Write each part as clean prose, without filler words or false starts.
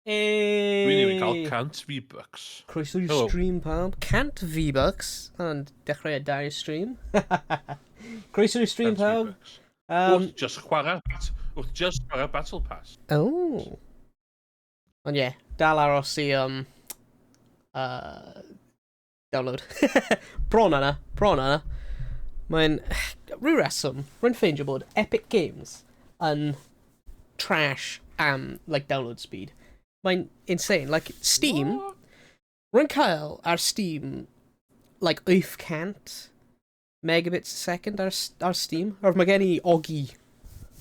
Hey! Dwi'n ei cael 100 V-Bucks. Croeso i'r stream, pawb. 100 V-Bucks. Hwna'n dechrau da i'r stream. Croeso i'r stream, pawb. Wrth just chwarae, wrth just chwarae Battle Pass. Oh. Ond ie, yeah, dal aros i download. Bron yna, bron yna. Mae'n... Rhyw reswm, rwy'n ffeindio bod Epic Games yn trash am, like, download speed. Mae'n insane. Like, Steam... What? Rwy'n cael ar Steam, like, 800 megabits a second ar Steam. Or mae gen i Ogi.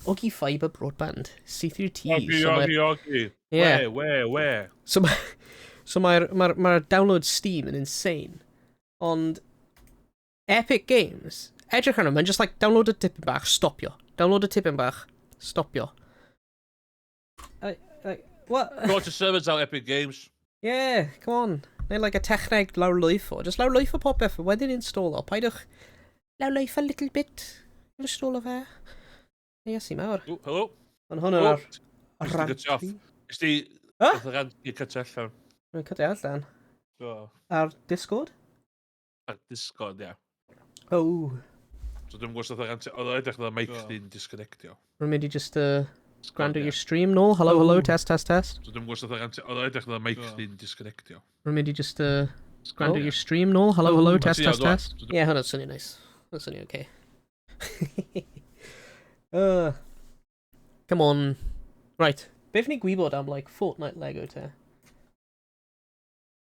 Ogi Fiber Broadband. Syth i'r tŷ. Ogi, so Ogi, Ogi. Yeah. We, we, we. So, so mae'r mae download Steam yn insane. Ond Epic Games, edrych arno, mae'n just like download y tipyn bach, stopio. Download y tipyn bach, stopio. Like, what? Go to servers out, Epic Games. Yeah, come on. Neu like a techneg lawrlwytho. Just lawrlwytho popeth, wedyn install o. Paidwch lawrlwytho a little bit. Install o fe. Iesu mawr. Oh, hello. Ond hwn yn ar... Nes di cut off. Nes di... Huh? Nath y rant i cut allan. Mae'n cut allan. Do. Ar Discord? Ar Discord, ie. Oh. So dwi'n gwybod os nath y rant... Oedd o'n edrych fel mic chdi'n disconnectio. Rwy'n mynd i just gwrando i'r stream nôl. Hello, hello, test, test, test. So dwi'n gwybod os nath y rant... Oedd o'n edrych fel mic chdi'n disconnectio. Rwy'n mynd i just gwrando i'r stream nôl. Hello, hello, test, test, test. Ie, hwnna'n swnio nice. Hwnna'n swnio okay. Come on. Right. Beth ni'n gwybod am, like, Fortnite Lego te?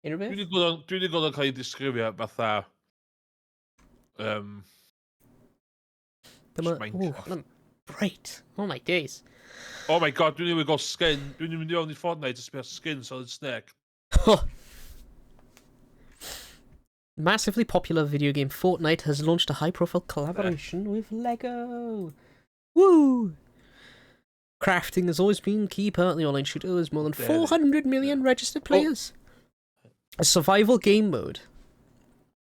Unrhyw beth? Dwi wedi gweld o'n cael ei disgrifio fatha Dyma... Minecraft. Ooh, hwnna'n bright. Oh my days. Oh my god, dwi'n newydd gweld skin. Dwi'n mynd i fewn i Fortnite a sbio skin Solid Snake. Massively popular video game Fortnite has launched a high-profile collaboration with Lego. Woo! Crafting has always been key part of the online shooter. There's more than 400 million registered players. Oh. A survival game mode,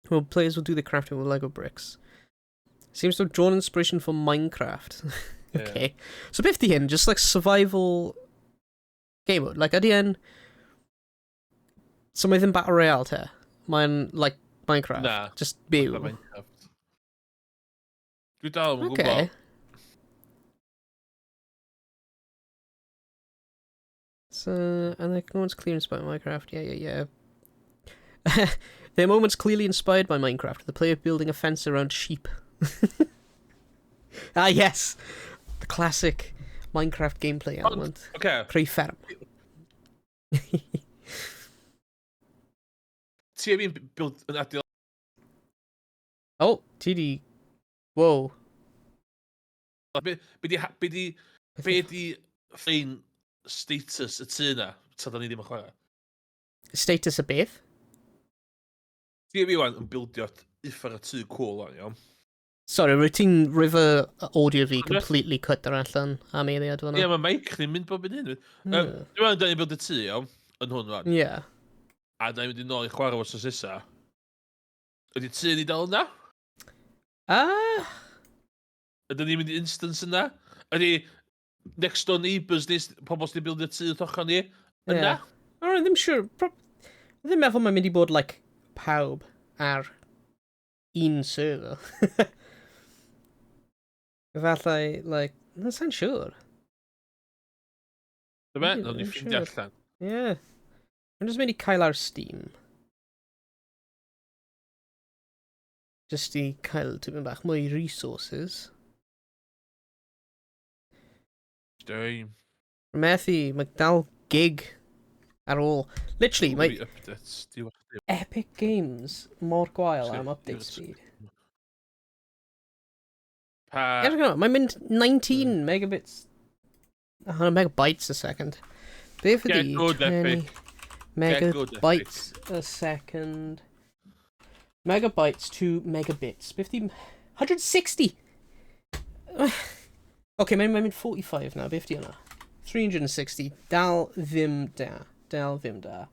where players will do the crafting with Lego bricks. Seems to have drawn inspiration from Minecraft. Okay. Yeah. So beth di hyn? Just like survival game mode. Like ydy yn... So mae ddim Battle Royale te? Mae'n like Minecraft? Na. Just byw? Minecraft. Dwi dal yn okay. gwybod. So, and the moments clearly inspired by Minecraft. Yeah. There are moments clearly inspired by Minecraft. The player building a fence around sheep. Ah, yes! The classic Minecraft gameplay element. Okay. Creu fferm. Ti a fi'n build yn adeil... Oh, ti di... Whoa. Be di ffein status y tŷ na, ta da ni ddim yn chwarae? Status y beth? Ti a fi wan yn buildio uffar y tŷ cool wan, iawn. Sorry, rwy ti'n river audio fi completely cut ar allan am eiliad fan'na. Ie, mae mic chdi'n mynd bob yn un. Dwi'n meddwl da ni'n build y tŷ, iawn, yn hwn wan. Ie. A da ni'n mynd i nôl i chwarae wrth nesa. Ydy tŷ ni dal yna? Ah! Ydyn ni'n mynd i instance yna? Ydy next door neighbours ni, pobl sy'n build y tŷ wrth ochr ni, yna? Yeah. Oh, ddim siŵr. Ddim meddwl mae'n mynd i bod, like, pawb ar un server. Efallai, like, no, sa'n siŵr. Dyma, nawn ni ffindio allan. Yeah. I'm just mynd i cael ar Steam. Just i cael tipyn bach mwy resources. Steam. Methu, mae dal gig ar ôl. Literally, mae Epic Games mor gwael am update speed. Pa... Mae'n mynd 19 megabits, 100 megabytes a second. Beth ydi 20 megabytes a second? Megabytes to megabits. 50, 160! Okay, mae'n mynd 45 now, beth di hwnna? 360. Dal ddim da. Dal ddim da.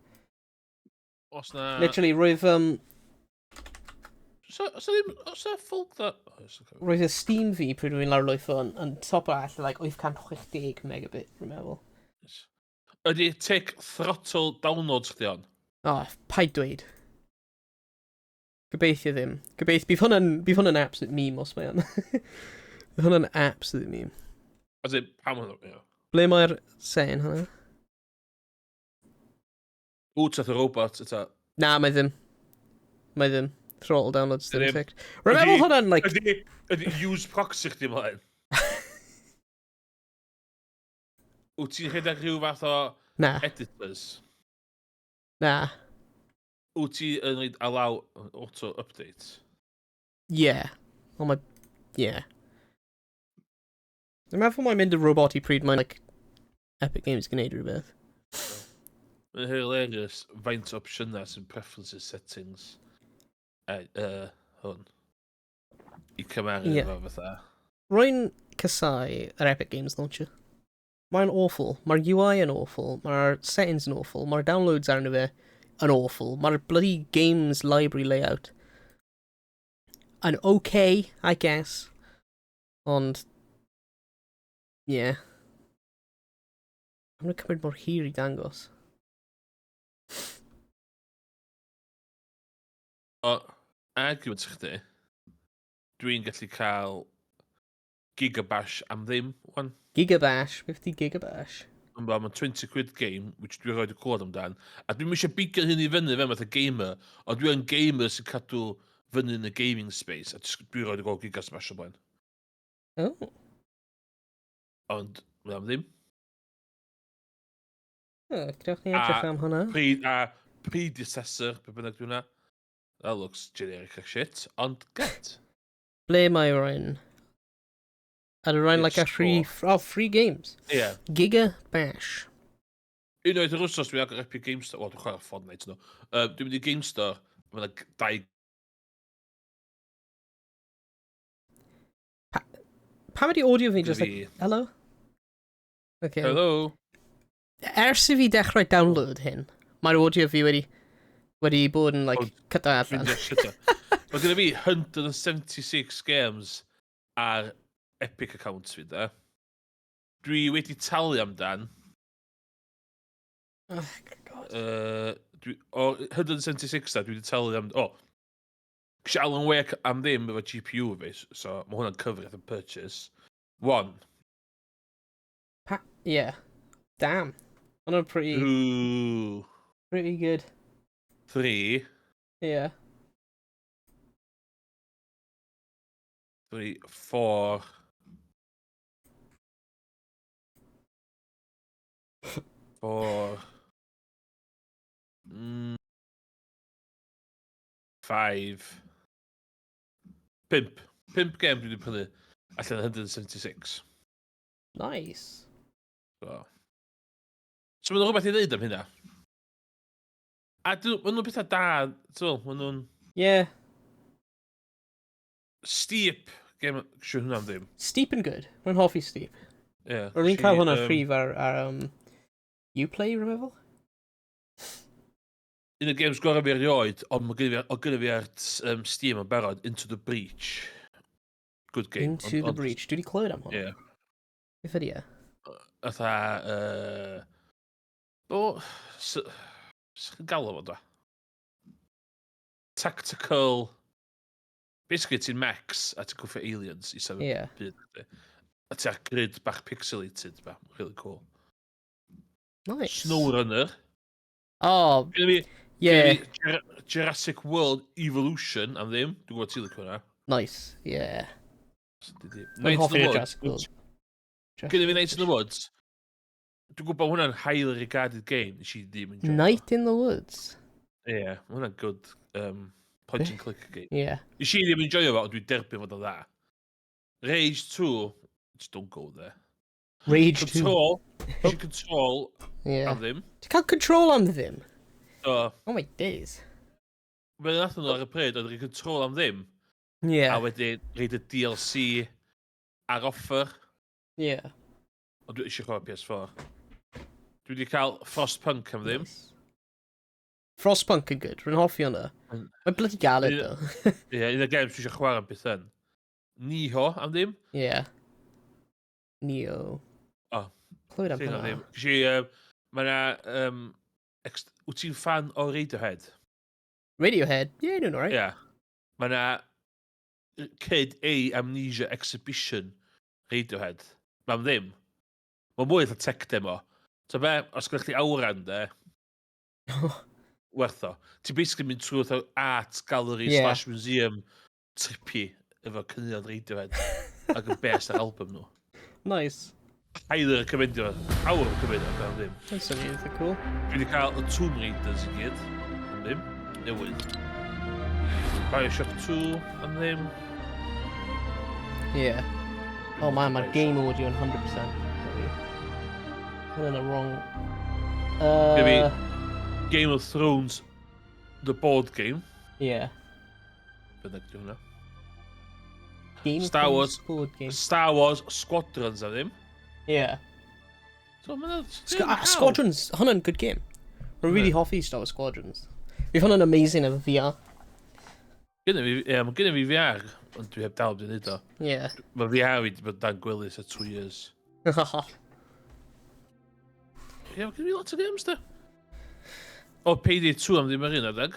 Os na... Literally, roedd... Os na ffwlc da... Roedd y Steam fi pryd rwy'n lawrlwytho yn top arall, like 860 megabit, rwy'n meddwl. Ydy tick throttle downloads chdi on? Oh, paid dweud. Gobeithio ddim. Gobeithio, bydd hwnna'n absolute meme os mae o'n. Bydd hwnna'n absolute meme. As in, pam hwnna? Yeah. Ble mae'r sen hwnna? Ww, tath y robot, yta. Na, mae ddim. Mae ddim. Throttle downloads ddim Ddim. ticked. Rwy'n meddwl hwnna'n, like... Ydy use proxy chdi ymlaen? Wyt ti'n rhedeg rhyw fath o Na, editors? na. Wyt ti yn rhaid allow auto update? Yeah. Oh my... Yeah. Dwi'n meddwl mae'n mynd y robot i pryd mae'n, like, Epic Games gwneud rhywbeth. Mae'n hilarious faint o opsiynau sy'n preferences settings hwn. I cymaru Ie. efo fatha. Rwy'n casau yr Epic Games Launcher. Mae'n awful. Mae'r UI yn awful. Mae'r settings yn awful. Mae'r downloads arno fe yn awful. Mae'r bloody games library layout yn okay, I guess. Ond, yeah. I'm gonna cymryd mor hir i dangos. O, argument chdi, dwi'n gallu cael gigabash am ddim, wan. Gigabash, 50 gigabash. Ond mae'n 20 quid game, which dwi'n rhoi y clywed amdan. A dwi'n eisiau bigio hyn i fyny fe fath o gamer, ond dwi'n gamer sy'n cadw fyny yn y gaming space, a jyst dwi'n rhoi y gweld Giga Smash o blaen. Oh. Ond, mae am ddim. Oh, gadewch ni edrych am hwnna. A predecessor, be bynnag dwi'n hwnna. That looks generic as shit, ond get. Ble mae Ryan? Ar y Ryan, like a free... Oh, free games. Ie. Yeah. Giga Bash. Unwaith yr wsos dwi'n agor Epic Games Store. Wel, dwi'n chwarae Fortnite no. Dwi'n mynd i Game Store, mae yna dau Pam ydi audio fi just fi. like, hello? Okay. Hello. Ers i fi dechrau download hyn, mae'r audio fi wedi bod yn, like, Oh, cyda allan. Mynd i'r shit. Mae genna fi 176 games ar Epic account fi, da. Dwi wedi talu amdan. Oh, God. Dwi, o 176 da, dwi wedi talu am... O, oh, Alan Wake am ddim efo GPU fi, so mae hwnna'n cyfri at y purchase. One, Yeah. Damn. Hwnna'n pretty, two, pretty good. three, Yeah. 3, 4. 4. 5. 5. 5 game dwi wedi prynu allan 176. Nice. So mae'n rhywbeth i ddeud am hynna. A maen nhw'n pethau da, ti'n maen nhw'n Yeah. Steep game, siw hwnna am ddim. Steep and good. Rwy'n hoffi Steep. Ie. Ro'n i'n cael hwnna yym, rhif ar Uplay, rwy'n meddwl? Un o'r games gorau fi erioed, ond mae gynna fi, o gynna fi ar Steam yn barod, Into the Breach. Good game. Into the Breach. Dwi wedi clywed am hwn. Ie. Beth ydi e? Fatha, o, chi'n galw fo, da? Tactical. Basically, ti'n mechs a ti'n cwffio aliens i sefyll byd. Chdi. A ti ar grid bach pixelated, ba. Really cool. Nice. SnowRunner. Oh, Gynna fi, yeah. gynna fi Jurassic World Evolution am ddim. Dwi'n gwybod ti'n licio hwnna. Nice. Yeah. Dwi'n Night in hoffi the yr Woods. Jurassic World. Gynna fi Night in the Woods. Dwi'n gwybod hwnna'n highly regarded game. Nes i ddim enjoy. Night in the Woods. Ie, yeah, ma' hwnna'n good point and click game. Yeah. Nes i ddim enjoyo fo, ond dwi'n derbyn fod o'n dda. Rage 2, just don't go there. Rage 2. Control, nes i Control Yeah. am ddim. Ti'n cael Control am ddim? So, Oh my days. fe nath nhw ar y pryd, oedd rhaid Control am ddim, Yeah. a wedyn rhaid y DLC ar offer. Yeah. Ond dwi eisiau chwarae PS4. Dwi wedi cael Frostpunk am ddim. Nice. Frostpunk yn good. Rwy'n hoffi hwnna. Mae'n bloody galed, though. Ie, un o'r games dwi eisiau chwarae am byth yn. Niho am ddim. Yeah. Neo. Oh. Clywed am Thing am hwnna. ddim. Ges i, Mae yna... Um, wyt ti'n fan o Radiohead? Radiohead? Yeah, nhw'n alright. Yeah. Mae yna Kid A Amnesia Exhibition Radiohead. Mae'n ddim. Mae'n mwy fatha tech demo. So be, os gyda chdi awran de, werth o. Ti'n basically mynd trwy fatha art gallery slash museum trippy efo caneuon Radiohead ac yn best ar album nhw. Nice. Highly recommendio. Awr yn cymryd o, am ddim. That's swnio'n eitha cool. Dwi wedi cael y Tomb Raiders i gyd. Am ddim. Newydd. Bioshock 2 am ddim. Yeah. Oh man, mae'r game audio yn 100%. Hwnna'n y wrong... Game of Thrones, the board game. Yeah. Bynnag di hwnna. Game of Star Thrones Wars. board game. Star Wars Squadrons am ddim. Yeah. So, mae'n... Squadrons, hwnna'n good game. Rwy'n really hoffi Star Wars Squadrons. Fi hwnna'n amazing efo VR. Gynna fi, ie, mae gynna fi VR, ond dwi heb dal wedi wneud o. Yeah. Mae VR fi wedi bod dan gwely ers 2 years. Ie, mae gynna fi lot o games, da. O, Payday 2 am ddim ar un adeg.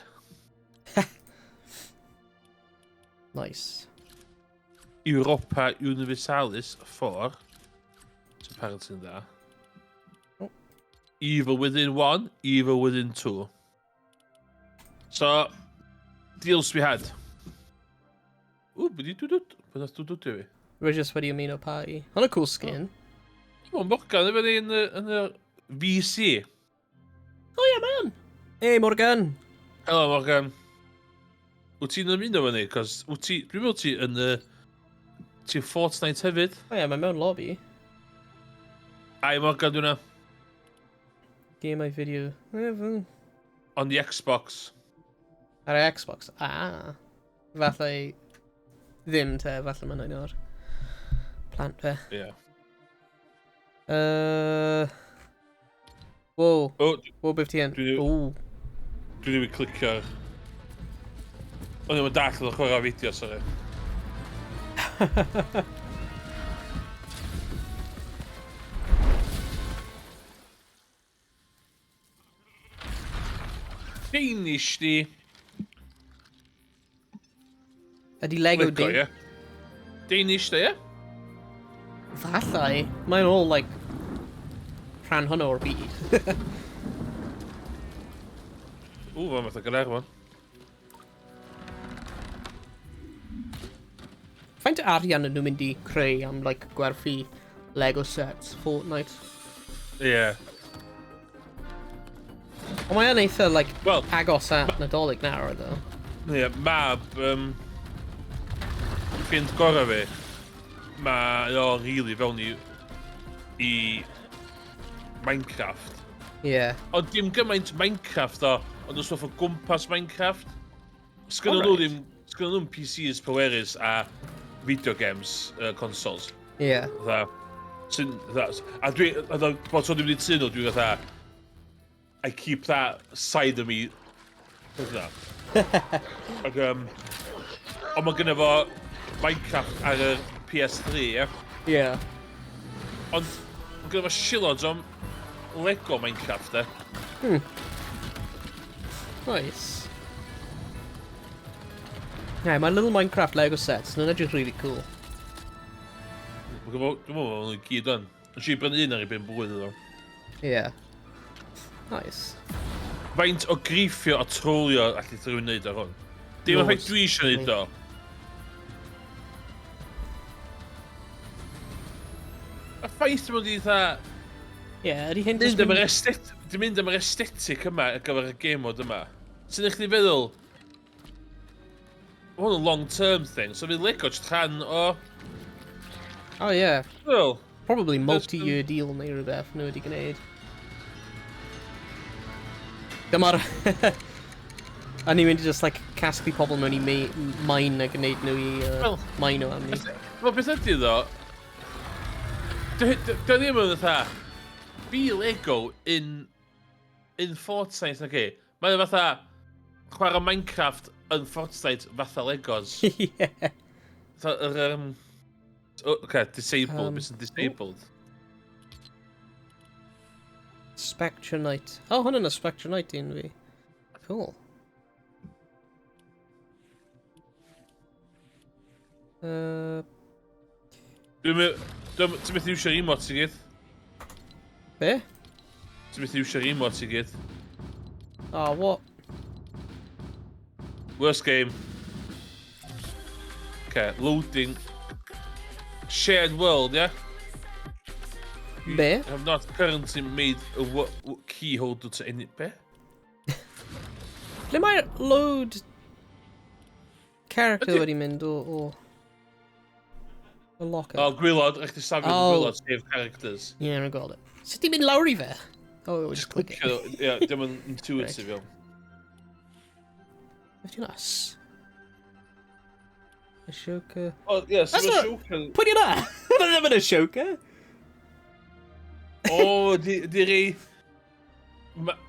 Nice. Europa Universalis 4. It's apparently yn dda. Oh. Evil Within 1, Evil Within 2. So, deals we had. Ww, beth i dwdwd? Beth nath dwdwd i fi? Rwy just wedi ymuno party. Hwnna cool skin. Mae'n Morgan efo ni yn y, yn y VC. Oh yeah, man! Hey, Morgan! Hello, Morgan. Wyt ti'n ymuno efo ni? Cos wyt ti... Dwi'n meddwl ti yn y... Ti'n Fortnite hefyd? Oh yeah, mae mewn lobby. Ai, Morgan, dwi'n Game my video. On the Xbox. Ar y Xbox? Ah. Falle ddim te, falle mae'n un o'r plant fe. Yeah. Wow. Oh, Wow, beth ti yn? Ooh. Dwi ddim yn clicio ar... O'n i'n dall oedd chwarae fideo, sorry. Danish di. Ydy Lego Lego, di? ie? Danish di, ie? Fallai. Mae'n all, like, rhan hwnnw o'r byd. Ww, mae'n fath o Gaernarfon. Faint o arian ydyn nhw'n mynd i creu am, like, gwerthu Lego sets Fortnite? Ie. Yeah. Ond mae yn eitha, like, Wel, agos at Nadolig nawr, though. Ie, yeah, mab, ffrind gorau fi, mae o rili fewn i Minecraft. Yeah. Ond dim gymaint Minecraft o, ond os o gwmpas Minecraft. Sgynnon nhw Alright. ddim, sgynnon nhw'n PCs pwerus a video games consoles. Yeah. Fatha, sy'n, fatha, a dwi, fatha, bod tro dwi'n mynd i tŷ nhw, dwi'n fatha, I keep that side of me, fatha. Ac, ond mae gynno fo Minecraft ar y PS3, ie? Yeah. Ond mae gynno fo shitloads o Lego Minecraft, e. Nice. Yeah, mae little Minecraft Lego sets, nhw'n edrych really cool. Mae gynno fo, dwi'n meddwl bod nhw'n gyd o'n. Nes i brynu un ar ei ben blwydd iddo. Yeah. Nice. Faint o griffio a trolio allu rhywun wneud ar hwn? Dim y ffaith dwi eisiau wneud o. Y ffaith bod i dda... Yeah, ydy hyn just Mynd am yr aesthet- Dwi'n mynd am yr aesthetic yma ar gyfer y game mode yma. Sy'n eich chi feddwl... Ma' hwn yn long term thing, so fydd Lego jyst rhan o... Oh yeah. Well, Probably multi-year deal neu rhywbeth nhw wedi gwneud. Dyma'r... A ni'n mynd i just like casglu pobl mewn i mine a gwneud nhw i Wel, mine o am ni. Wel, beth ydy ddo... Dy ddim yn fatha... Be Lego in Fortnite, nag i? Mae'n fatha... Chwarae Minecraft yn Fortnite fatha Legos. Yeah. Fatha, yr, oh, okay, disabled, beth sy'n disabled? Spectre Knight. Oh, hwn yn y Spectre Knight un fi. Cool. Dwi'n Ti'n methu iwsio'r emotes i gyd. Be? Ti'n methu iwsio'r emotes i gyd. Oh, what? Worst game. Okay, loading. Shared world, yeah? You Be? have not currently made a key holder to any... Be? Ble mae'r load character wedi mynd o locker? Oh, gwaelod, rhaid ti safio Oh. oh. gwaelod, save characters. Yeah, rwy'n gweld it. Sut ti'n mynd lawr i fe? Oh, just click it. Clicio, ie, dim yn intuitive iawn. Beth yw'n us? Ashoka. Oh, ie, so That's mae not- Ashoka... Pwy di hwnna? Hwnna ddim yn Ashoka. O, di rei...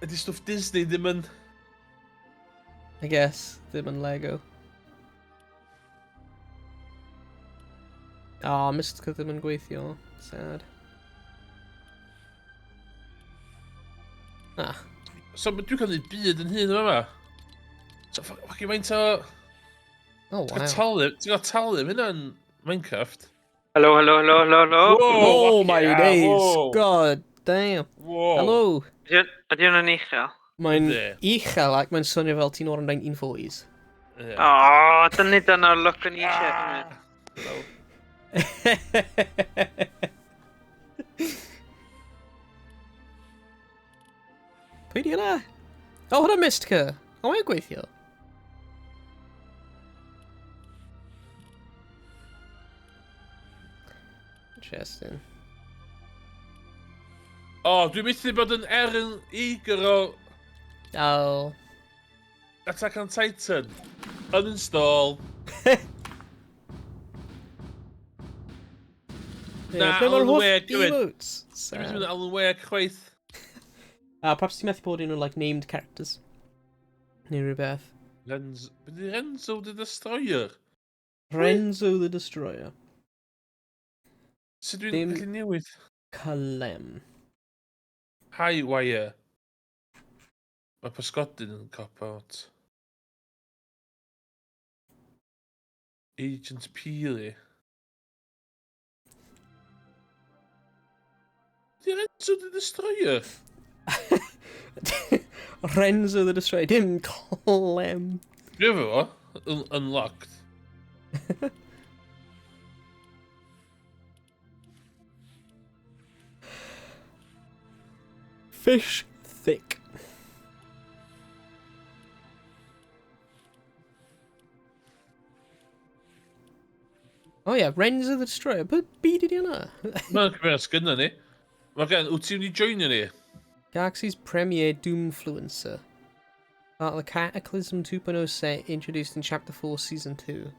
Ydi stwff Disney ddim yn... I guess, ddim yn Lego. Ah, oh, Mystica ddim yn gweithio. Sad. Ah, So, dwi'n cael neud byd yn hun yma. So, fucking faint o... Oh, Ti'n wow. cael talu, ti'n cael talu am hynna yn Minecraft. Hello, hello, hello, hello, hello. Whoa, Oh my fucking days. hell, whoa. God damn. Whoa. Hello. Ydy hwnna'n uchel? Mae'n Yndi. uchel ac mae'n swnio fel ti'n o'r 1940s. Ie. O, dyna dyna'r look o'n i eisiau. Hello. Pwy di hwnna? O, hwnna Mystica. O, mae'n gweithio. Interesting. O, dwi'n methu bod yn Eren Yeager o Oh. Attack on Titan. Uninstall. Yeah, Na, ble mae'r Alan holl Wake hefyd. emotes? Dwi'n methu Sad. bod yn Alan Wake chwaith. Ah, perhaps ti'n methu bod un o'r like, named characters. Neu rhywbeth. Renzo... Be di Renzo the Destroyer? Renzo the Destroyer. Sut dwi'n Dim- gallu newid? Clem. High Wire. Mae pysgodyn yn cop out. Agent Peely. Di Renzo the Destroyer? Renzo the Destroyer. Dim Clem. Dwi efo fo. Unlocked. Fish thick. Oh yeah, Renzo the Destroyer. But byd ydi hwnna? Mae'n cyfeiriad sgynna ni. Mae gen, wyt ti'n mynd i joinio ni? Galaxy's premier Doomfluencer. Part of the Cataclysm 2.0 set introduced in Chapter 4, Season 2.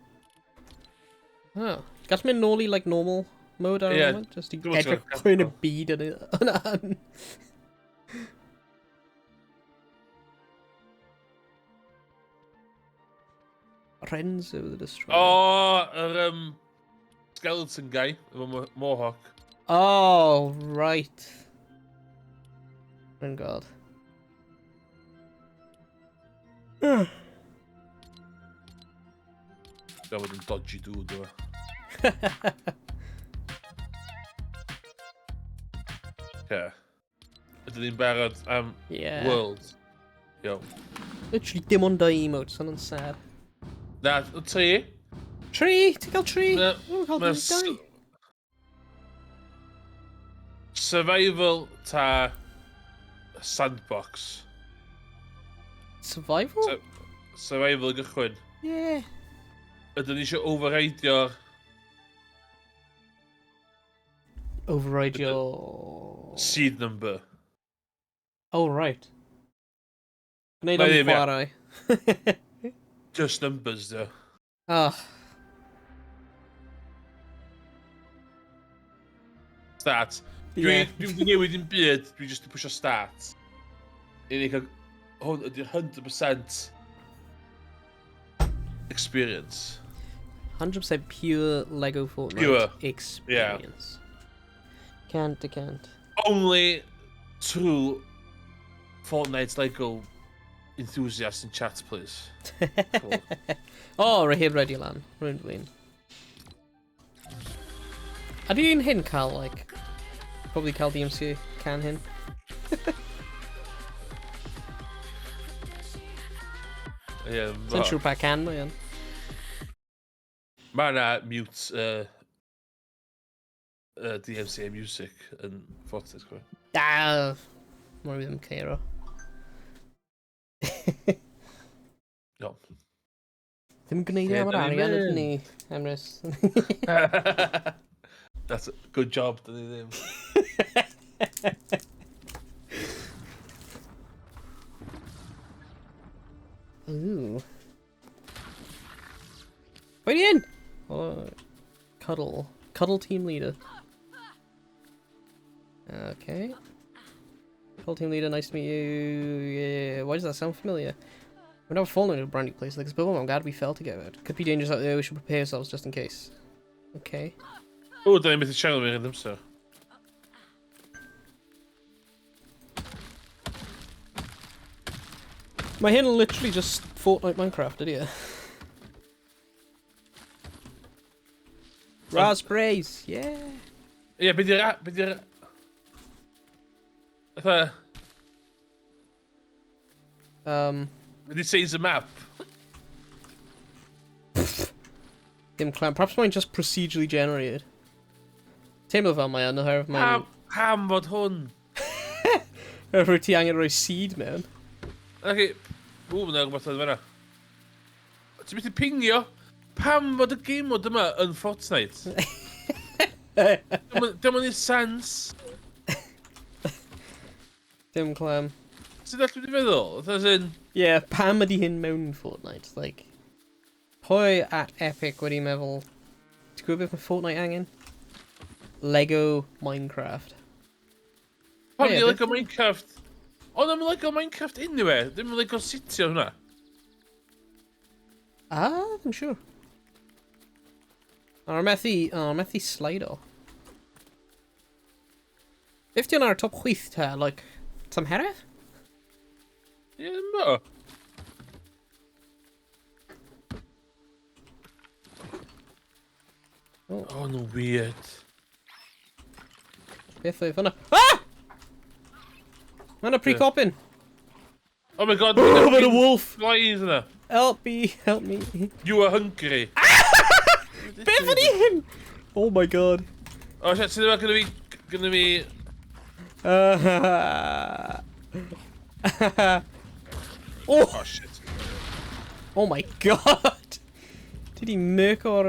Oh. Gall mynd nôl i like normal mode ar y Ie, moment? Just i dwi'n edrych meddwl pwy yn y byd yn hwnna. Renzo the Destroyer. O, yr skeleton guy, efo mohawk. Oh, right. Rwy'n gweld. Gael fod yn dodgy dude, o. Okay. Ydyn ni'n barod am Yeah. World? Yo. Literally dim ond dau emotes, hwnna'n sad. Na, o tri. Tri! Ti'n cael tri? Na, Dwi'n cael ma' dim dau. Survival ta sandbox. Survival? Survival i gychwyn. Yeah. Ydyn ni eisiau overrideio'r Override your... seed number. Oh, right. Gwneud Na am ddim, ie. chwarae. Just numbers, though. Ah, Start. Dwi, yeah. Dwi'n wedi newid yn byd, dwi just yn pwysio start. I ni cael... Hwn ydy'r 100% experience. 100% pure Lego Fortnite Pure. experience. Can't, I can't. Only True Fortnite Lego enthusiast in chat, please. Cool. O, rwy heb ready lan. Rwy'n flin. A di un hyn cael, like, probably cael DMC can hyn? Ie, Sa'n siŵr pa can mae yn. Mae yna mute DMCA music yn Fortnite, cofio. Da! Mae'n ddim ceiro. Iawn. Ddim gwneud Lle am yr 'dan ni'n arian ydyn mynd? ni, Emrys. That's a good job, dyn ni ddim. Ooh. Pwy di un? Oh, Cuddle. Cuddle team leader. Okay. Cuddle team leader, nice to meet you. Yeah. Why does that sound familiar? We're not falling into a brand new place like this, but I'm glad we fell together. Could be dangerous out there, we should prepare ourselves just in case. Okay. O, dyn ni'n methu siarad am yr amser. Mae hyn literally just Fortnite Minecraft, ydy e? Raspberries, yeah! Ie, be di'r... Be di'r... Fatha... Be di size y map? Dim clam. Perhaps mae'n just procedurally generated. Teimlo fel mae yn, oherwydd mae'n... Pam, pam fod hwn? Oherwydd ti angen rhoi seed mewn. Ok, ww, mae'n rhywbeth oedd fan'na. Ti'n methu pingio? Pam fod y game mode yma yn Fortnite? Dim ond i sens. Dim clem. Ti'n dall beth dwi'n feddwl? Fatha as in... Ie, yeah, pam ydy hyn mewn Fortnite? Like, pwy at Epic wedi meddwl, ti'n gwybod beth mae Fortnite angen? Lego Minecraft. Pam Ie, di beth Lego Minecraft? O, ddim yn Lego Minecraft anyway. Ddim yn Lego City o hwnna. Ah, ddim siŵr. Ar methu slido. Beth di hwnna ar y top chwith te, like, tymheredd? Ie, ddim bo. Oh. Oh, no weird. Beth oedd hwnna? Ah! Mae yna pre-copin. Oh my god, Oh, mae'n a wolf! Flies yna. Help me, help me. You are hungry. Beth ydi hyn? Oh my god. Oh shit, sydd yma gynna fi... Gynna fi... Oh! Oh shit. Oh my god! Did he murk o'r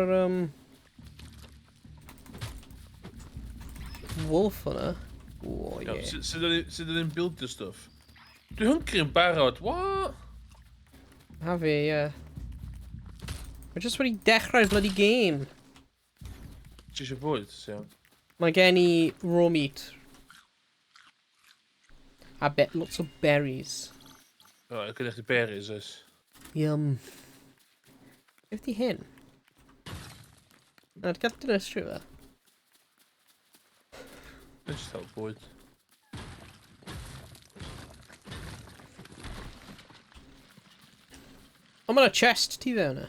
wolf hwnna? Oh yeah. Sut ydyn ni'n buildio stuff? Dwi'n hungry yn barod, what? Ha fi, ie. Mae jyst wedi dechrau'r bloody game. Ti eisiau bwyd, ti'n iawn? Mae gen i raw meat. A bet lots of berries. O, gyda chdi berries, oes. Yum. Beth di hyn? Na, di gael dinistrio fe. Dwi'n just cael bwyd. O, mae 'na chest tu fewn e.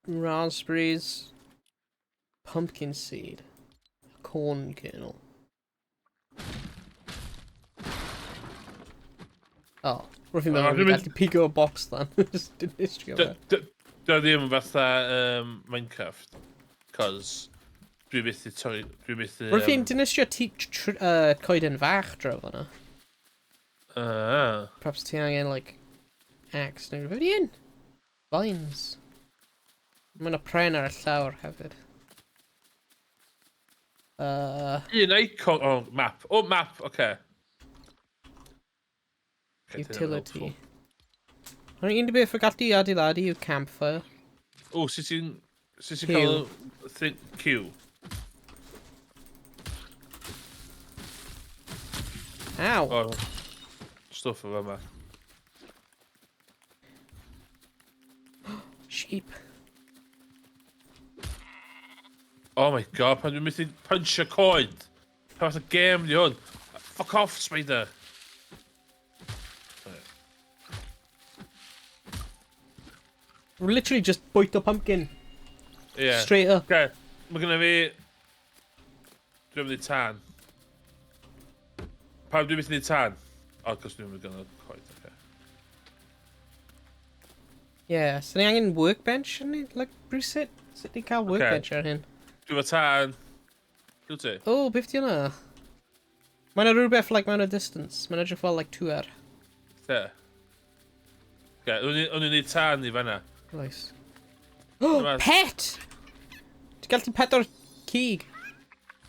Raspberries. Pumpkin seed. Corn kernel. Oh, rwy'n fi'n meddwl dwi'n fi'n gallu pigo y box lan. Just dinistrio fe. Dyna ddim yn fatha Minecraft. Cos dwi methu torri... Dwi methu... Rwy'n fi'n dinistrio ti coeden fach draw fan'na. Ah. Perhaps ti angen, like, axe neu rhywbeth. Un! Vines. Mae yna pren ar y llawr hefyd. Un icon... Oh, map. Oh, map, oce. Okay. Okay, Utility. Ond un beth o gallu adeiladu yw campfire. O, sut ti'n... Sut ti'n Q. cael... Thing, Q. Ow! O, stwff o fama. Sheep. Oh my god, pan dwi'n methu punch y coed. Pa fath o gêm di hwn? Fuck off, spider! Literally just bwyta pumpkin. Yeah. Straight up. Okay, mae gynna fi... Dwi'n mynd i tân. Pam dwi'n mynd i tân? O, cos dwi'n mynd i gynna coed, oce. Yeah, so ni angen workbench yn ni, like, rhywsut? Sut ni'n cael workbench ar hyn? Dwi'n fo tân. Dwi'n ti? Oh, beth di hwnna? Mae'n rhywbeth, like, mewn a distance. Mae'n edrych fel, like, 2 ar. Te. Oce, o'n i'n neud tân i fanna. Nice. Oh, Dyma- pet! Ti'n gallu pet o'r cig.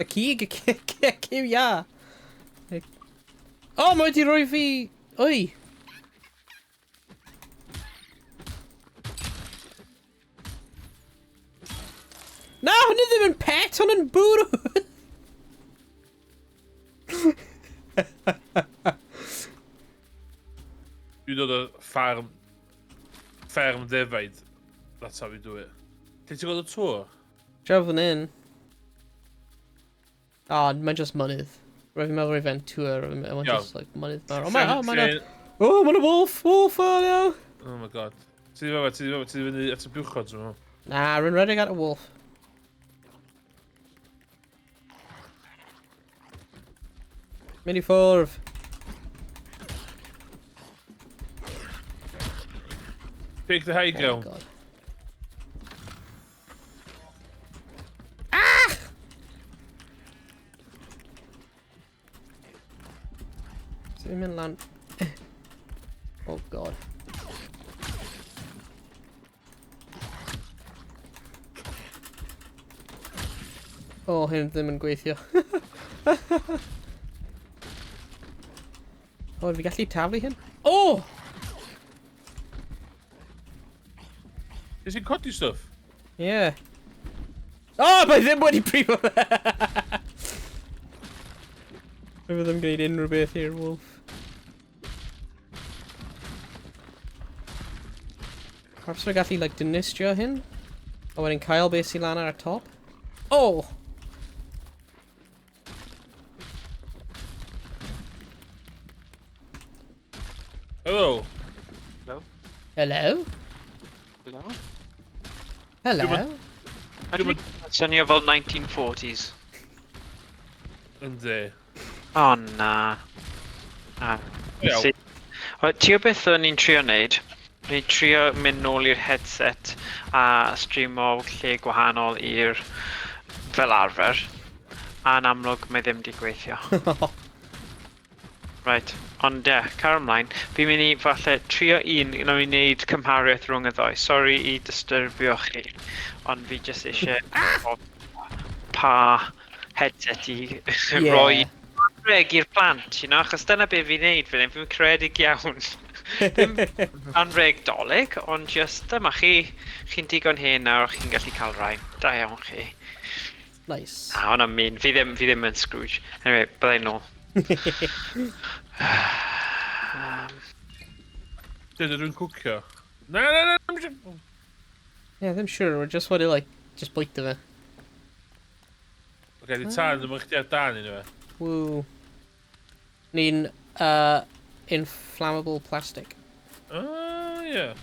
Y cig, y cig, y cyw ia. Oh, mae wedi rhoi fi... Oi! Na, hwnna ddim yn pet, hwnna'n bwrw! Dwi'n dod o ffarm... Fferm defaid. That's how we do it. Lle ti'n gweld y tŵr? Draw fan hyn. Ah, mae'n just mynydd. Rwy'n fi'n meddwl rwy'n fe'n tŵr, mae'n just like mynydd mawr. Oh, mae'n, oh, mae'n, oh, mae'n a wolf, wolf, oh no! Oh my God. Ti di fama, ti di fama, ti di fyny at y buchod, ti'n meddwl? Na, rwy'n redeg at y wolf. Mynd i ffwrdd. Take the high Oh my ground. God. Ah! Sut fi'n mynd lan? Oh God. Oh, hyn ddim yn gweithio. Oh, fi gallu taflu hyn? Oh! Is i'n codi stuff? Yeah. Oh, mae ddim wedi brifo fe! Mae ddim gwneud unrhyw beth i'r wolf. Perhaps fi'n gallu, like, dinistrio hyn? A wedyn cael beth sy'n lan ar y top? Oh! Hello. Hello? Hello? Hello? Hello? Dwi'n swnio fel 1940s. Yndi. O na. Ah. Iawn. O, ti o beth o'n i'n trio wneud? O'n i'n trio mynd nôl i'r headset a streamo lle gwahanol i'r fel arfer. A yn amlwg mae ddim di gweithio. Right, ond ie, yeah, car ymlaen. Fi'n mynd i falle trio un, nawn i wneud cymhariaeth rhwng y ddau. Sorry i disturbio chi, ond fi jyst eisiau gwybod pa headset i roi anrheg i'r plant, achos dyna be fi'n neud fan hyn, fi'n creadig iawn. Ddim anrheg Dolig, ond just dyma chi, chi'n digon hen nawr, chi'n gallu cael rhai. Da iawn chi. Nice. Na, hwnna'n mean, fi ddim yn Scrooge. Anyway, byddai nôl. Dyn dwi'n cwcio. Na, na, na, na. Yeah, ddim siŵr, we're just wedi, like, just bwyta fe. Oce, di tân, ddim yn chdi ar dan un fe. Woo. Ni'n inflammable plastic. Ah, ie.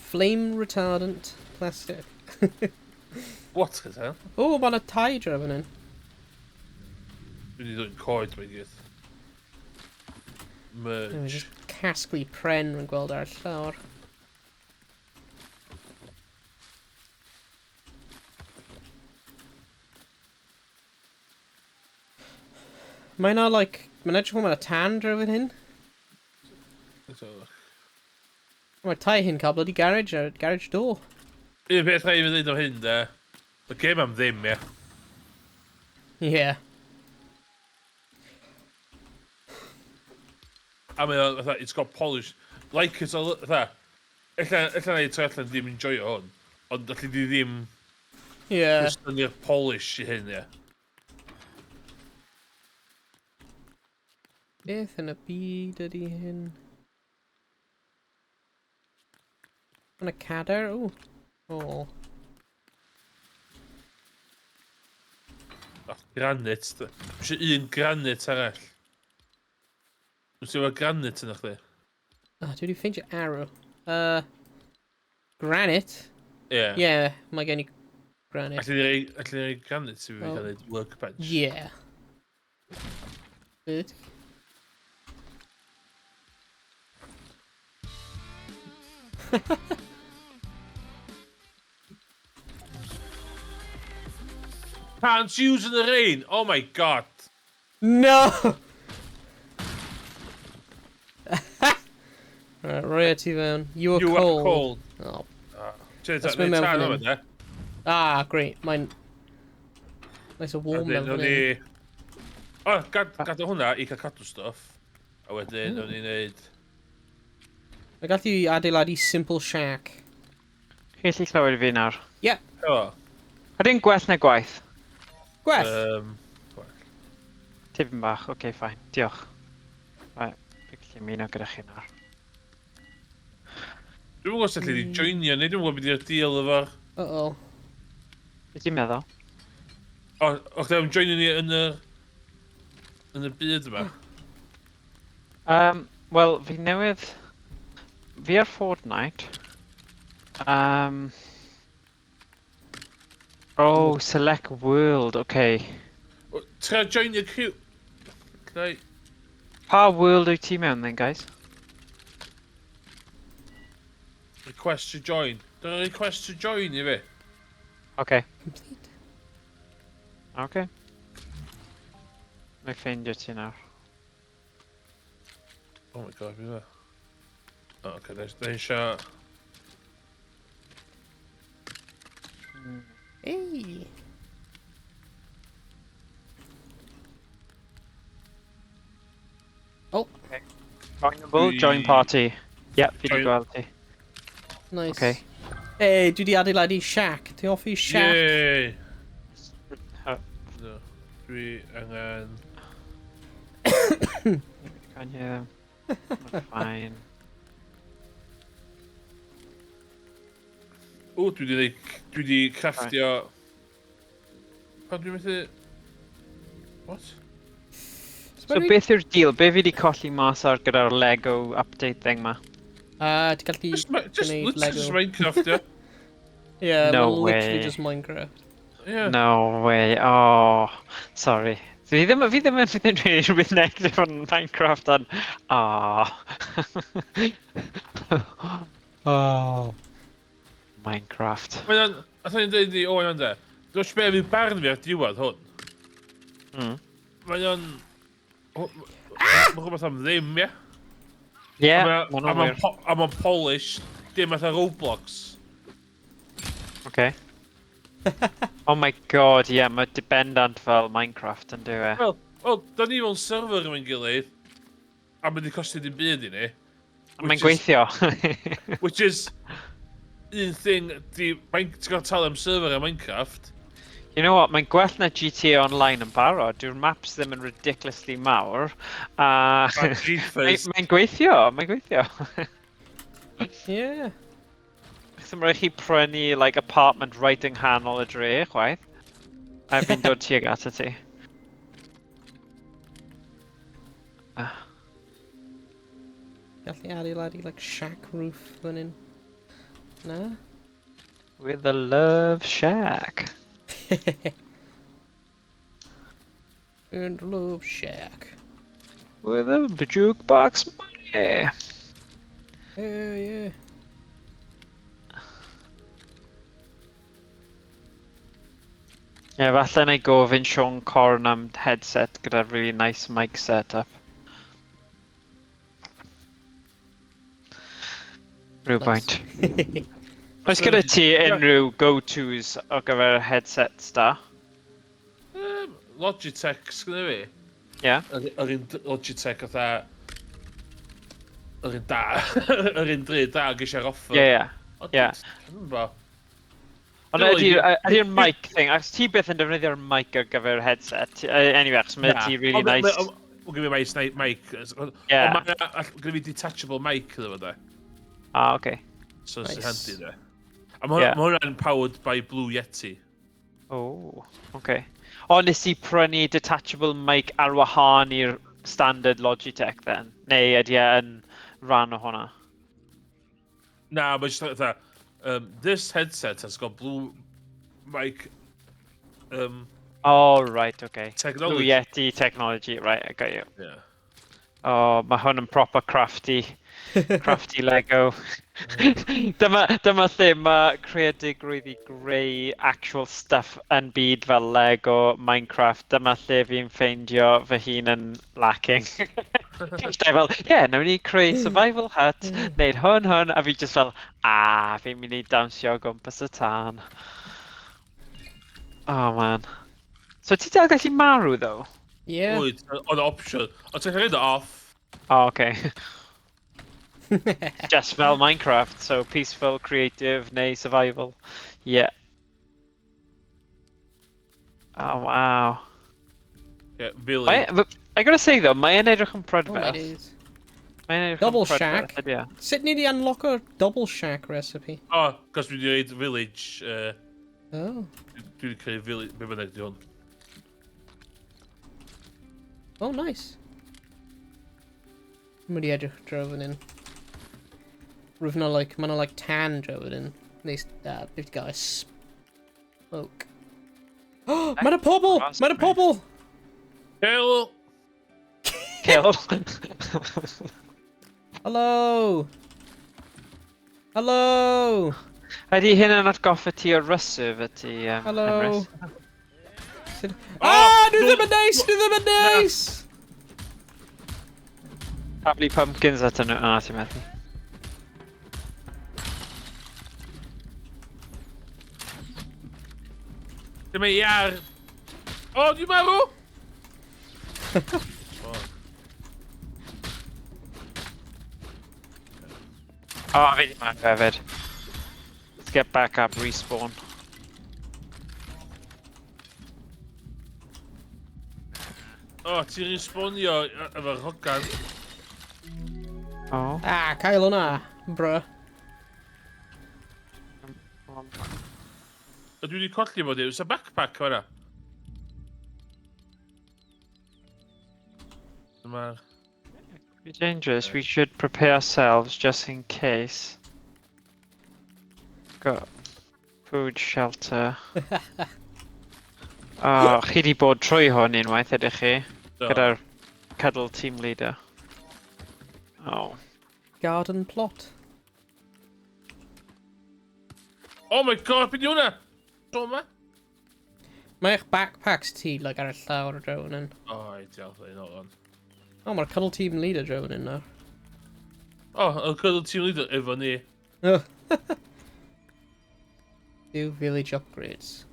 Flame retardant plastic. What is that? Oh, mae'n y tai draw fan hyn. Dwi'n di dod yn coed mae gyd. Yeah, Merge. just casglu pren rwy'n gweld ar y llawr. Mae yna, like, mae'n edrych fel mae'n y tan draw fan hyn. Let's have a look. Mae'r tai hyn cael bloody garage, ar garage door. Un peth rhaid i fi ddweud o hyn, de. Y gêm am ddim, ie. Yeah. A mae o, fatha, it's got polish. Like it, fatha, ella na i troi allan ddim enjoyo hwn, ond allu di ddim cwestiynu'r polish i hyn, ie. Beth yn y byd ydy hyn? Yn y cadair? O. Oh. Oh, Granite. Dwi eisiau un granite arall. Wyt ti efo granite yna chdi? Oh, dwi wedi ffeindio arrow. Granite? Ie. Yeah. Yeah, mae gen i granite. Alli di roi granite i fi Oh. cael ei workbench? Yeah. Good. Can't use in the rain! Oh my God! No! Right, roi e ti fewn. You are You cold. are cold. Oh. Ti'n Let's mynd mewn tan fan yma, hyn. de? Ah, great. Mae'n... Nice a warm mewn fan hyn. O, gadael hwnna i cael cadw stuff. A wedyn, o'n i'n neud. Mae gallu adeiladu simple shack. Chi'n gallu clywed fi nawr? Yeah. O. Ydy'n gwell na gwaith? Gwell! Gwell. Tipyn bach, oce, okay, fine. Diolch. Right, fi'n gallu ymuno gyda chi nawr. Dwi'm yn gwybod os alli di joinio ni, dwi'm yn gwybod beth yw'r deal efo'r. Uh-oh. Be ti'n meddwl? O, o chdi am joinio ni yn y byd yma? Wel, fi newydd. Fi ar Fortnite. Oh, select world, okay. O, trio joinio crew. Can I? Pa world wyt ti mewn then, guys? Request to join. Dyna request to join i fi. Okay, Complete. okay. Mae ffeindio ti nawr. Oh my God, beth yna? O, oce, na eisiau. Hey! Oh, Joinable, join party. Yep, fi di gweld ti. Nice. Okay. Hey, dwi di adeiladu shack. Ti hoffi shack? Yay! Oh. No, dwi angen. Can't hear them. Fine. O, dwi di crafftio. Pan dwi'n methu. What? So beth yw'r deal? Be fi di colli mas ar gyda'r Lego update thing ma? Ti gallu Just gwneud literally Lego. just Minecraft, yeah. Yeah, No well, literally way. just Minecraft. Yeah. No way. Oh, sorry. Fi ddim yn rhywbeth negative on Minecraft ond. Oh. Oh. Minecraft. Mae'n. Atha ni'n dweud i Owen ond e. Dwi'n be fi barn fi ar diwedd hwn. Mae o'n. Mae'n rhywbeth am ddim, ie? Yeah, A ma' hwnna'n wir. mae'n polished, dim fatha Roblox. Okay. Oh my God, yeah, mae dependent fel Minecraft yn dyw e. Wel, da ni mewn server efo'n gilydd, a mae'n di costio dim byd i ni. Mae'n gweithio. Which is, un thing, di, ti'n gael talu am server am Minecraft. You know what, mae'n gwell na GTA Online yn barod. Dyw'r maps ddim yn ridiculously mawr. A A jeepers. Mae'n gweithio, mae'n gweithio. Yeah. Ddim rhaid chi prynu like, apartment right yng nghanol y dre, chwaith. A fi'n dod tuag at ti. Ah, Gallu adeiladu, like, shack roof fan hyn. Na? With the love shack. And love shack. With the jukebox money. Yeah. Ie, yeah, falle na i gofyn Siôn Corn am headset gyda really nice mic setup. Rhywfaint. Nice. Oes gyda ti unrhyw go-tos o gyfer headsets da? Logitech, sgynna fi. Ie? Yeah? Yr un Logitech fatha. Yr un da. Yr un drud da, ges i'r offer. Ie, ie. Ond ie. Dwi'm yn gwbo. Ond ydy'r mic thing, achos ti byth yn defnyddio'r mic ar gyfer headset. Anyway, achos mae ti really nice. Mae gen fi mic, mic. Ond mae gen fi detachable mic iddo fo, de. Ah, okay. So sy'n Nice. handy, de. A mae hwnna'n powered by Blue Yeti. Oh, okay. O, nes i prynu detachable mic ar wahân i'r standard Logitech then? Neu ydy e yn rhan o hwnna? Na, mae jyst fatha, this headset has got blue mic Oh, right, okay. Technology. Blue Yeti technology, right, I got you. Yeah. Oh, mae hwn yn proper crafty, crafty Lego. Dyma lle mae creadigrwydd i greu actual stuff yn byd fel Lego, Minecraft. Dyma lle fi'n ffeindio fy hun yn lacking. Just fel, ie, yeah, nawn ni creu survival hut, wneud hwn, hwn, a fi just fel, ah, fi'n mynd i dawnsio o gwmpas y tân. Oh, man. So ti dal gallu marw, though? Yeah. Wyt, o'n option. Ond ti'n cael off. Oh, okay. Just fel Minecraft, so peaceful, creative, neu survival. Yeah. Oh, wow. Yeah, village. I gotta say though, mae'n edrych yn Oh my prydferth. days. Mae'n edrych yn Double prydferth, shack. ydy e? Sut ni di unlock o'r double shack recipe? O, oh, cos dwi wedi gwneud village. Oh. Dwi wedi creu village, be bynnag di hwn. Oh, nice. Dwi'n mynd i edrych draw fan hyn. Rwyf na, like, ma' 'na, like, tan draw fan hyn. Neis, beth gael smoke. Oh, ma' 'na pobl! Ma' 'na pobl! Hello! Kill. Hello! Hello! Ydy hyn yn atgoffa ti o Rust ti, Hello? Emrys? Oh, Ah, dwi ddim yn neis! Dwi ddim yn neis! Taflu pumpkins at nhw. Ah, ti'n methu. Dim ei ar. O, dwi'n marw! O. Oh, fi di marw hefyd. Let's get back up, respawn. O, ti'n respawnio efo'r hogan. Oh. Ah, cael hwnna, bruh. A dwi wedi colli bod i. Oes backpack fan'na? Dyma. Be dangerous. We should prepare ourselves just in case. Got food, shelter. Oh, chi di bod trwy hwn unwaith, ydych chi? Do. Gyda'r cuddle team leader. Oh. Garden plot. Oh my God, beth di hwnna? Do yma? Mae eich backpacks ti, like, ar y llawr draw fan hyn. O, ideal, un o'r on. Oh, mae'r cuddle team leader draw fan hyn nawr. O, y cuddle team leader efo ni. Oh. Do village upgrades.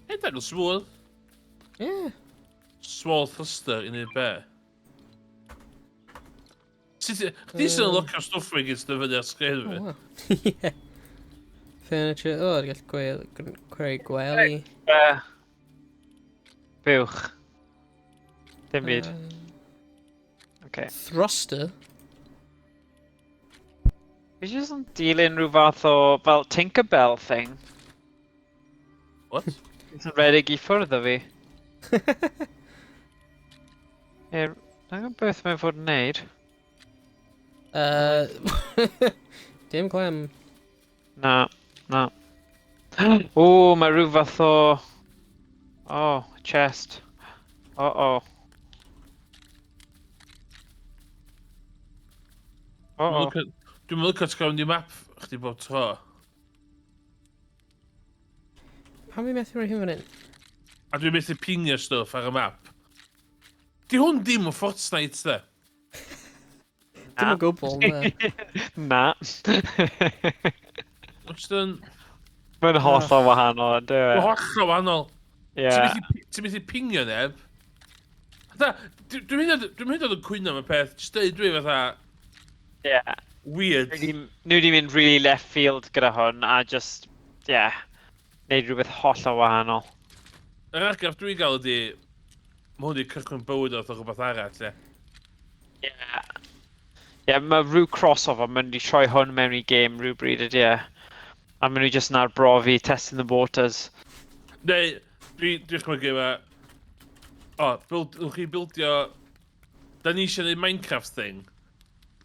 Hey, that was small. Yeah. Small thruster i neud be? Sut chdi sy'n unlockio stwff fi gyd sydd fyny ar sgrin Oh, fi? wow. Yeah. Furniture. Oh, dwi'n gallu creu gwely. Buwch. Dim byd. Okay. Thruster. Fi jyst yn dilyn rhyw fath o, fel Tinkerbell thing. What? Jyst yn rhedeg i ffwrdd o fi. Ie, na beth mae'n fod yn neud. Dim clem. Na, na. O, mae rhyw fath o... Oh, chest. Oh. Oh. Dwi'n licio ti'n gael mynd i map chdi bob tro. Pam fi methu rhoi hyn fan hyn? A dwi'n methu pingio stwff ar y map. Di hwn dim yn Fortnite, de. Dim o gwbl, na. Na. Just yn. Mae'n hollol wahanol, yn dyw e? Hollol wahanol. Ie. Ti'n methu pingio neb. Fatha, dwi'n mynd yn cwyno am y peth, jyst deud dwi fatha, weird. Nhw wedi mynd really left field gyda hwn, a just, yeah, neud rhywbeth hollol wahanol. Yr argraff dwi'n gael ydi, mae hwn wedi cychwyn bywyd o'r rhywbeth arall, ie. Yeah. Yeah, mae rhyw crossover, maen nhw wedi troi hwn mewn i game rhywbryd ydy e. A maen nhw jyst yn arbrofi, testing the waters. Neu, Dwi'n chmygu yma. O, build, ewch chi buildio. Da ni eisiau gwneud Minecraft thing.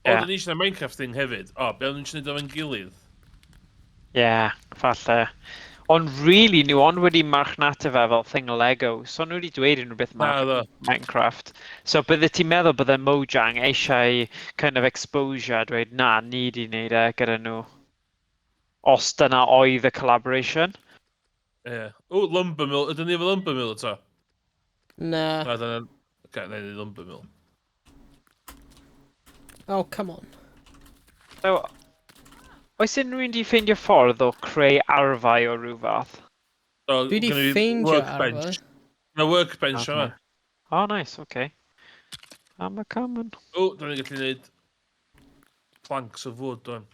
O, da ni eisiau gwneud Minecraft thing hefyd. O, be o'n eisiau gwneud efo'n gilydd? Ie, yeah, falle. Ond really, nhw ond wedi marchnata fe fel thing Lego. So nhw wedi dweud unrhyw beth Na, ddo. Minecraft. So bydde ti'n meddwl bydde Mojang eisiau kind of exposure a dweud, "Na, ni wedi wneud e gyda nhw." Os dyna oedd y collaboration. Ie. Yeah. O, lumber mill. Ydyn ni efo lumber mill eto? Na. Na, dyna. Oce, na i lumber mill. Oh, come on. So, oes unrhyw un 'di ffeindio ffordd o creu arfau o ryw fath? So, Dwi 'di gynna fi ffeindio workbench. arfau. Mae workbench Ocê. yma. Oh, nice, okay. I'm a coming. O, da ni'n gallu gwneud planks of wood, dwi'n.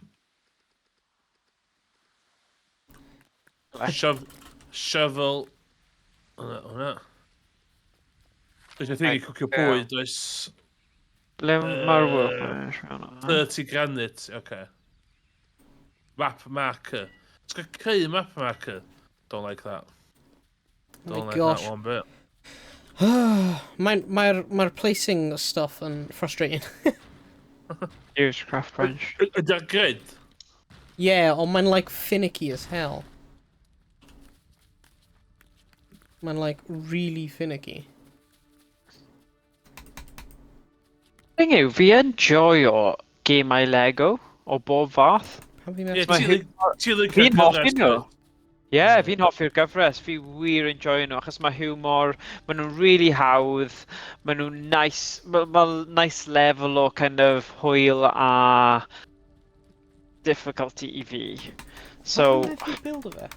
Shovel. Hwna, hwnna. Dwi'n gallu Right, cwcio ie. bwyd, oes. Ble mae'r workbench? 30 granite, oce. Okay. Map marker. Ti'n cael creu map marker? Don't like that. Oh Don't my like gosh. that one bit. Mae'r mae mae placing stuff yn frustrating. Use craft bench. Ydy'r grid? Yeah, ond mae'n like finicky as hell. Mae'n like really finicky. Thing yw, fi yn joio gemau Lego o bob fath. Pam fi'n Ie, meddwl? Mae ti'n licio'r Fi'n hoffi cyfres, nhw. dwyt? Ie, yeah, fi'n hoffi'r gyfres. Fi wir yn joio nhw, achos mae humor, maen nhw'n really hawdd, maen nhw'n nice, mae ma nice level o kind of hwyl a difficulty i fi. So, Pam fi'n build o fe?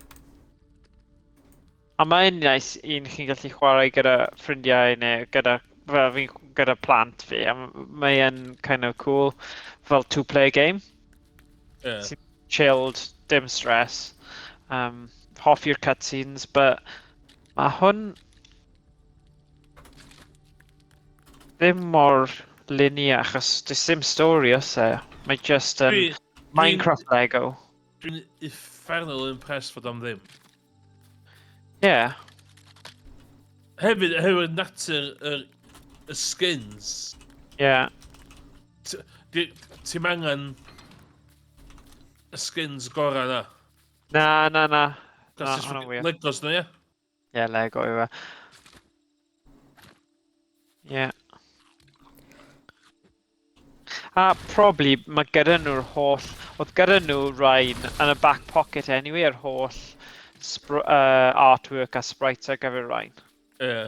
A mae'n nice un chi'n gallu chwarae gyda ffrindiau neu gyda, fel fi'n gyda plant fi, a mae'n kind of cool fel two-player game. Ie. Chilled, dim stress. Hoffi'r cutscenes, but mae hwn ddim mor linear achos does dim stori oes e. Mae just yn Minecraft Lego. Dwi'n uffernol impressed fod am ddim. Hefyd, hefyd natur y skins. Ti'n angen y skins gorau na. Na, na, na. Na, That's just hwnna'n wir. Legos na, ie? Yeah, Lego yw e. Yeah. A probably mae gyda nhw'r holl... Oedd gyda nhw rhain yn y back pocket anyway, yr holl artwork a sprites ar gyfer rhain. Ie.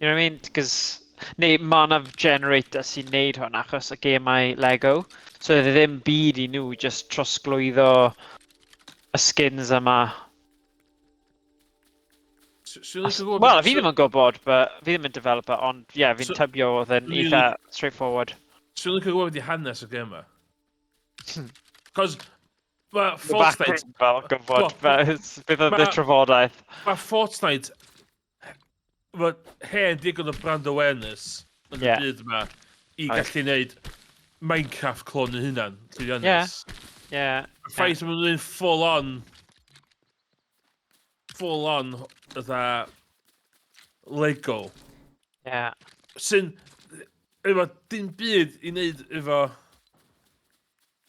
You know what I mean? Because... Neu mae yna generator sy'n neud hwn achos y gemau Lego. So oedd e ddim byd i nhw just trosglwyddo y skins yma. Swn i'n licio gwybod Wel, fi ddim yn gwybod, but fi ddim yn developer, ond ie, yeah, fi'n tybio oedd yn eitha straightforward. Swn i'n licio gwybod beth di hanes y gêm yma. Cos mae The Fortnite background fel gwybod, Wel, beth oedd y trafodaeth. Mae Fortnite, mae hen digon o brand awareness yn y byd yma i gallu neud Minecraft clone eu hunan, llwyddiannus. Y ffaith maen nhw'n full on, fatha Lego. Sy'n, efo dim byd i wneud efo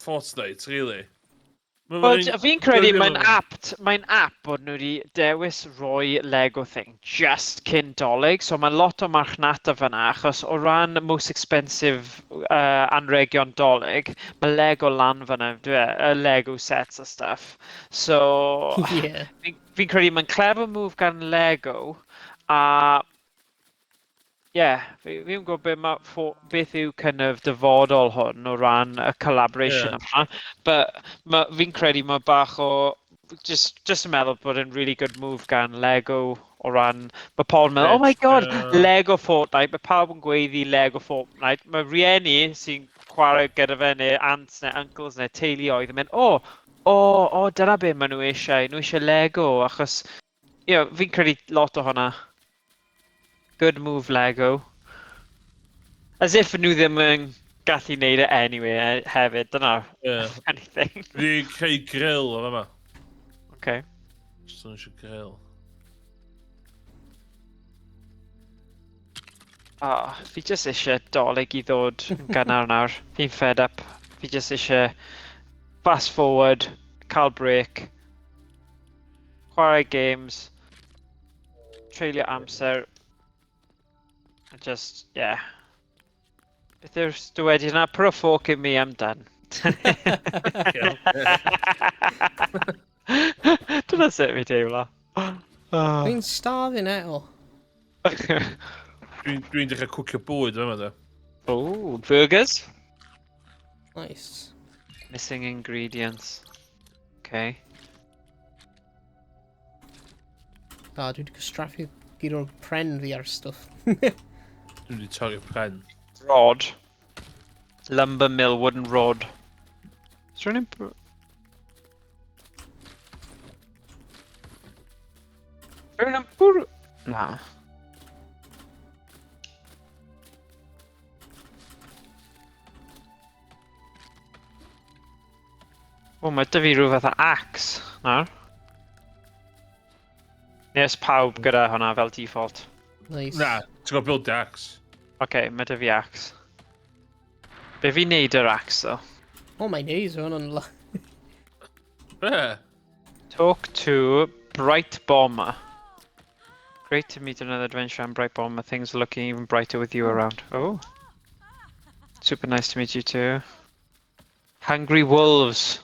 Fortnite, really. Wel, fi'n credu mae'n apt, mae'n apt bod nhw wedi dewis roi Lego thing just cyn Dolig, so mae lot o marchnata fyna, achos o ran most expensive anregion Dolig, mae Lego lan fyna, dwi e, y Lego sets a stuff. So, fi credu mae'n clever move gan Lego, a yeah, fi'n gwybod be ma, beth yw kind of dyfodol hwn o ran y collaboration yma, but fi'n credu mae bach o, just yn meddwl bod yn really good move gan Lego o ran, mae pobl yn meddwl, "Oh my God, Lego Fortnite," mae pawb yn gweiddi "Lego Fortnite," mae rieni sy'n chwarae gyda fe neu aunts neu uncles neu teuluoedd yn mynd, Oh, dyna be maen nhw eisiau, nhw eisiau Lego," achos, fi'n credu lot o hwnna. Good move, Lego. As if nhw ddim yn gallu neud e anyway hefyd, dyna anything. Fi wedi creu grill o yma. Okay. Just yn eisiau grill. Oh, fi jyst eisiau Dolig i ddod yn gynnar nawr. Fi'n fed up. Fi jyst eisiau fast forward, cael break, chwarae games, treulio amser, a just, yeah. Beth yw'r dywediad yna? Put a fork in me, I'm done. Dyna sut fi teimlo. Oh. Fi'n starfing eto. Dwi'n dwi dechrau cwcio bwyd yma, da. Oh, burgers? Nice. Missing ingredients. Okay. Ah, dwi wedi cystraffu gyd o'r pren fi ar stwff. Dwi wedi torri'r pren. Rod. Lumber mill, wooden rod. Is there any... Rhywun yn bwrw... Na. O, mae dy fi rhyw fath o axe nawr. Neu os pawb gyda hwnna fel default. Nice. Na, ti'n gwybod build the axe. Oce, okay, mae dy fi axe. Be fi'n neud yr axe, though? Oh my days, mae hwnna'n... Be? Talk to Bright Bomber. Great to meet another adventurer. I'm Bright Bomber. Things are looking even brighter with you around. Oh. Super nice to meet you too. Hungry wolves.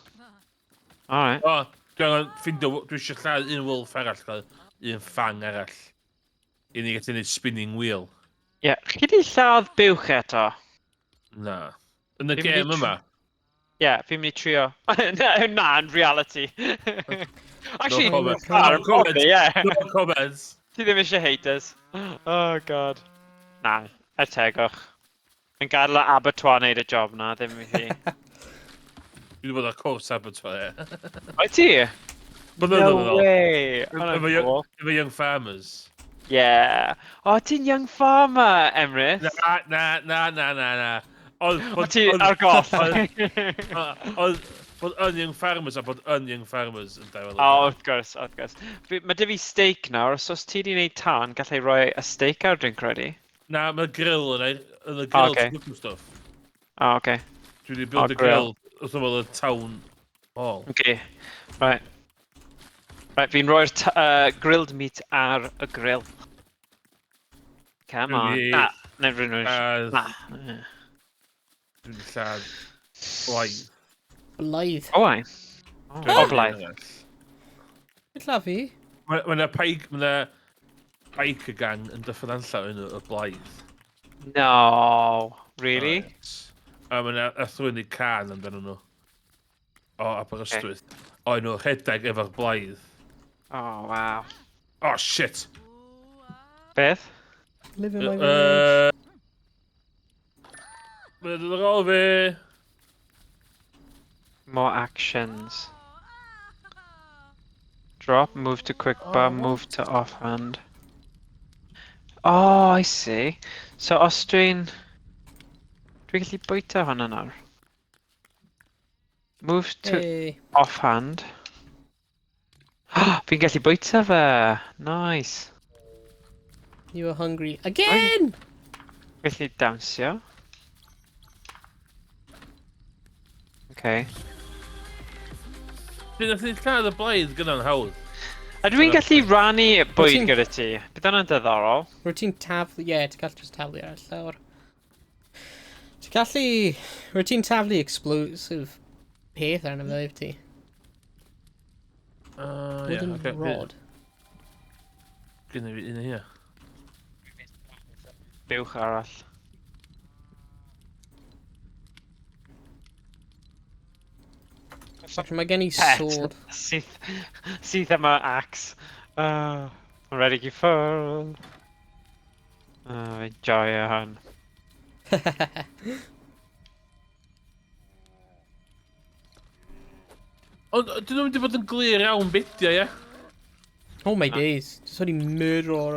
Alright. O, dwi angen ffindio, dwi eisiau lladd un wolf arall, cael un ffang arall. I ni gallu gwneud spinning wheel. Ie, yeah, chi di lladd buwch eto? Na. Yn y Fi'n mynd i gêm yma. Ie, yeah, fi'n mynd i trio. Na, na, yn reality. Actually, No comment. na, No comment. probably, yeah. No comments. Ti ddim eisiau haters. Oh, god. Na, er tegwch. Yn gadael y abattoir wneud y job na, ddim i fi. Dwi wedi bod ar cwrs abattoir, ie. Wyt ti? Blynyddoedd No yn ôl. way! Hwnna'n Efo young- cool. Efo Young Farmers. Yeah. O, ti'n young farmer, Emrys. Na, na, na, na, na, na. Oedd... O, ti ar goll. Oedd bod yn Young Farmers a bod yn Young Farmers yn dau O, wrth gwrs, wrth gwrs. Mae dy fi steak nawr, so os ti di wneud tân, gallai roi y steak ar dwi'n credu. Na, mae grill yn ei... Yn y grill, ocê. ti'n cwcio stwff. O, oce. Dwi wedi build O, y grill wrth ymyl y town hall. Okay. Right. Right, fi'n rhoi'r grilled meat ar y grill. Come on. Dwi 'di Na, never yn lladd- Na. Dwi wedi lladd blaidd. Blaidd. O, ai. O, blaidd. Beth la fi? Mae yna pike, mae yna biker gang yn Dyffryn Nantlle yn y blaidd. No, really? Oes. A mae yna athro i can amdano nhw. O Aberystwyth. O, nhw rhedeg efo'r blaidd. Oh, wow. Oh, shit! Beth? Live in my village. Mae'n dod ar ôl fi! More actions. Drop, move to quick bar, Oh, move to offhand. Oh, I see. So os dwi'n... Dwi'n gallu bwyta hwnna nawr. Move to Hey. offhand. Fi'n gallu bwyta fe! Nice. You are hungry again! Gallu dawnsio. Okay. Dyn nath ni lladd y blaidd gyda'n hawdd. A dwi'n gallu rannu bwyd ti'n- gyda ti. Bydd hwnna'n diddorol. Rwyt ti'n taflu... Ie, ti'n gallu just taflu ar y llawr. Ti'n gallu... Rwyt ti'n taflu explosive peth arno fe, ti? Ie, Wooden ocê. rod. Gynna fi un o hynna. Buwch arall. Actually, mae gen i Pet. sword. Syth, syth am y axe. I'm ready i ffwrdd. Fi'n joio hwn. Ond dyn nhw'n mynd i fod yn glir iawn beidio, ie? Oh my days. Just wedi murder o'r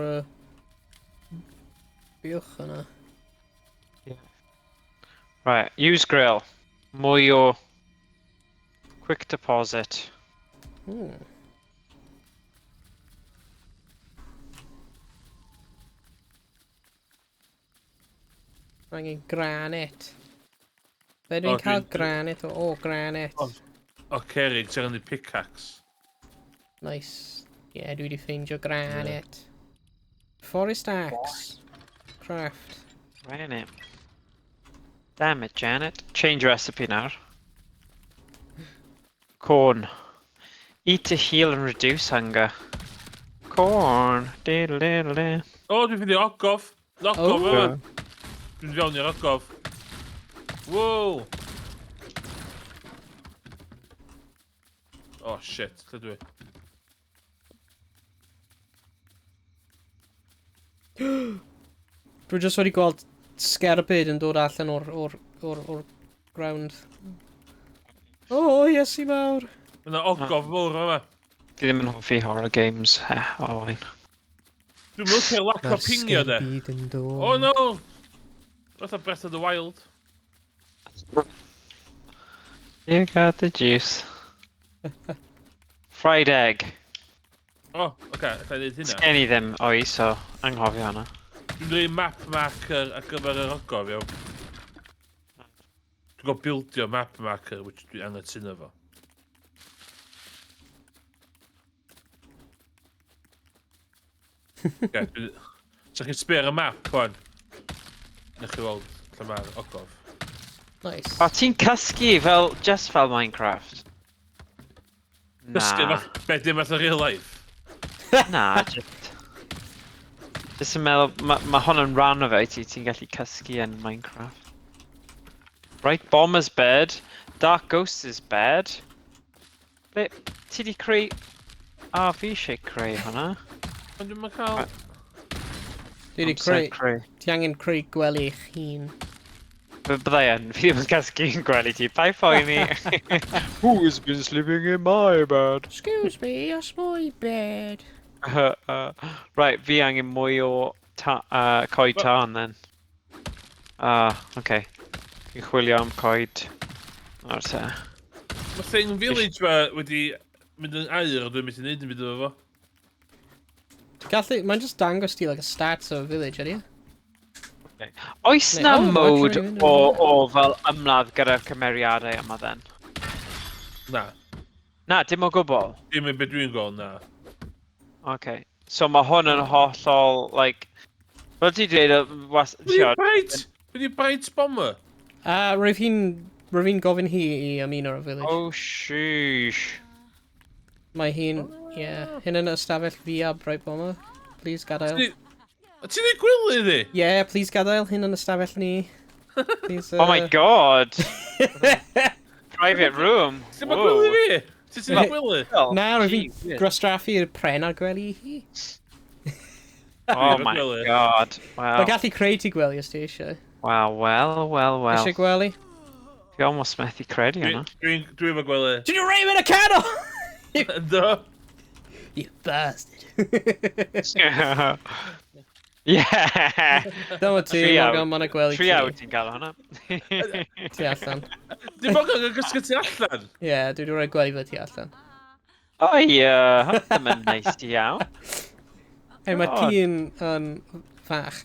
buwch yna. Right, use grill. Mwy o quick deposit. Angen granite. Be dwi'n O, cael dwi'n- granite o? O, granite. O. O, cerig, ti'n rhannu pickaxe. Nice. Ie, yeah, dwi wedi ffeindio granite. Forest axe. Craft. Right in it. Damn it, Janet. Change recipe nawr. Corn. Eat to heal and reduce hunger. Corn. Diddle diddle diddle. O, dwi'n ffeindio ogof. Ogof Oh. yma. Dwi'n fewn i'r ogof. Wow! Oh shit, lle dwi? Dwi jyst wedi gweld sgerbyd yn dod allan o'r, or, or, or ground. O, oh, Iesu mawr. Mae yna ogof mawr yma. Fi ddim yn hoffi horror games, he, Owain. Dwi'n mynd cael lack o pingio de. sgerbyd yn dod. Oh no! Fatha Breath of the Wild. You got the juice. Fried egg. O, oh, oce, okay, allai neud hynna. Sgen i ddim o'i, so anghofio hwnna. Dwi'n dweud map marker ar gyfer yr ogof, iawn. Dwi'n gwybod buildio map marker, which dwi'n anghytuno fo. Ie, So chi'n sbio ar y map, wan. Newch chi weld lle mae'r ogof. Nice. O, ti'n cysgu fel, just fel Minecraft? Na. Cysgu fath, be dim fath o real life. Na, just... Just yn meddwl, mae ma hwn yn rhan o fe, ti'n gallu cysgu yn Minecraft. Right, Bomber's bed. Dark Ghost is bed. Ble, ti di creu... A, oh, fi eisiau creu hwnna. Ond dwi'n cael... Dwi wedi Amser creu... creu. Ti angen creu gwely eich hun. Byddai yn, fi ddim yn cysgu yn gwely ti. Paid poeni. Who's been sleeping in my bed? Excuse me, that's my bed. Right, fi angen mwy o coed tân then. Ah, okay. Fi'n chwilio am coed. Nawr te. Mae thing village ma wedi mynd yn aur, a dwi'n mynd i wneud yn byd efo fo. Gallu, mae'n just dangos ti like a stats o village, ydy e? Oes na Oh, mode actually, o fel ymladd gyda'r cymeriadau yma then? Na. Na, dim o gwbl. Dim yn beth dwi'n gweld, na. Okay. So mae hwn yn hollol, like... Fel ti dweud, was... Be di Bright? Be di Bright Bomber? Rwyf hi'n gofyn hi i ymuno o'r village. Oh, sheesh. Mae hi'n, ie, yeah, hyn yn ystafell fi a Bright Bomber. Please gadael. Ti'n ei gwely iddi? Yeah, please gadael hyn yn ystafell ni. Please, Oh my God! Private room! Ti'n ma gwely fi? Ti'n ma gwely? Na, rwyf fi'n gwastraffu'r pren ar gwely i hi. Oh my Gwely. God. Mae Wow. gallu creu ti gwely os ti eisiau. Wow, well, well, well. Eisiau gwely? Fi almost methu credu hwnna. Dwi'n efo gwely. Did you rape in a candle? Do. You bastard. Yeah! Dyma ti, Tri awr. Morgan, mae'n gwely Tri ti. awr ti'n gael hwnna. Ti allan. Dim ond yn gysgu ti allan. Ie, yeah, dwi wedi rhoi gwely fe ti allan. O ie, hwnna ddim yn neis iawn. Hei, mae God. tŷ yn fach.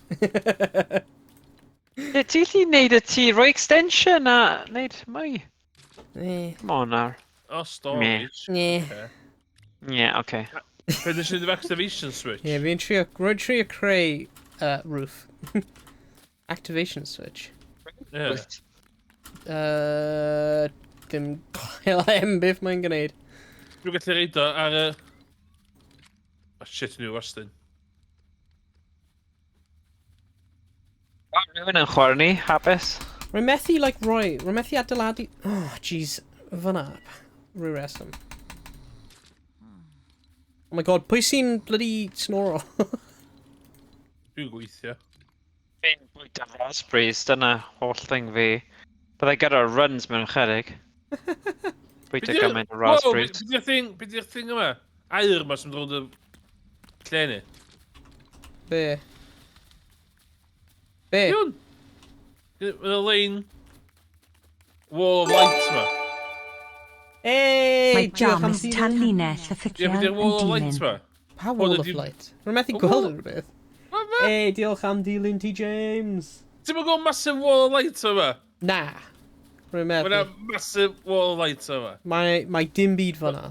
Ie, ti'n gallu neud y tŷ, rhoi extension a neud mwy. Ne. Come on nawr. O, storage. Ne. Ocê. Ie, oce. Be nes i wneud activation switch? Ie, fi'n trio, rwy'n trio creu roof. Activation switch. Ie. Dim clem beth mae'n gwneud. Dwi'n gallu reid o ar y... Oh shit, ni wastad. O, rhywun yn chwarae ni, hapus. Rwy'n methu, like, roi, rwy'n methu adeiladu... Oh, jeez, fyna. Rhyw reswm. Oh my God, pwy sy'n bloody snoro? Dwi'n gweithio. Fi'n bwyta raspberries, dyna holl thing fi. Byddai gyda runs mewn chydig. Bwyta gymaint o raspberries. Be di'r thing, be di'r thing yma? Aur ma sy'n mynd rownd y lle ni. Be? Be? Iawn. Mae'n lein wall of light ma. Hey, Mae diolch am James dilyn. Tanlinell y Ie, be ffycian di'r yn wall of light dilyn. ma? Pa Hwn wall of ydi- light? Rwy'n methu O, gweld wall- rhywbeth. Ma fe? Hey, diolch am dilyn ti, James. Ti'n mynd gweld massive wall of light yma? Na. Rwy'n Mae meddwl. massive wall of light yma. Mae dim byd fyna.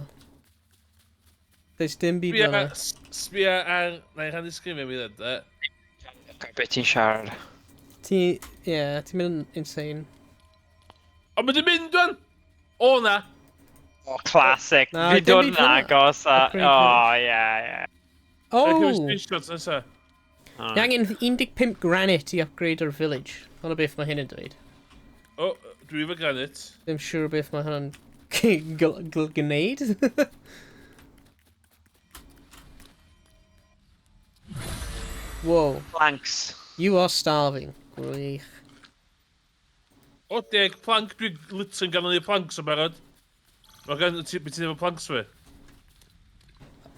There's dim byd Sbia, fyna. sbia ar... Na i rhannu sgrin fi ddod, e. Be ti'n siarad? Ti, ie, yeah, ti'n mynd yn insane. Ond mae'n mynd wan! O na! Oh, classic. Na, Fi dim dod byd yn fyna. agos a... Upgrade Oh, yeah, yeah. Oh! Dwi'n screenshots nesa. Ni angen 15 granite i upgrade o'r village. Hwna beth mae hyn yn dweud. O, dwi efo granite. Ddim siŵr beth mae hwnna'n gwneud. Whoa, Planks. you are starving. Gwych. O, 10 plank, dwi literally ganol i planks yn barod. Mae gan, ti, beth ti'n efo planks fi?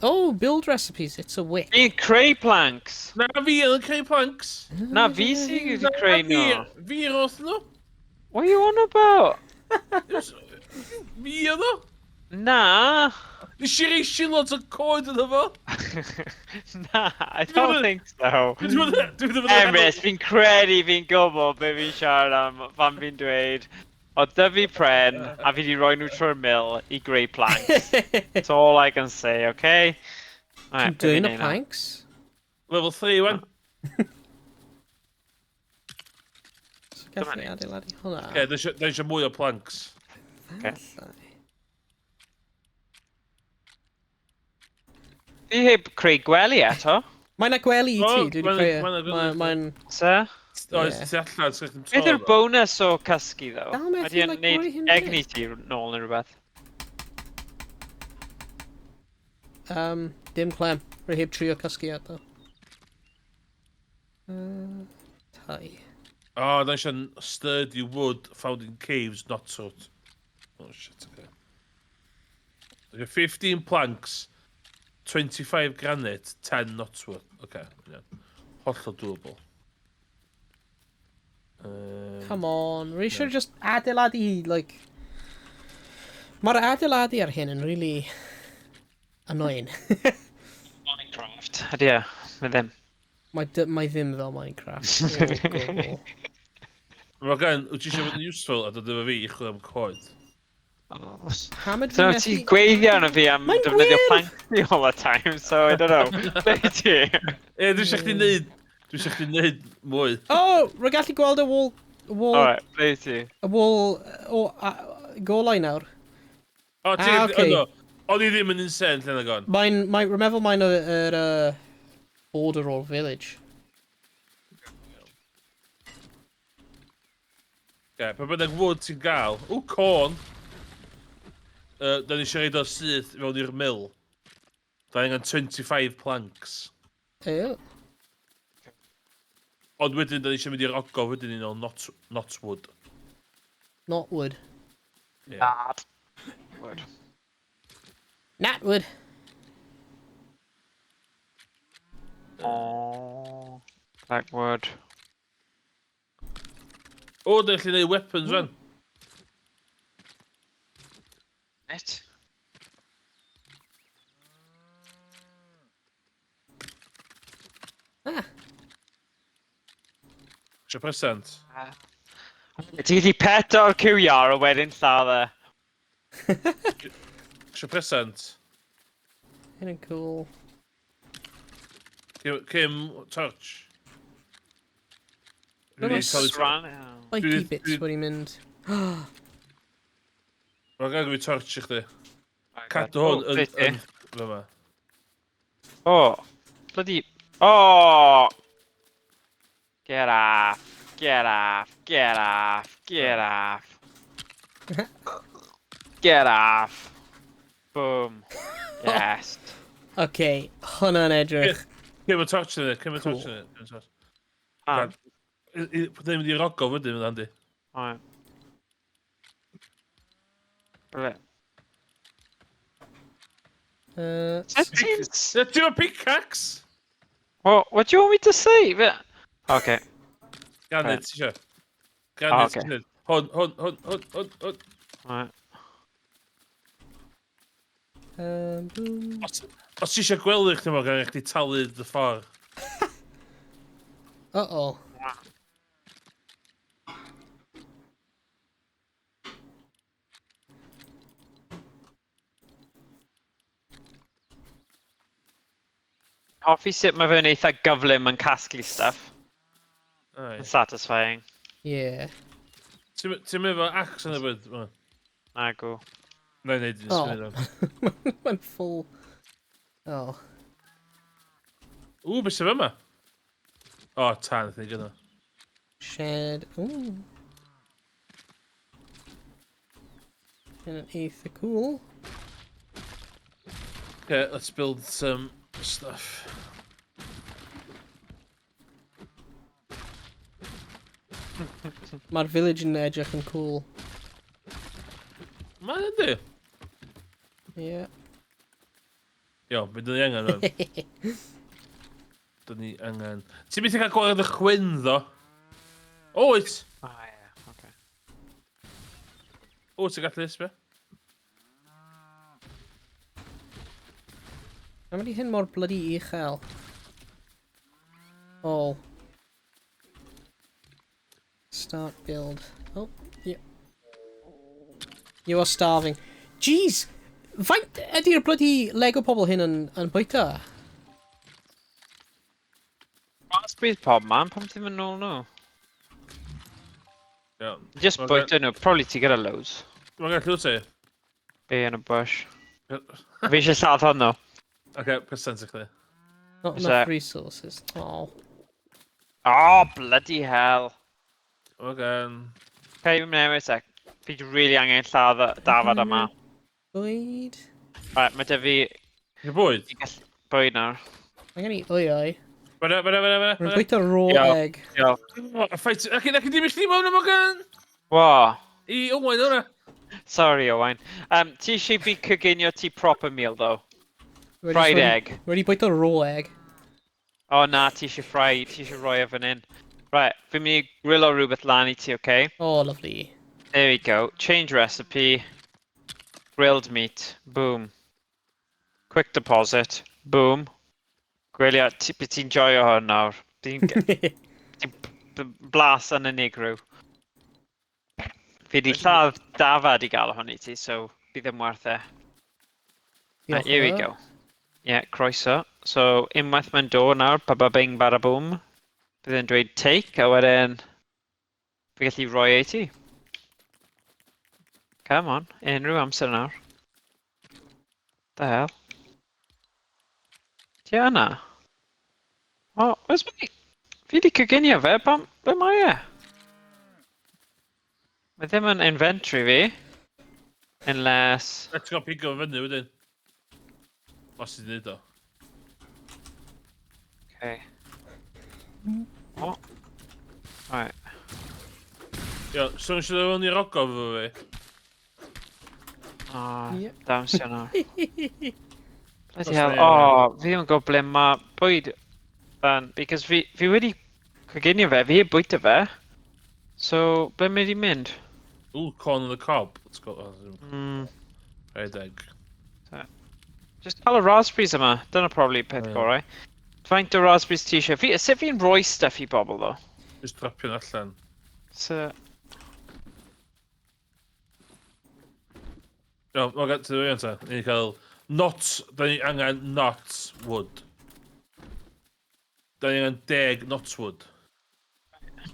Oh, build recipes, it's a wick. Fi'n creu planks. Na fi yn creu planks. Na, fi sy'n wedi Na, creu fi, nhw. fi roth nhw. What are you on about? Fi oedd o. Na. Nes i rei shillods o coed iddo fo. Na, I don't think so. Dwi'n mynd Emrys, fi'n credu fi'n gwybod be fi'n siarad am pan fi'n dweud o dyfu pren a fi wedi rhoi nhw trwy'r mill i greu planks. That's all I can say, okay? Right, Ti'n be fi'n dwyn y neud nawr? planks? Level 3, wan. So gallu ni. adeiladu hwnna. Oce, da eisiau mwy o planks. Ocê. Falle. Fi heb creu gwely eto. Mae 'na gwely i O, ti, dwi wedi ma' 'na- creu e. ma' 'na gwely i ti. Mae'n... Se? Oes, Ie. ti allan, sgwch chi'n Beth yw'r bonus o cysgu, ddo? Dal methu, Ydy e'n like, rhoi hyn neud egni ti nôl neu rhywbeth? Dim clem. Rwy heb trio cysgu eto. Tai. O, da eisiau sturdy wood found in caves, not sort. Oh, shit, okay. Okay, 15 planks, 25 granite, 10 knotwood. Okay, yeah. Hollol doable. Come on, rwy eisiau just adeiladu, like... Mae'r adeiladu ar hyn yn really annoying. Minecraft. Ydy e, mae ddim. Mae ddim fel Minecraft. O gwbl. Mae gen, wyt ti eisiau fod yn useful a dod efo fi i chwilio am coed? Pam ydw So i'n ti'n methu... gweithio arno fi am Mae'n defnyddio gwyrdd! planks all the time, so I don't know. Be ti? E, dwi eisiau chdi neud, dwi eisiau chdi neud mwy. Oh, rwy'n gallu gweld y wall... Wall... Alright, ble ti? Y wall... O, golau nawr. O, ti, Ah, ocê. yno. O'n i ddim yn insane lle na gon. Rwy'n meddwl mae'n yr border o'r village. Ie, pa bynnag wood ti'n gael. O, corn. Da ni eisiau reid o syth i fewn i'r mill. Da ni angen 25 planks. Ew. Ond wedyn, da ni eisiau mynd i'r ogof wedyn i nôl not wood. Not wood. Ie. Bad. Wood. Nat wood. Oh, black wood. O, da ni'n gallu neud weapons wan. It. Ah. Eisiau present. Ti wedi peto'r QR a wedyn lladd e. Eisiau present. Hyn yn cool. Kim, torch. Dyma Dwi 'di cael ei- Rhan. Spiky bits wedi mynd. Mae'n gael fi torch i chdi. Cadw hwn yn... yn... yn fyma. Oh, bloody... Oh! Get off. Get off. Get off. Get off. Get off. Boom. Yes. Okay, hwnna'n edrych. Cym y torch yn e, cym y Cool. torch yn e. Cym y torch. Ah, Byddai'n mynd i'r ogof wedyn, fydd Andy. alright. Ble? Ti'n efo pickaxe? Well, what do you want me to say? Okay. Granite, ti isio. Granite, Ah, ocê. ti isio. Hwn, hwn, hwn, hwn, hwn, hwn. Alright. Boom. Os ti eisiau gwely chdi mo, gan i chdi talu dy ffordd. Uh-oh. Hoffi sut mae fe'n eitha gyflym yn casglu stuff. Aye. Yn satisfying. Yeah. Ti'n mynd efo axe yn y byd? Nagw. Na i neud Oh. yn ysgrifennu. Mae'n full. Oh. Ww, beth sydd yma? O, tan, ydyn ni gyda. Shed. Ooh. Yn eitha cool. Okay, let's build some stuff. Mae'r village yn edrych yn cool. Mae'n ydy. Yeah. Iawn, be dyn ni angen rwan? Dyn ni angen. Ti'n mynd i cael gwared y chwyn, ddo? O, wyt! Ah, ie, oce. O, ti'n gallu ysbio? Pam ydi hyn mor bloody uchel? Oh. Start build. Oh, yeah. You are starving. Jeez! Faint ydy'r bloody Lego pobl hyn yn bwyta? Raspberries pob man, pam ti'n mynd nôl nhw? Iawn. Just Ocê. bwyta nhw, probably ti gyda loads. Mae'n gallu wyt ti? Be yn y bush. Fi eisiau lladd hwn though. Oce, percent i chdi. Not Is enough that- resources. Oh. Oh, bloody hell. Oce. Okay, fi'n mynd newid sec. Fi really angen lladd y dafad yma. Bwyd. Right, mae dy fi Chi bwyd? i gallu bwyd nawr. Angen i oi oi. Fyna, fyna, fyna, Rwy'n fyna. bwyta raw Iawn. egg. Diolch. A fight. Ac i dim i chdi mewn yma gan? Wo, I Owain o'na. Sorry, Owain. Ti eisiau fi coginio ti proper meal though? Wedi Fried wedi- egg. Wedi bwyta raw egg. O na, ti eisiau fried, ti eisiau rhoi e fan hyn. Right, fi'n mynd i grillo rhywbeth lan i ti, okay? Oh, lovely. There we go. Change recipe. Grilled meat. Boom. Quick deposit. Boom. Gwylio, ti, byd ti'n joio hwn nawr. Ti'n blas yn unigryw. Fi di lladd dafad i gael hwn i ti, so bydd ddim werth e. Right, Diolch here we yn fawr. go. Yeah, croeso. So, unwaith mae'n dod nawr, ba ba bing bada boom. Bydd e'n dweud take, a wedyn fi gallu rhoi e i ti. Come on, unrhyw amser nawr. The hell? Ti yna? O, where's my? Fi di coginio fe, pam, ble mae e? Mae ddim yn inventory fi. Unless. Let's go pigo fyny wedyn. Os ti'n neud o. Okay. O. Right. Ia, so eisiau dod fewn i'r ogof efo fi? O, Yep. dawnsio nawr. Bloody Os hell. neu- O, fi ddim yn gwybod ble mae bwyd fan, because fi wedi coginio fe, fi heb bwyta fe. So, ble mae di mynd? Ooh, corn on the cob. Let's go. Oh, Fried egg. Just cael y raspberries yma. Dyna probably peth Ie. gorau. Faint o raspberries ti eisiau? Sut fi'n rhoi stuff i bobl, ddo? Just dropio nhw allan. So, Iawn, mae'n gael, ti'n dweud ta. Ni'n cael not, da ni angen not wood. Da ni angen 10 knot wood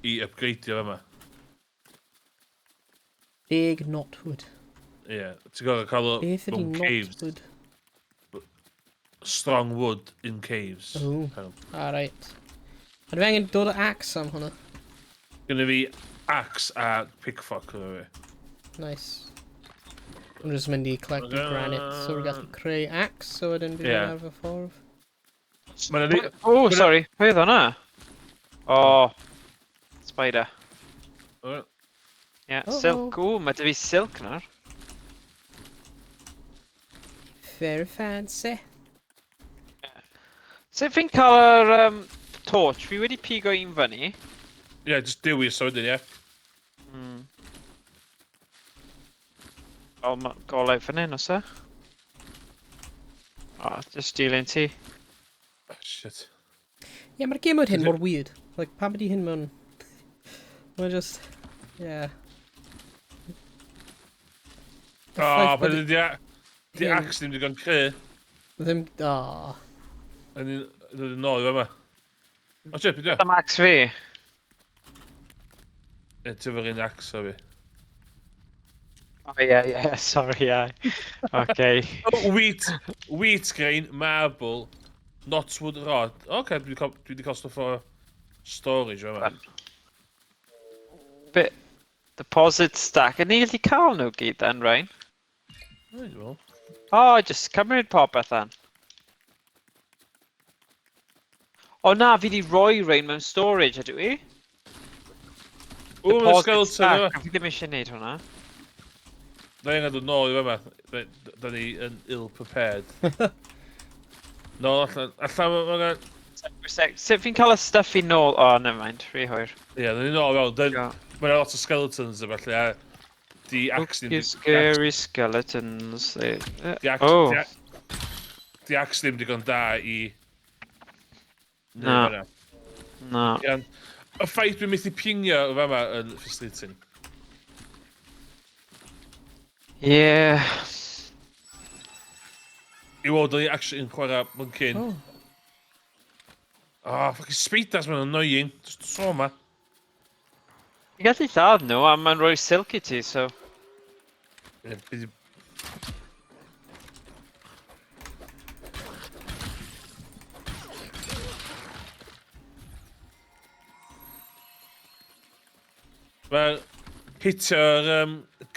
i upgradeio yma. 10 knotwood. Ie, yeah, ti'n gorfod cael o Beth ydi mewn caves. knotwood? Strong wood in caves. Oh. Cael. Alright. A dwi angen dod o axe am hwnna. Gynna fi axe a pickfork efo fi. Nice. I'm just mynd i collect the granite, so we're gallu creu axe, so wedyn bydd Ie. yeah. ar fy ffordd. Mae'n ni. Oh, sorry. Pwy oedd hwnna? Oh, spider. Yeah, Uh-oh. silk. Ooh, mae dy fi silk nawr. Very fancy. Sut fi'n cael yr torch? Fi wedi pigo un fyny. Ie, yeah, just dewis o wedyn, ie. O, mae golau fan hyn, oes e? O, just dilyn ti. Oh, shit. Ie, yeah, mae'r game mode hyn Is it- mor weird. Like, pam ydi hyn mewn? Mae'n just. Yeah. Y O, ffaith pan bod ydi di hyn axe ddim digon cry. Ddim. Oh. Yn Dod yn ôl i fama. O, shit, beth yw? Dyma axe fi. Ie, ti efo'r un axe o fi. Oh, yeah, sorry, yeah. Okay. Oh, wheat grain, marble, knotwood rod. Oce, okay, dwi wedi cael stuff o storage yma. Bit deposit stack. Ydyn ni gallu cael nhw gyd then, Ryan? Dwi'n meddwl. Oh, just cymryd popeth then. O na, fi di roi rhain mewn storage, ydw i? O, mae'n Deposit skeleton stack. yma. Fi ddim eisiau gwneud hwnna. Da ni'n dod nôl i fama. Da ni yn ill-prepared. No, allan, allan, mae'n... Sut fi'n cael y stuff i nôl? Oh, never mind, rhy hwyr. Ie, da ni'n nôl fewn. Yeah. Mae'n lot o skeletons a felly, a di axe You ddim... scary skeletons. Di axe... Oh. Di axe ddim digon da i... Na. Na. Iawn. Y ffaith dwi'n methu pingio o fama yn frustrating. Yeah. I weld o'n i actually yn chwarae Monkey. Oh. Oh, fucking spiders ma'n annoying. Just so ma. Ti'n gallu lladd nhw a mae'n rhoi silk i ti, so... Ie, bydd. Mae'r hitio'r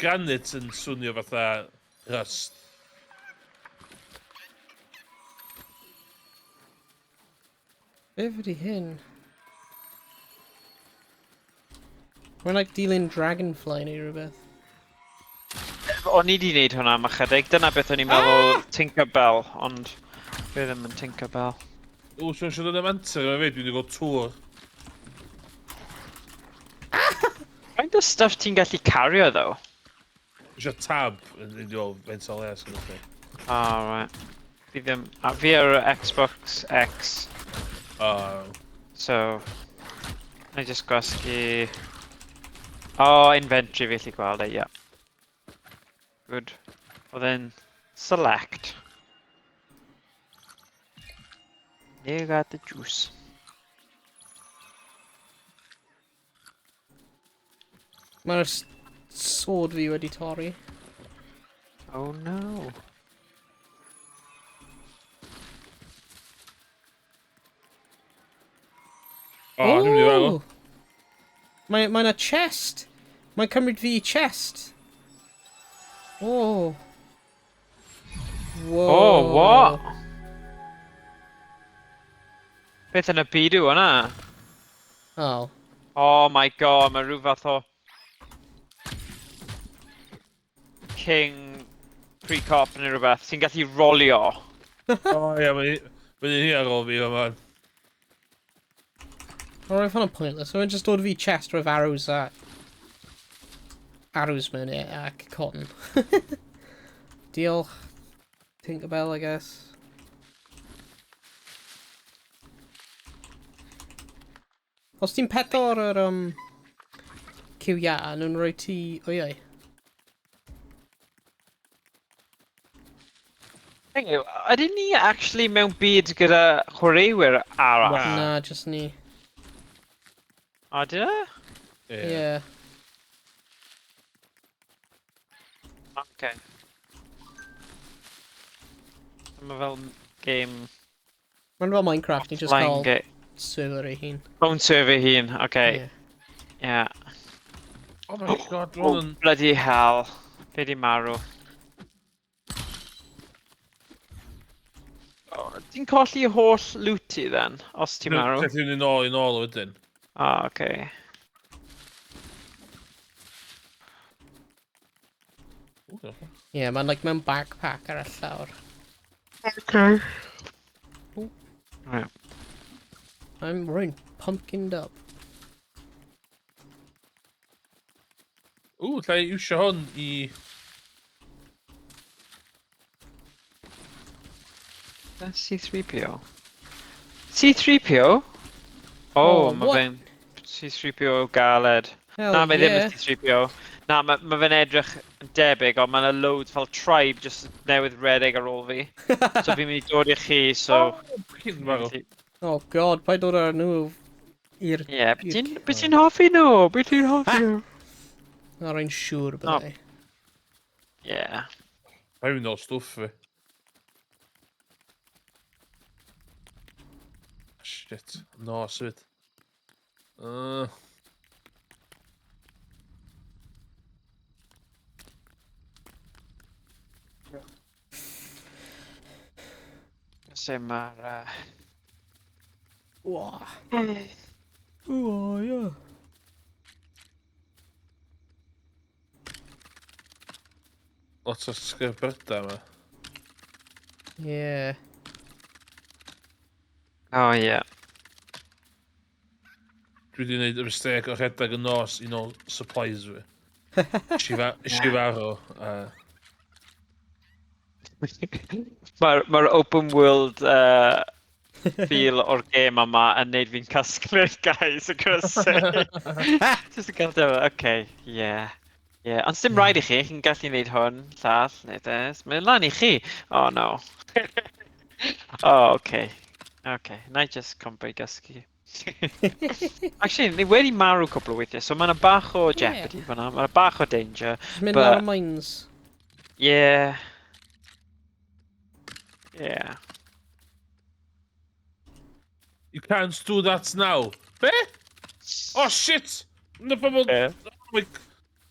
granite yn swnio fatha rust. Beth ydy hyn? Mae'n like dilyn dragonfly neu rhywbeth. O'n i di wneud hwnna am ychydig, dyna beth o'n i'n meddwl Tinkerbell, ond fe ddim yn Tinkerbell. O, so eisiau dod am antur yma fi, dwi'n gweld tŵr. Faint o stuff ti'n gallu cario, though? Eisiau tab yn mynd i ôl faint o les gyda chi. Oh, right. Fi ddim... A fi ar y Xbox X, O, so... Na i just gwasgu... Oh, inventory fi allu gweld e, yeah. Good. Well then, select. You got the juice. Mae'r sword fi wedi torri. Oh no. O, dwi'n mynd i farw. Ooh! Mae 'na chest! Mae'n cymryd fi i chest! Oh. Whoa. Oh, what? Beth yn y byd yw hwnna? Oh. Oh my God, mae rhyw fath o King pre-cop neu rhywbeth sy'n gallu rolio. O, ie, mae'n un hi ar ôl fi yma. Oh, I found pointless. So mae'n just dod fi chest with arrows a arrows mewn e ac cotton. Diolch. Tinkerbell, I guess. Os ti'n peto ar yr cyw iâ, nhw'n rhoi ti wyau. Thing yw, ydyn ni actually mewn byd gyda chwaraewyr arall? Na. Na, just ni. O, dyn e? Ie. Yeah. Okay. Mae fel game. Mae'n fel Minecraft, ni just Flying cael game. server ei hun. Own server hun, okay. Yeah. Yeah. Oh my God, Oh, roedd yn bloody hell. Fe di marw. Oh, ti'n colli holl loot ti then, os ti'n marw? Ti'n mynd yn ôl i nôl wedyn. Ah, okay. Yeah, mae'n like mewn backpack ar y llawr. Okay. Ooh. Right. I'm rwy'n pumpkined up. Ww, lle i iwsio hwn i That's C3PO. C3PO? Oh, Oh, mae what? fe'n C3PO galed. Hell Na, mae ddim yeah. yn C3PO. Na, mae fe'n edrych yn debyg, ond mae'n loads fel tribe just newydd redeg ar ôl fi. So fi'n mynd i dod i chi, so Oh, fucking marw. Oh god, paid dod ar nhw i'r. Ie, yeah, beth ti'n hoffi nhw? Beth ti'n hoffi nhw? Na, rwy'n siŵr byddai. Ie. Rhaid fi nôl stwff fi. Shit. Nos fyd. Sut mae'r Wah. O, ie. Lot o sgyrbyda yma. Ie. Oh, ie. Dwi wedi gwneud y mistake o rhedeg y nos i nôl supplies fi. Nes i farw. Mae'r ma open world feel o'r gêm yma yn neud fi'n casglu'r guys, I gotta say. Just yn cael dyma, okay, yeah. Yeah, ond dim rhaid i chi, chi'n gallu neud hwn, llall, neu this. Mae'n lan i chi. Oh no. Oh, okay. Okay, na i just cwmpa i gysgu. Actually, ni wedi marw cwpl o weithiau, so mae yna bach o jeopardy fyna, mae yna bach o danger. Just mynd lawr y mines. Yeah. You can't do that now. Be? Oh shit! Na pobl. Oh my.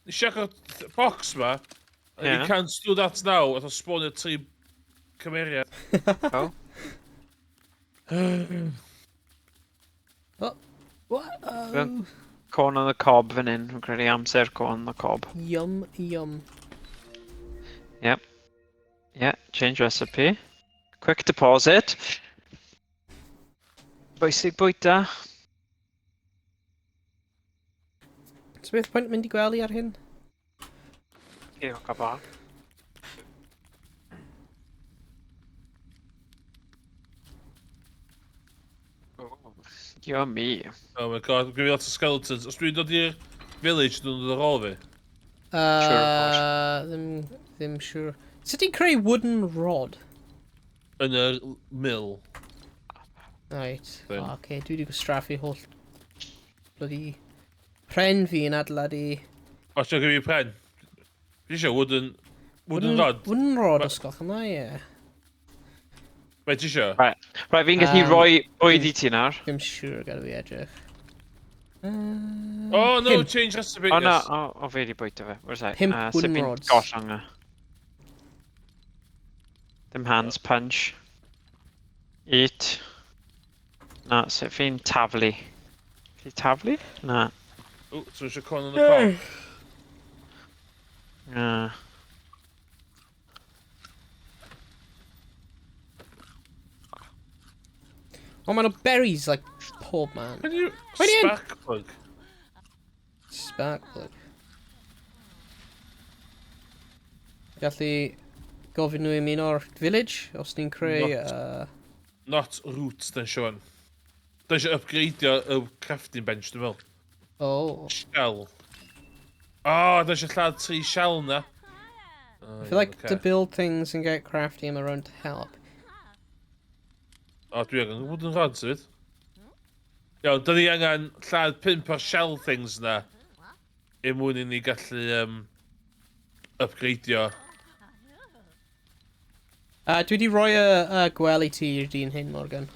Nes i agor box ma. And you can't do that now. Oedd o spawnio tri cymeriad. Oh. What? Oh. Corn on the cob fan hyn, fi'n credu amser corn on the cob. Yum, yum. Yeah, change recipe. Quick deposit. Bwysig bwyta. So beth pwynt mynd i gwely ar hyn? Ie, cael bach. Oh, yummy. Oh my god, dwi'n lot o skeletons. Os dwi'n dod i'r village, dwi'n dod ar ôl fi. Siŵr o fod. Ddim siŵr. Sut ti'n creu wooden rod? Yn y mill. Right. Ddim. Oh, okay, dwi wedi gwastraffu holl bloody pren fi yn adeiladu. Os ti'n gyda fi pren? Fi eisiau wooden rod. Wooden rod, os gwelwch yn dda, ie. Be ti eisiau? Right, fi'n gallu rhoi bwyd i ti nawr. Ddim siŵr, gada fi edrych. Oh no, Pump. Change recipe. O na, Yes. o, fi wedi bwyta fe. Where's that? Pump Sut wooden fi'n rods. gollwng e? Dim hands, punch. Eat. Na, sut fi'n taflu? Fi taflu? Na. O, so eisiau corn on the cob. Na. Oh, mae'n berries, like, pob man. Can you Wait in. Spark plug? Spark plug. Gallu gofyn nhw i mynd o'r village, os ni'n creu. Not. Not roots, dan Siwan. Dan eisiau upgradeio y crafting bench, dwi'n meddwl. Oh. Shell. Oh, dan eisiau lladd tri shell na. Oh, I feel like to build things and get crafty, I'm around to help. O, dwi angen wooden rods hefyd. Iawn, dyn ni angen lladd pump o'r shell things na. Er mwyn i ni gallu upgradeio. Dwi wedi rhoi y gwely ti i'r dyn hyn, Morgan.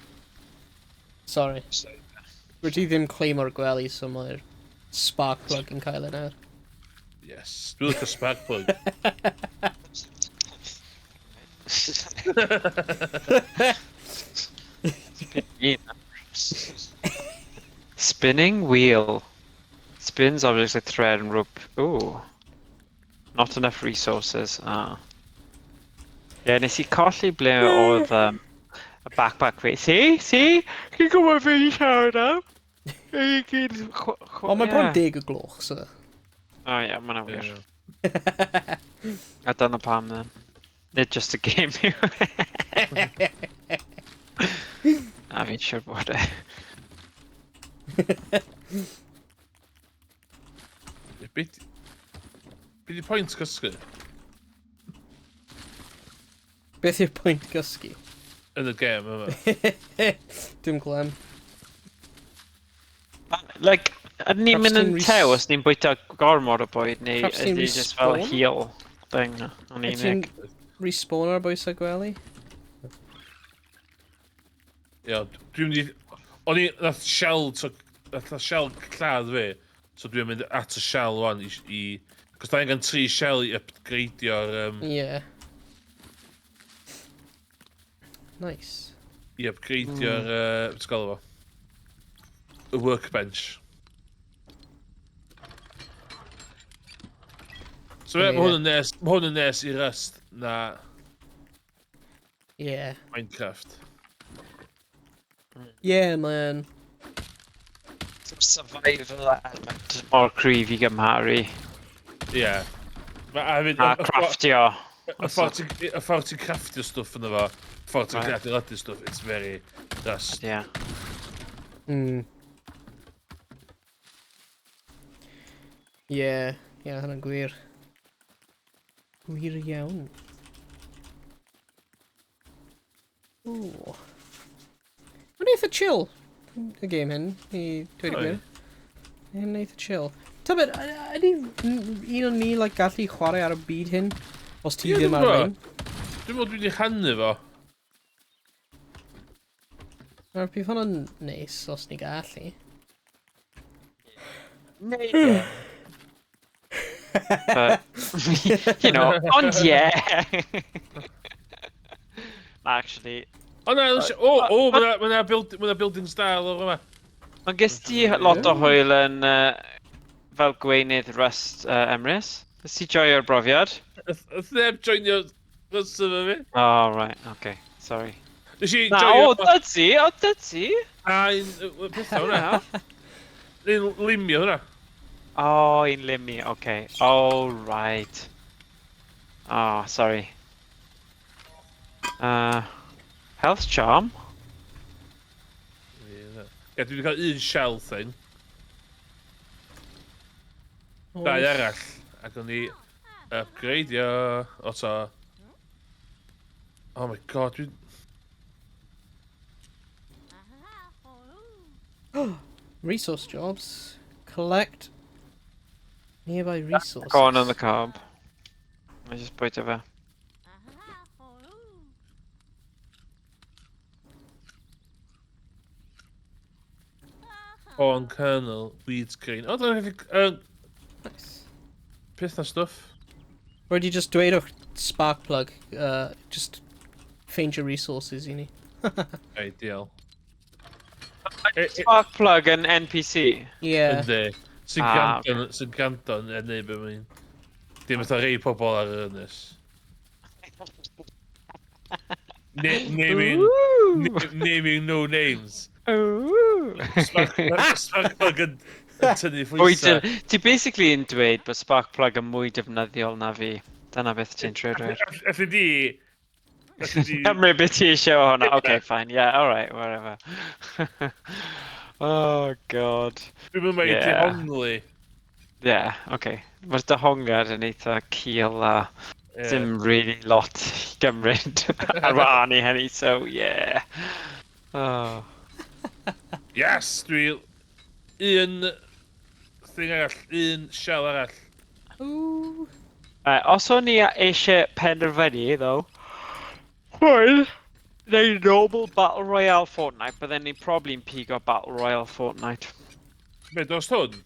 Sorry. Rwy ti ddim claim o'r gwely, so mae'r spark plug yn cael ei nawr. Yes, dwi'n licio spark plug. Un. Spinning wheel. Spins objects like thread and rope. Ooh. Not enough resources. Ah. Ie, yeah, nes i colli ble oedd y backpack fi. See? See? Chi'n gwybod fi i siarad am? I gyd. O, mae bron 10 o gloch, so. O ie, mae'n wir. A dyna pam then. Nid just a game yw e. A fi'n siŵr bod e. Be di pwynt cysgu Beth yw'r pwynt gysgu? Yn y gêm yma? Dim glem. Like, ydyn ni'n Perhaps mynd yn ti'n tew os ni'n bwyta gormod o bwyd, neu Perhaps ti'n ydy just fel respawn? heal thing Ti'n anemic? respawn ar bwys a gwely? Ie, dwi'n mynd i... O'n i... Nath Shell... Nath Shell lladd fi. So dwi'n mynd at y Shell wan i. Cos da angen tri Shell i upgradeio'r... Yeah. Nice. I upgradeio'r... Beth ti'n galw fo? Y workbench. So yeah, mae hwn yn nes, mae hwn yn nes i Rust na Minecraft. Yeah, man. Some survival element mor cryf i gymharu. Ie. Yeah. A hefyd, A craftio. Y ffordd ti'n craftio stwff yna fo, y ffordd ti'n adeiladu stwff, it's very Rust. Yeah. Yeah, hynna'n gwir. Gwir iawn. Ooh. Mae'n eitha chill, y game hyn, i dweud y gwir. Mae'n eitha chill. Tybed, ydy un o'n ni, like, gallu chwarae ar y byd hyn? Os ti Ie, ddim dwi'n ar gwbo. ein? Dwi'n meddwl dwi wedi rhannu fo. Mae'r bydd hwnna'n neis os ni gallu. Neu. But, ond yeah. Actually, O na, o, ma' 'na building style o'r yma. Ond ges ti lot o hwyl yn fel gweinydd Rust, Emrys? Nes ti joio'r brofiad? Nath neb joinio Rust efo fi. Oh, right, okay, sorry. Nes i Na, joio. o, dydi, o, dydi. A un pethau hwnna. Un limio hwnna. Oh, un limi, okay. Oh, right. Oh, sorry. Health charm? Ie, dwi wedi cael un shell thing. Dau arall. Ac o'n i upgradeio. O to. Oh my God, dwi'n. Resource jobs. Collect nearby resources. Corn on the cob. Mae just bwyta fe. Corn kernel, wheat grain. O, dyna gallu Nice. peth na stwff. Wedi just dweud o'ch spark plug, just find your resources i ni. Ideal. Spark plug yn NPC. Yeah. Yndi. Sy'n gwrando, sy'n gwrando yn neud be mae'n. Dim fatha rei pobl ar yr ynys. Naming, naming no names. Ooh. Spark plug yn tynnu Mwy phwysau. Ti basically yn dweud bod spark plug yn mwy defnyddiol na fi. Dyna beth ti'n trio dweud. Alli di. Cymru beth ti eisiau o hwnna. Okay, fine. Yeah, alright, whatever. Oh, God. Dwi'n mynd i dehongli. Yeah, okay. Mae'r dehongliad yn eitha cul a dim really lot i gymryd ar wahân i hynny, so yeah. Oh. Yes, dwi. Un thing arall, un shell arall. Ooh. Right, os o'n i eisiau penderfynu, though, hwyl, neu normal Battle Royale Fortnite, bydden ni probably'n pigo Battle Royale Fortnite. Be, dos hwn?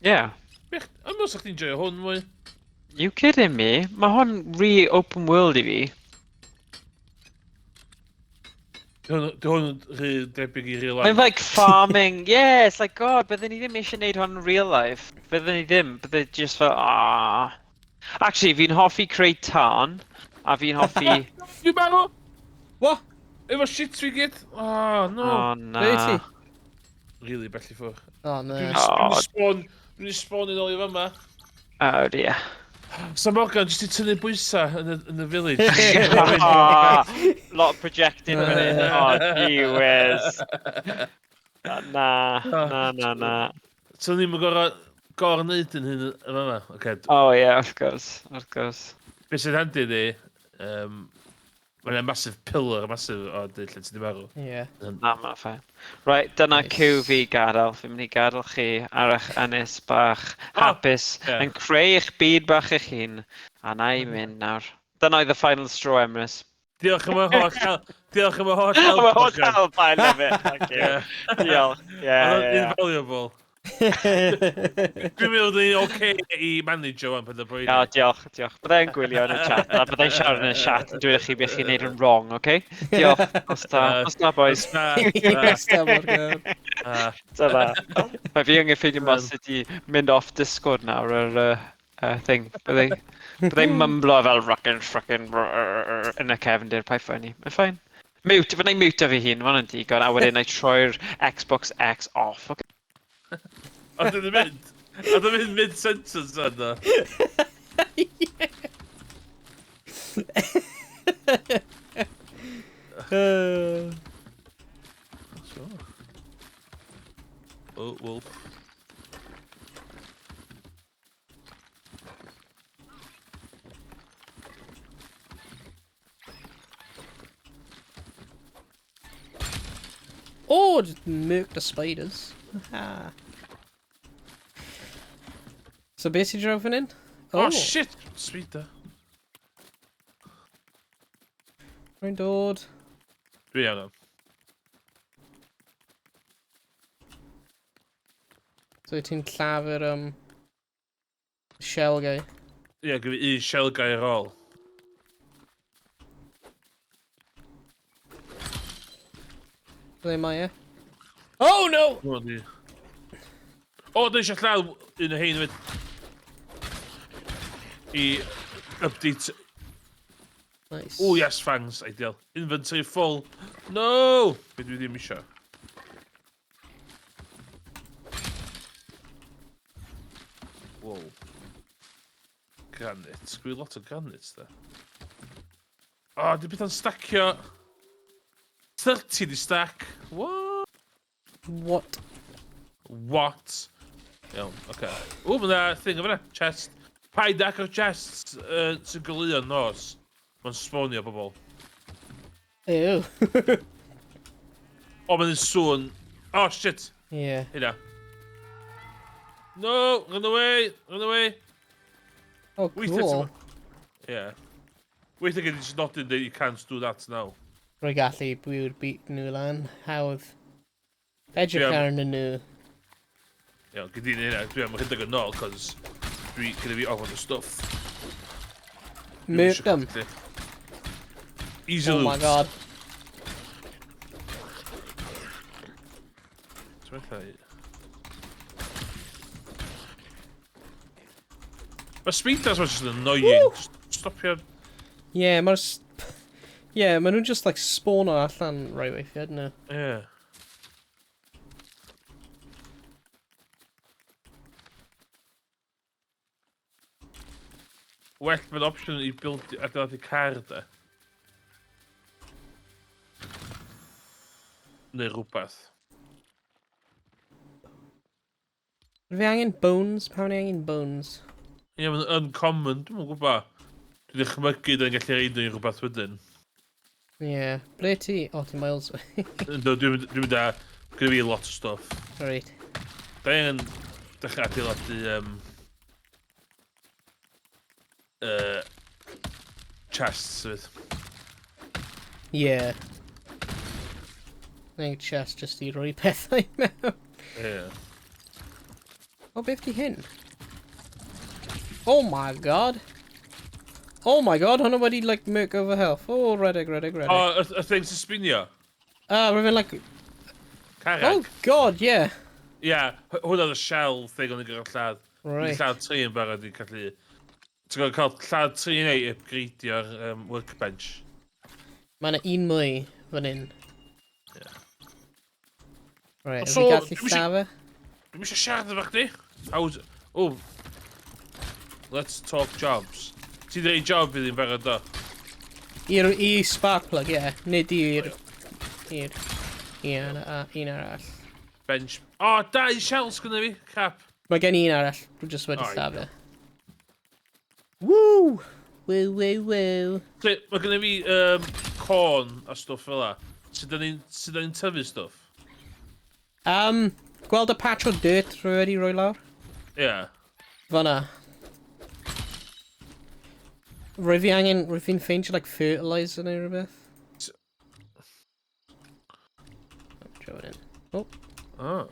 Yeah. Bech, ond os chdi'n joio hwn mwy? You kidding me? Mae hwn re open world i fi. Di hwn yn rhy debyg i real Mae'n life. like farming, yeah, it's like, God, bydden ni ddim eisiau gwneud hwn in real life. Bydden ni ddim, bydde just fel, ah. Actually, fi'n hoffi creu tân, a fi'n hoffi. Dwi'n marw! What? Efo shit fi gyd! Oh, no. Oh, na. Ble wyt ti? Really bell i ffwrdd. Oh, no. Dwi'n spawn. Dwi'n spawn yn ôl i fama. Oh, dear. Sa Morgan jyst i tynnu bwysa yn y village. Ah, lot of projecting fan hyn. Oh, gee whiz. Na, na, na, na. So ni'n gorau gor wneud yn hyn yn fama. Okay. Oh, yeah, of course, of course. Be sy'n handi ni, Mae'n massive pillar, massive o dweud lle ti di marw. Ie. Na, mae'n fine. Right, dyna Nice. cyw fi gadael. Fi'n mynd i gadael chi ar eich ynys bach hapus ie. yn creu eich byd bach eich hun. A na i mynd nawr. Dyna oedd the final straw, Emrys. Diolch am y holl help. Diolch am y holl help. Am y holl Morgan. help, I love it. Thank you. Ie. Diolch. Yeah, Oedd o'n yeah, yeah. invaluable. Dwi'n meddwl ni'n oce i manage o wan pan y poeni. O, diolch, diolch. Byddai'n gwylio yn y chat, a byddai'n siarad yn y chat yn dweud i chi beth chi'n neud yn wrong, oce? Diolch. Os da, os da, boys. Na, na, Yes, da, Morgan. na. Dyna. Mae fi angen ffeindio mas sut i mynd off Discord nawr yr thing. Byddai'n mymblo fel rockin' frockin' yn y cefndir, paid phoeni. Mae'n fine. Mute, fyddai'n mute fi hun, mae'n digon, a wedyn na i troi'r Xbox X off, oce? Oedd yn mynd. Oedd yn mynd mid-sentence yna. Oh, wolf. Oh, just murked the spiders. Ha. So beth sy'n draw fan hyn? Oh, shit! Spider. Rwy'n dod. Dwi iawn am. So ti'n llafur shell guy. Ie, yeah, gyda fi un shell guy ar ôl. Ble mae e? Oh no! O, di. O, dwi eisiau lladd un o hein fyd. I update. Nice. Oh, yes, fangs, ideal. Inventory full. No! Be dwi ddim eisiau. Whoa. Granite. Gwy lot o granite, da. O, di beth yn stacio. 30 di stack. What? What? What? Iawn, oce. Okay. O, mae 'na thing o fyna. Chest. Paid agor chests sy'n goleuo nos. Mae'n spawnio bobl. Ew. O, mae'n sŵn. Oh, shit. Yeah. Hynna. No, run away, run away. Oh, Weithiau cool. Yeah. Weithiau gen i just nodyn that you can't do that now. Rwy gallu byw'r beat nhw lan. Hawdd. Edrych Ie. arnyn nhw. Iawn, gyd i'n hynna, dwi am rhedeg yn ôl, cos dwi gyda fi ormod o stwff. Dwi'm Murk isio them. colli. Easy Oh loot. my god. Ti'n meddwl? Mae spiders ma just yn annoying. Just stopio. Yeah, mae'r... Yeah, maen nhw'n just like spawno allan rai weithiau, dyn nhw. Yeah. Well, mae'n opsiwn i build adeiladu car, de. Neu rhywbeth. Fi angen bones? Pam ni angen bones? Ie, mae'n uncommon, dwi'm yn gwybod. Dwi'n dychmygu dwi'n gallu reid nhw i rhywbeth wedyn. Yeah. Ble ti? O, ti'n miles away. Yndw, dwi'n mynd â, gyda fi lot o stuff. Right. Da angen dechrau adeiladu chests fyd. Yeah. Angen chest just i roi pethau mewn. Ie. O, beth di hyn? Oh my god. Oh my god, hwnna wedi, like, murk over health. Oh, redeg, redeg, redeg. O, y thing sy'n spinio? Ah, rwy'n like... Carreg? Oh god, yeah. Ie, hwnna oedd y shell thing o'n i'n gorfod lladd. Right. Right. Lladd tri yn barod i'n gallu... Ti'n gorfod cael lladd tri neu upgradeio'r workbench. Mae yna un mwy fan hyn. Ie. Right, So, so, fi gallu lladd e? Dwi'm eisiau siarad efo chdi. How's... Oh. Let's talk jobs. Ti di roi job i ddim barod do? I spark plug, ie. Yeah. Nid i'r... Un, un arall. Bench. O, oh, dau shells gynna fi. Crap. Mae gen i un arall. Dwi just wedi O, lladd e. Woo! Woo, woo, woo. So, mae gynna fi corn a stwff fel la, sut da ni'n sut da ni'n tyfu stwff? Gweld y patch o dirt rwy wedi rhoi lawr? Ie. Yeah. Fyna. Rwy fi angen, rwy fi'n ffeindio like fertilizer neu rhywbeth. Draw it in. Oh. Oh.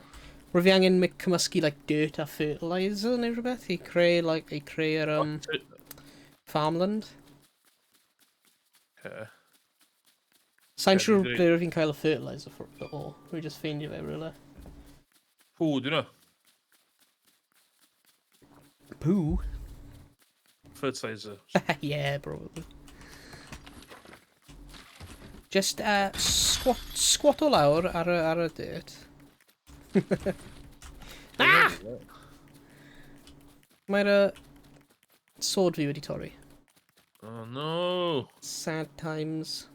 Rwy fi angen cymysgu like dirt a fertilizer neu rhywbeth i creu like i creu'r farmland. Okay. Sa'n Ie, siŵr dwi'n ble rwy fi'n cael y fertilizer for o. Rwy just ffeindio fe rhywle. Pw, dwi'n nhw? Poo? Fertilizer. Yeah, probably. Just squat o lawr ar y dirt. Ah! Mae'r sword fi wedi torri. Oh no. Sad times.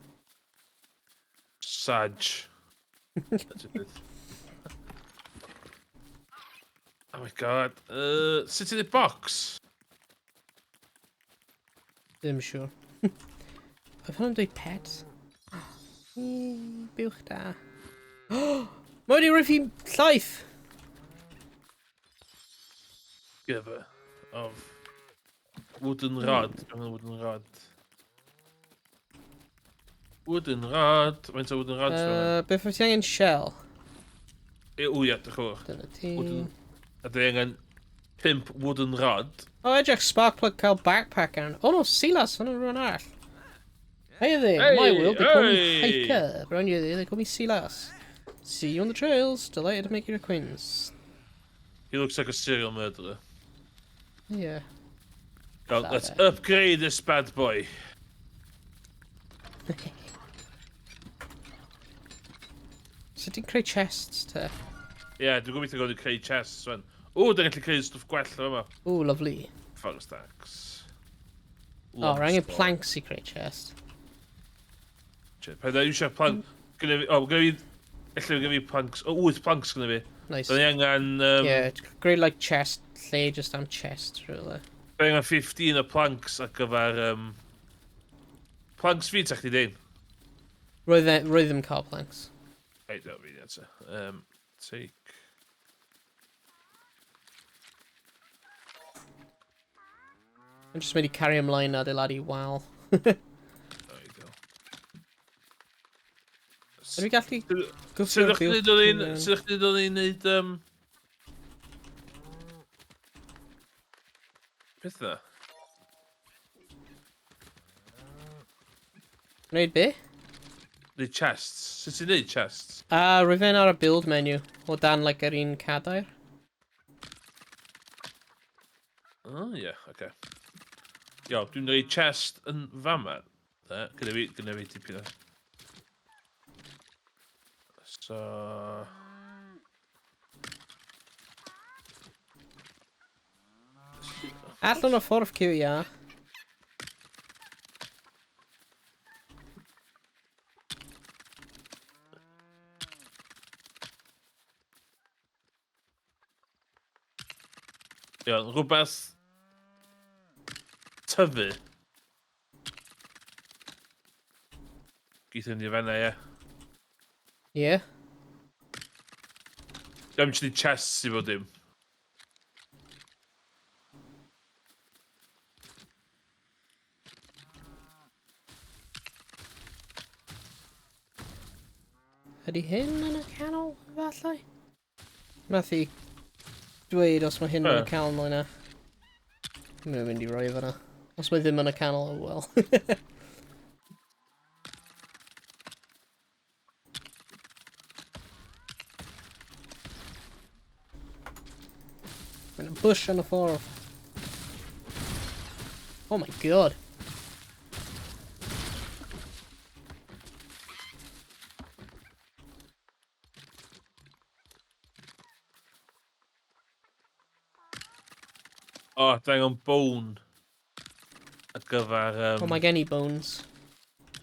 Sag. That's a bit. Oh my God. Sut ti'n box? Ddim siŵr. Oedd hwnna'n dweud pet? Buwch da. Mae wedi rhoi fi llaeth! Giver of wooden rod. Dwi'n meddwl wooden rod. Wooden rod. Faint o wooden rods? Beth wyt ti angen, shell? E, o ie, diolch yn fawr. Dyna ti. Wooden. A dwi angen 5 wooden rod. O, edrych, Sparkplug cael backpack arno. Oh no, Silas, hwnna'n rhywun arall. Hey there, in my Hey, world they call me hey. Hiker. But on you there, they call me Silas. See you on the trails. Delighted to make your acquaintance. He looks like a serial murderer. Yeah. Go, Love let's it. upgrade this bad boy. So ti'n creu chests te? Ie, yeah, dwi'n gobeithio gweld i creu chests wan. O, dwi'n gallu creu stwff gwell o yma. Oh, lovely. Forest axe. Oh, rhaid angen planks i creu chest. Paid â iwsio plank. Gynna fi, o, gynna fi, ella gynna fi planks. O, 8 planks gynna fi. Nice. Da ni angen, Yeah, creu like chest, lle just am chest, really. Da ni angen 15 o planks ar gyfer, planks fi, ta chdi deud? Roedd ddim cael planks. Reit, that'll be the answer. Take. I'm just mynd i cario ymlaen adeiladu wal. There you go. Ydw i gallu Sut gwthio'r ydych chi'n buwch dod i'n... mewn? Sut ydych chi'n dod i'n neud... Peth na? Gwneud be? Neud chests. Sut ti'n neud chests? Ah, uh, rwy'n ar y build menu, o dan like yr un cadair. Oh, ie, yeah, oce. Okay. Iawn, dwi'n neud chest yn fama. Da, gyda fi tipyn o. So. Allan o ffordd QER. Iawn, rhywbeth tyfu. Geith ni fanna, ie. Yeah. Dwi'n mynd i chests i fod dim. Ydy hyn yn y canol, efallai? Methu dweud os mae hyn yn y Yy. canol neu na. Dwi'n mynd i roi fyna. Os mae ddim yn y canol, oh well. Mae'n bush yn y ffordd. Oh my God. O, oh, dwi angen bone ar gyfer Oh, mae gen i bones.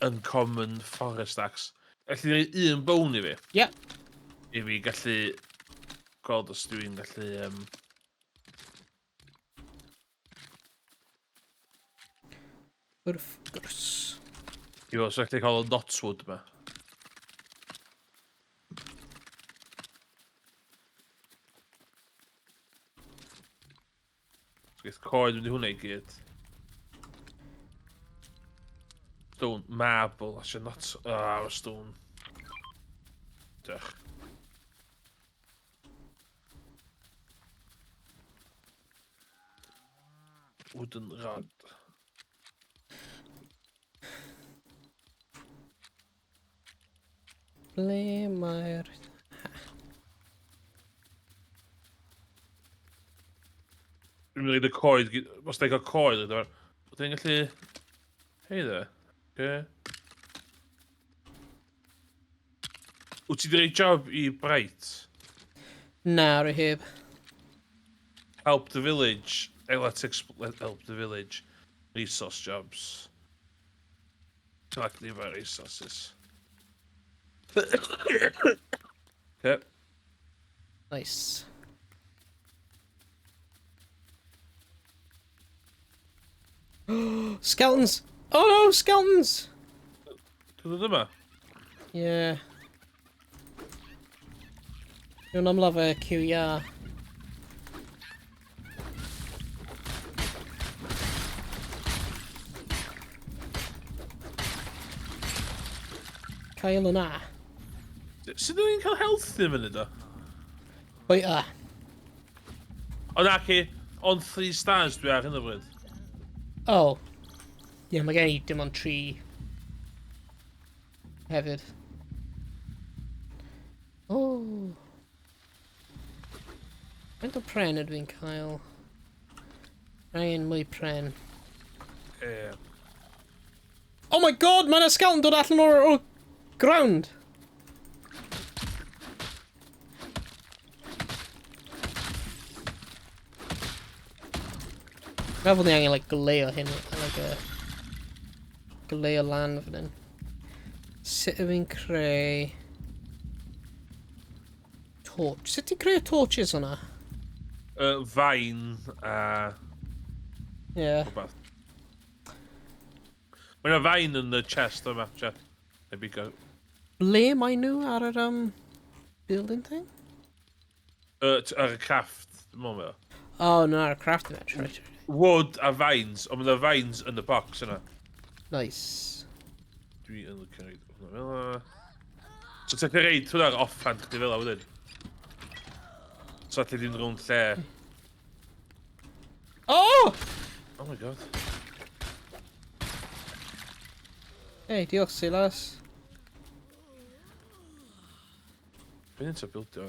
Uncommon forest axe. Gallu ni roi un bone i fi? Yeah. I fi gallu gweld os dwi'n gallu. Wrth gwrs. I fod, so gallu cael y knotwood yma. Geith coed mynd i hwnna i gyd. Stone, marble, as not... Ah, stone. Diolch. Wooden rod. Ble mae'r... Dwi'n mynd i coed, os da i gael coed, ydw i'n gallu... Hei dde. Okay. Wyt ti wedi rhoi job i Bright? Na, rwy heb. Help the village. Let's help the village. Resource jobs. Collect the resources. Okay. Nice. Skeletons! Oh no, skeletons! Dwi'n dod yma? Yeah. Dwi'n ymladd fe QR. Cael yna. Sut ydyn ni'n cael health ddim yn ydo? Wait, a. O na ci, on 3 stars dwi ar hyn o bryd. Oh. Ie, yeah, mae gen i dim ond 3 hefyd. Oh. Faint o pren ydw i'n cael? Angen mwy pren. Ie. Oh my god, mae yna skeleton dod allan o'r ground! Meddwl ni angen like, goleuo hyn, like a... Goleuo lan fan hyn. Sut ydw i'n creu... Torch. Sut ti'n creu torches hwnna? Vine a... Yeah. Rhywbeth. Mae yna vine yn y chest yma, chat. There we go. Ble mae nhw ar yr building thing? Ar y craft, dwi'n meddwl. Oh, no, ar y craft bench, right. Wood a vines, ond mae yna vines yn y box yna. Nice. Dwi yn licio reid hwnna fel yna. So ti'n gallu reid hwnna'r offhand chdi fel yna wedyn. So allu ddim rownd lle. Oh! Oh my god. Hey, diolch Silas. Fe'n into buildio?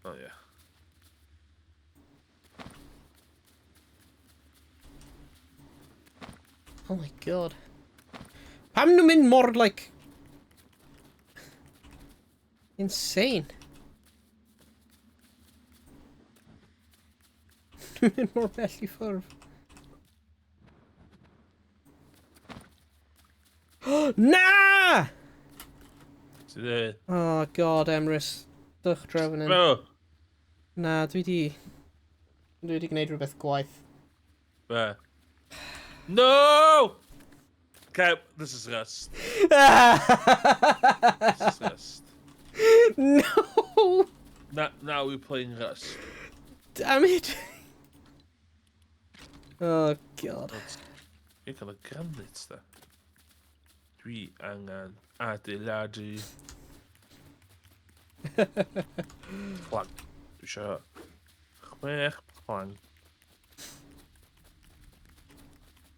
Oh yeah. Oh my god. Pam nhw'n mynd mor, like... Insane. Dwi'n mynd mor bell i ffwrdd. Na! Ti dde? Oh god, Emrys. Dych draw fan hyn. No! Na, dwi di gwneud rhywbeth gwaith. Be? No! Okay, this is Rust. This is Rust. No! Now we're playing Rust. Damn it! Oh god. Dwi'n cael y granite da. Dwi angen adeiladu. Plank. Dwi eisiau 6 plank.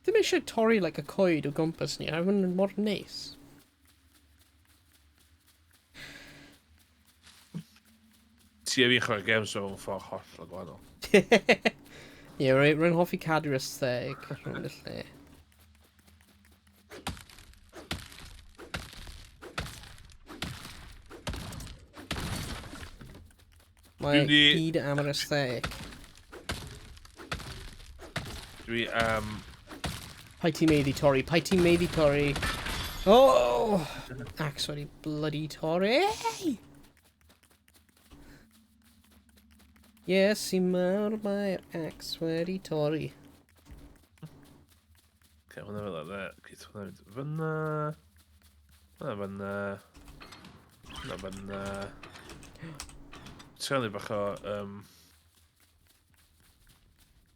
Ddim eisiau torri like, y coed o gwmpas ni, a mae'n mor neis. Ti a fi'n chwarae games mewn ffordd hollol gwahanol. Ie, rwy'n hoffi cadw'r aesthetic rhwng y lle. Mae gyd am yr aesthetic. Dwi Paid ti'n meiddi torri, paid ti'n meiddi torri. Oh! Axe wedi bloody torri! Yes, i mawr mae'r axe wedi torri. Okay, hwnna fel yna. Okay, hwnna mynd fyna. Hwnna fyna. Hwnna fyna. Ti'n bach o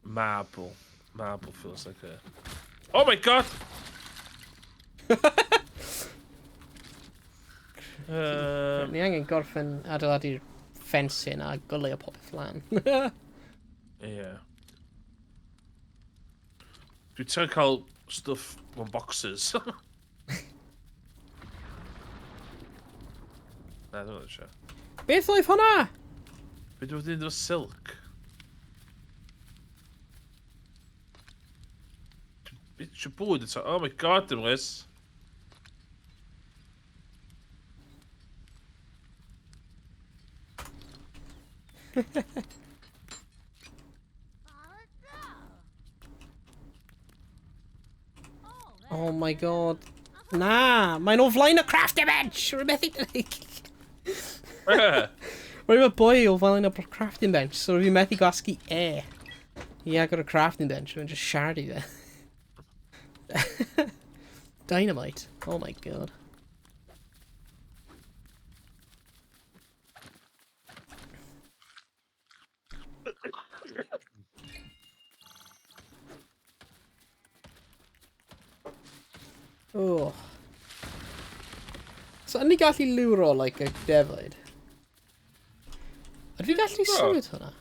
marble. Marble feels like a... Oh my God! Ni angen gorffen adeiladu'r fencing a goleuo popeth lan. Ie. Dwi'n trio cael stwff mewn boxes. Na, dwi'n eisiau. Beth oedd hwnna? Be dwi'n mynd efo silk? Dwi eisiau bwyd eto. Oh my God, dim Liz. Oh my God. Na, mae'n o flaen y crafting bench! Rwy'n methu... Rwy'n efo boi o flaen y crafting bench, so rwy'n methu gwasgu E. I agor y crafting bench, rwy'n just siarad i fe. Dynamite. Oh my God. Oh. So, yn ni gallu lwro, like, y defaid? Ydw i'n gallu symud hwnna?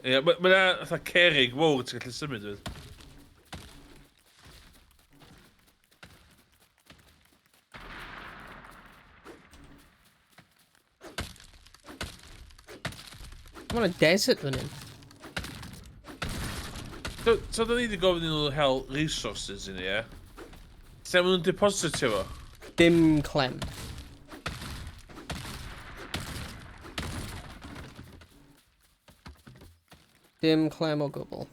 Ie, mae yna fatha cerrig mowr ti'n gallu symud with. Mae'n a desert fan hyn. So, da ni wedi gofyn i nhw hel resources i ni, ie? Lle maen nhw'n depositio fo? Dim clem. Dim clem o gwbl.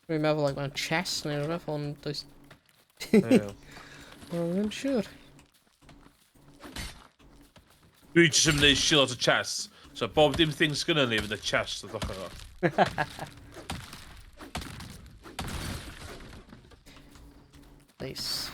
Dwi'n meddwl like, mewn chest neu rhywbeth, ond does... Ie. Wel, ddim siŵr. Dwi jyst yn mynd shit lot o chests. So bob dim thing sgynnon ni fydd y chest o ddochr o. Nice.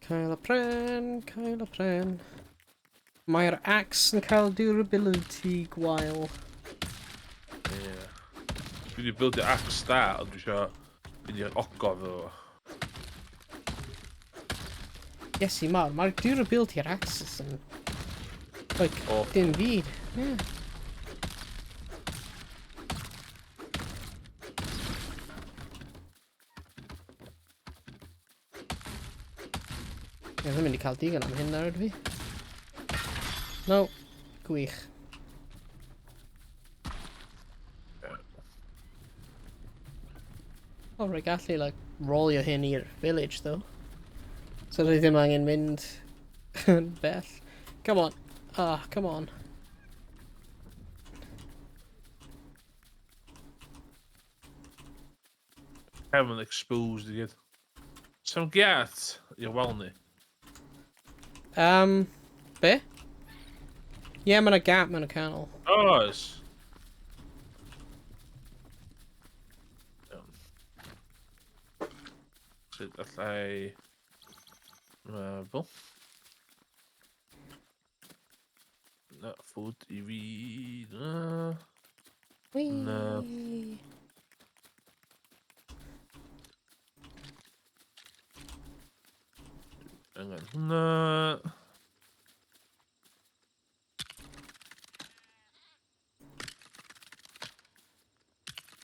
Cael y pren, cael y pren. Mae'r axe yn cael durability gwael. Ie. Dwi wedi buildio axe da, ond dwi eisiau mynd i'r ogof efo fo. Iesu mawr, mae'r durability yr axes yn... Like, Awful. dim byd. Yeah. Ie, ddim mynd i cael digon am hyn nawr, ydw i? No. Gwych. O, rwy gallu, like, rolio hyn i'r village, though. So dwi ddim angen mynd yn bell. Come on. Ah, come on. Haven't exposed i gyd. Sam giat i'r wal ni. Be? Ie, yeah, mae yna gap mewn y canol. Oes. Iawn. Sut allai... Marble. Na, food i fi. Na. Na. Whee! Angen hwnna.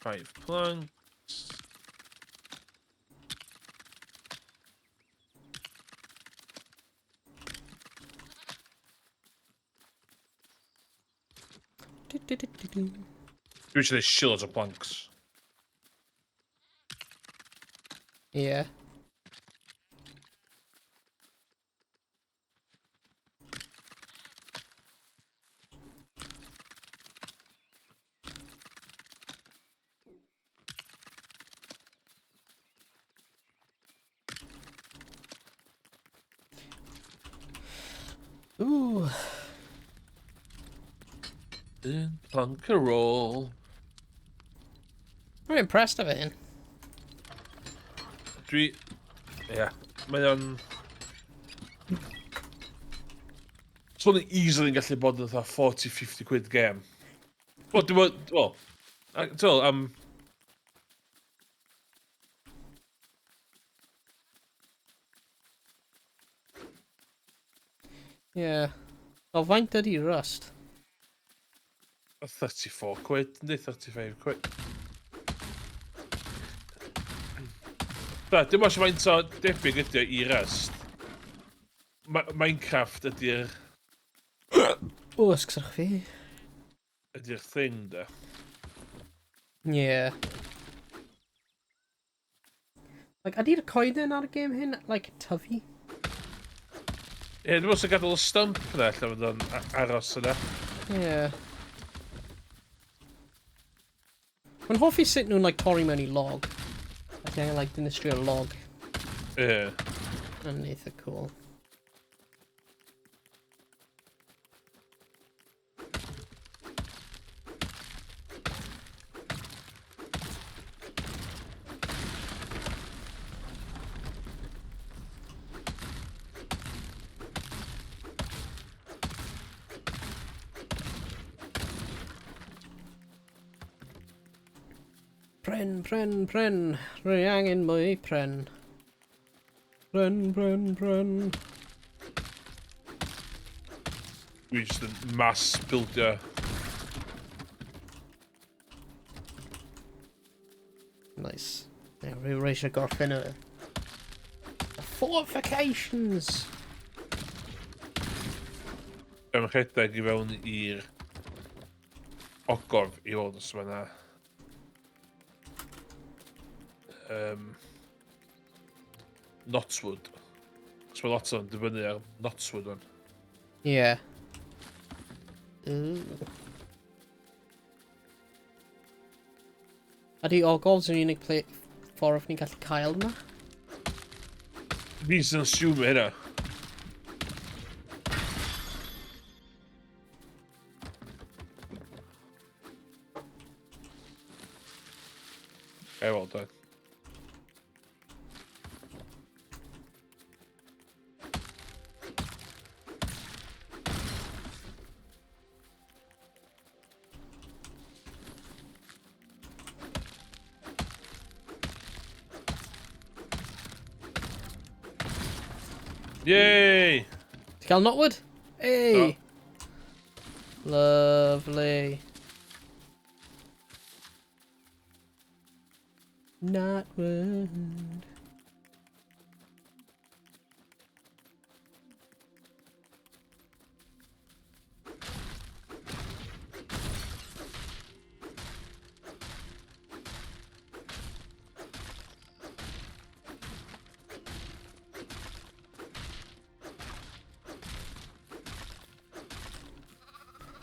Five planks. Du, du, du, du, du. Dwi eisiau gwneud shitloads o planks. Yeah. Ooh. Un plank ar ôl. Rwy'n impressed efo hyn. Dwi... Ie. Yeah, mae o'n... So hwn easily yn gallu bod yn fatha 40-50 quid game. Wel, dwi'n bod... Wel, ti'n meddwl, am... Yeah. Wel, faint ydi Rust? 34 quid, yndi? 35 quid. Da, dim ots faint o debyg ydi o i Rust. Ma Minecraft ydy'r... O, ysgsyrch fi. Ydy'r thing, da. Yeah. Like, ydy'r coeden ar y gêm hyn, like, tyfu? Ie, yeah, dwi'n meddwl sy'n gadael y stump yna, lle fydd o'n aros yna. Ie. Yeah. Mae'n hoffi sut nhw'n, like, torri mewn i log. Like, angen, like, dinistrio log. Ie. Yeah. Mae'n eitha cool. Pren, pren, pren. Rwy angen mwy pren. Pren, pren, pren. Dwi jyst yn mass buildio. Nice. Yeah, rwy eisiau gorffen y fortifications! Yn rhedeg i fewn i'r ogof i weld os mae yna Knotwood. Os mae lot o'n dibynnu ar Knotwood o'n. Yeah. Ooh. Ydy ogofs yn unig ffordd ni'n gallu cael yma? Fi sy'n assume hynna. Gai weld o. Yay! Ti'n cael Knotwood? Hey! Do. Lovely. Knotwood.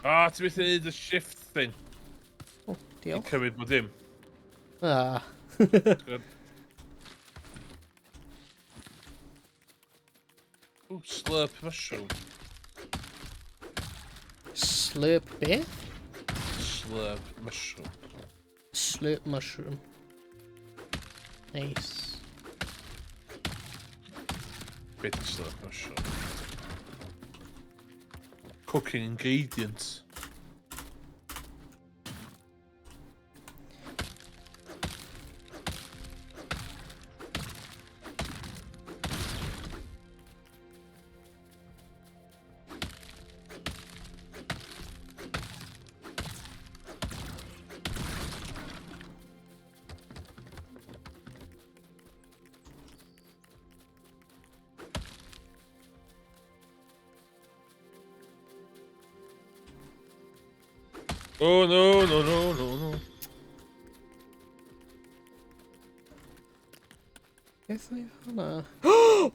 Ah, ti'n methu neud y shift thing. Oh, diolch. I cymryd bod dim. Ah. Good. Ooh, slurp mushroom. Slurp beth? Slurp mushroom. Slurp mushroom. Nice. Beth yw slurp mushroom? Cooking ingredients. Oh no, no, no, no, no. Beth oedd hwnna?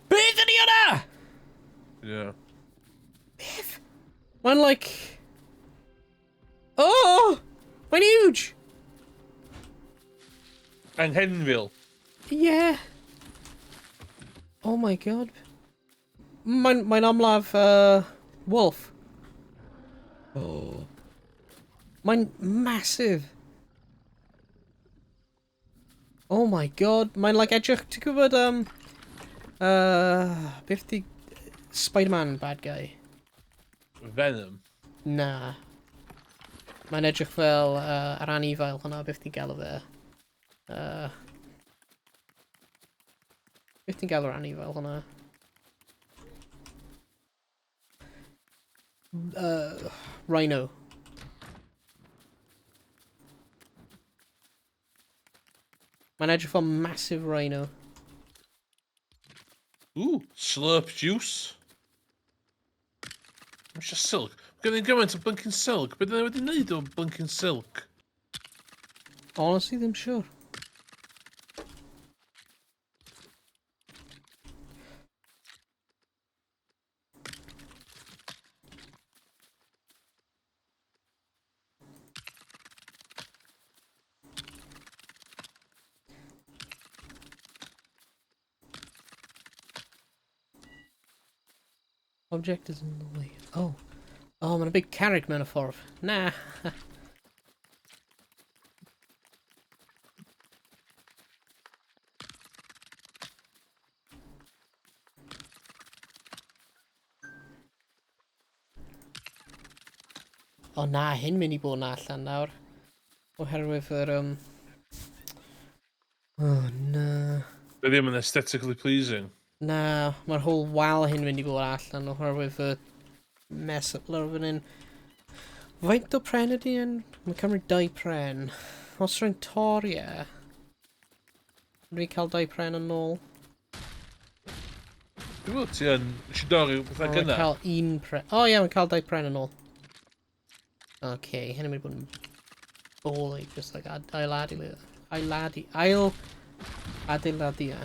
Beth ydi hwnna? Yeah. Beth? Mae'n like... Oh! Mae'n huge! Anghenfil. Yeah. Oh my god. Mae'n amlaf Wolf. Oh. Mae'n massive. Oh my god, mae'n like edrych, ti'n gwybod, beth di Spider-Man bad guy? Venom. Na. Mae'n edrych fel yr anifail hwnna, beth ti'n galw fe? Beth ti'n galw'r anifail hwnna? Rhino. Mae'n edrych fel massive rhino. Ooh, slurp juice. Mae'n eisiau silk. Mae gen i gymaint o blinking silk. Be dyn ni wedi wneud o blinking silk? Honestly, ddim siwr. Object is in the way. Oh. Oh, mae'n a big carreg mewn y ffordd. Na. O na, hyn mynd i bod yn allan nawr. Oherwydd yr. Oh na. They ddim yn aesthetically pleasing. Na, mae'r whole wal hyn mynd i bod allan oherwydd y mess up lawr fan hyn. Faint o pren ydy yn? Mae'n cymryd dau pren. Os rwy'n torri e, dwi'n cael dau pren yn ôl. Dwi'n meddwl ti yn... Nes i dorri pethau Mae'n gynna. cael un pren. O ie, mae'n cael dau pren yn ôl. Okay, hyn yn mynd i bod yn ball just like ailadu, ailadu, ail adeiladu e.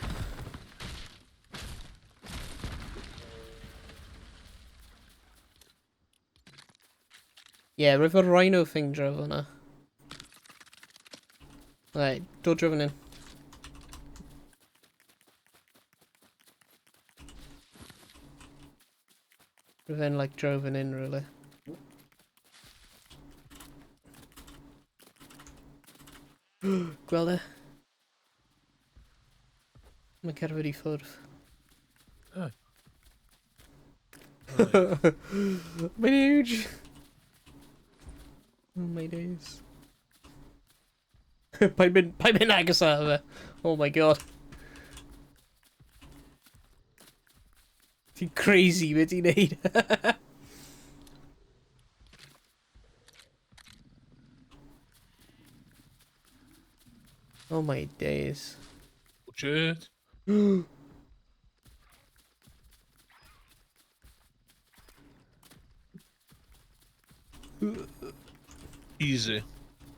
Yeah, roedd y rhino thing draw fyna. Right, dod draw fan hyn. Roedd e'n like drove fan hyn, really. Gweld e? Mae'n cerdded i ffwrdd. Oh. Mae'n huge! Oh my days. Pa'n mynd agos ar fe? Oh my god. Ti'n crazy beth ti'n neud? Oh my days. Shit. Easy.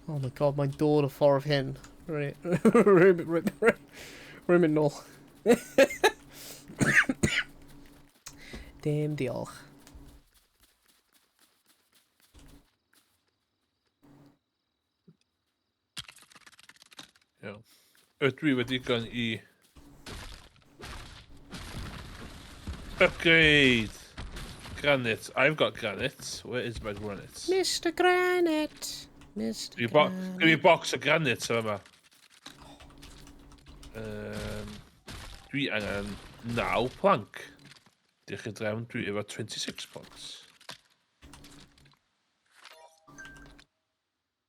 Oh my god, mae'n dod o ffordd hyn. Right. Rwy'n mynd nôl. Dim diolch. Iawn. Ydw i wedi gan i... Upgrade! Granite. I've got granite. Where is my granite? Mr Granite! Mr Give Granite. me box o granite yma. Dwi angen 9 plank. Diolch i drefn, dwi efo 26 planks.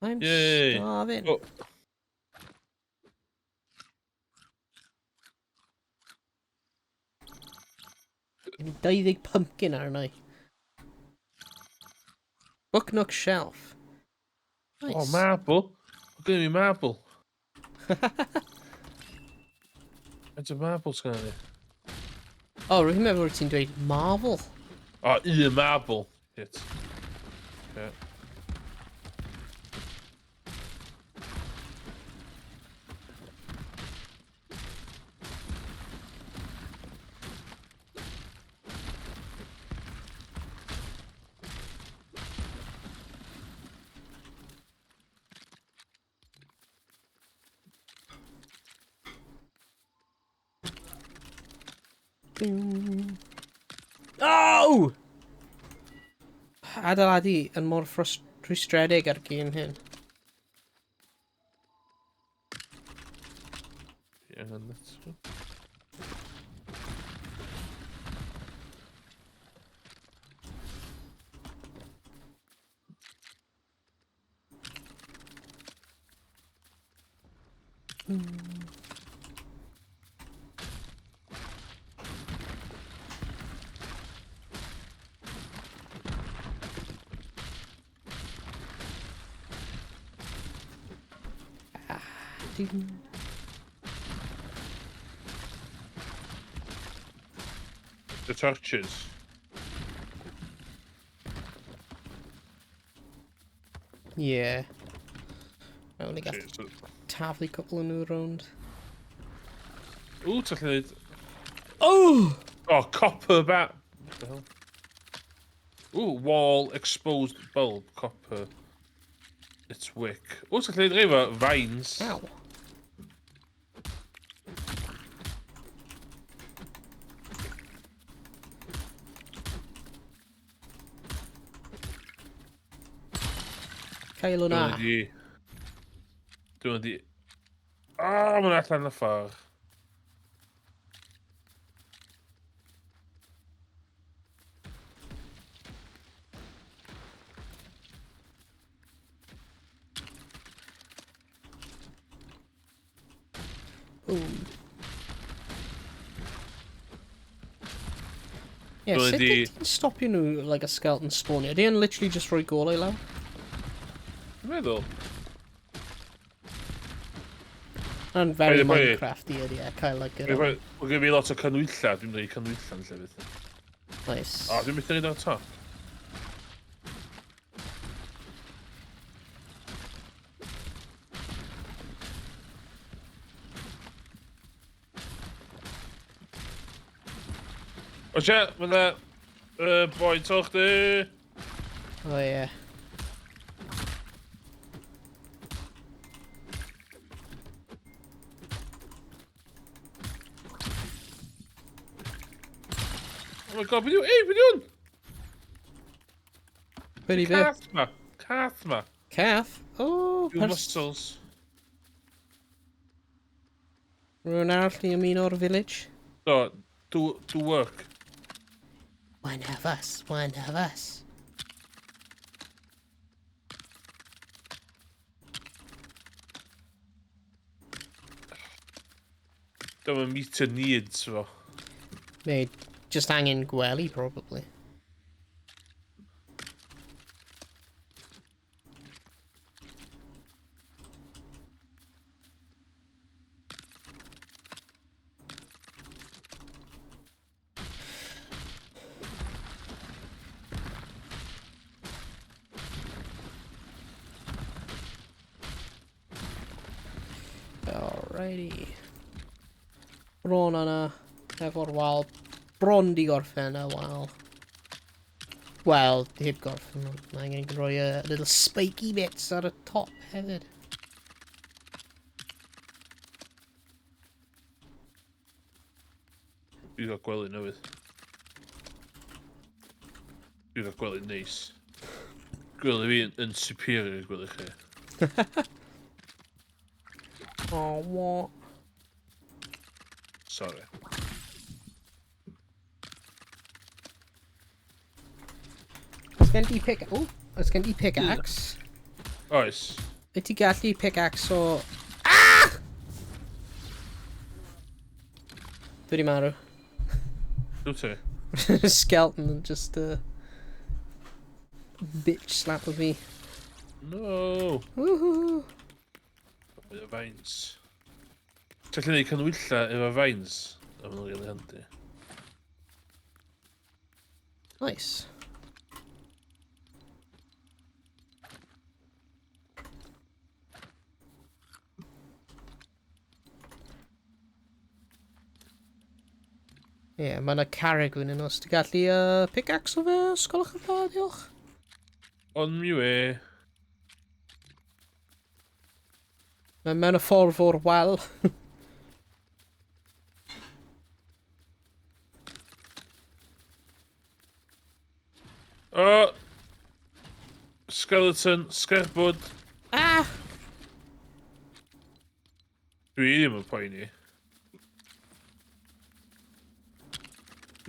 I'm Yay. starving. Oh. Gen i 20 pumpkin arna i. Book nook shelf. Nice. Oh, marble. Mae gen i marble. Faint o marble sgynna ni? Oh, rwy'n meddwl bod ti'n dweud Marvel. O, un marble. Shit. Yeah. Boom. Oh! adeiladu yn mor rhwystredig ar gêm hyn. Angen network. Ding. The torches. Yeah. I only got Okay, so... taflu couple o nhw rownd. Ooh, ti'n gallu neud... Oh! Oh, copper bat. What the hell? Ooh, wall exposed bulb, copper. It's wick. Ooh, ti'n gallu neud rhai efo vines. Ow. Cael hwnna. Dwi'n di... Dwi'n di... Ah, mae'n allan y ffordd. Boom. Yeah, Dwi'n sut di- wyt ti'n stopio nhw, like, a skeleton spawnio? Ydy e'n literally just rhoi golau lawr? Dwi'n meddwl. Yn very Paid â poeni. Minecraft-y ydy e, cael like yr... Mae gen fi lot o canwylla, dwi'n mynd i canwylla yn llefydd. Nice. O, dwi'n mynd i neud ar top. O sie, mae yna boi to chdi. Oh yeah. Oh my god, beth yw? Ei, beth yw'n? Be di be? Cath ma. Cath ma. Cath? Oh, Two pers... muscles. Rhywun arall i ymuno o'r village? So, do work. One of us, one of us. Dyma meet your needs fo. Mate, just angen gwely, probably. Alrighty. Bron yna, efo'r wal. Bron di gorffen y wal. Wel, heb gorffen. Mae angen rhoi y little spiky bits ar y top hefyd. Dwi'n gael gwely newydd. Dwi'n gael gwely neis. Gwely fi yn superior i gwely chi. Oh, what? Sorry. Oes gen ti pick... Oh, oes gen ti pickaxe? Oes. Wyt ti gallu pickaxe o... Ah! Dwi di marw. Dwi ti? Skeleton and just bitch slap of me. No. Woohoo! Mwy o vines. Ti'n gallu neud canwylla efo vines? A ma'n rili handi. Nice. Ie, yeah, mae yna carreg fan hyn os ti'n gallu pickaxe o fe, os gwelwch yn dda, diolch. On my way. Mae mewn y ffordd o'r wal. O! Skeleton, sgerbwd. Ah! Dwi ddim yn poeni.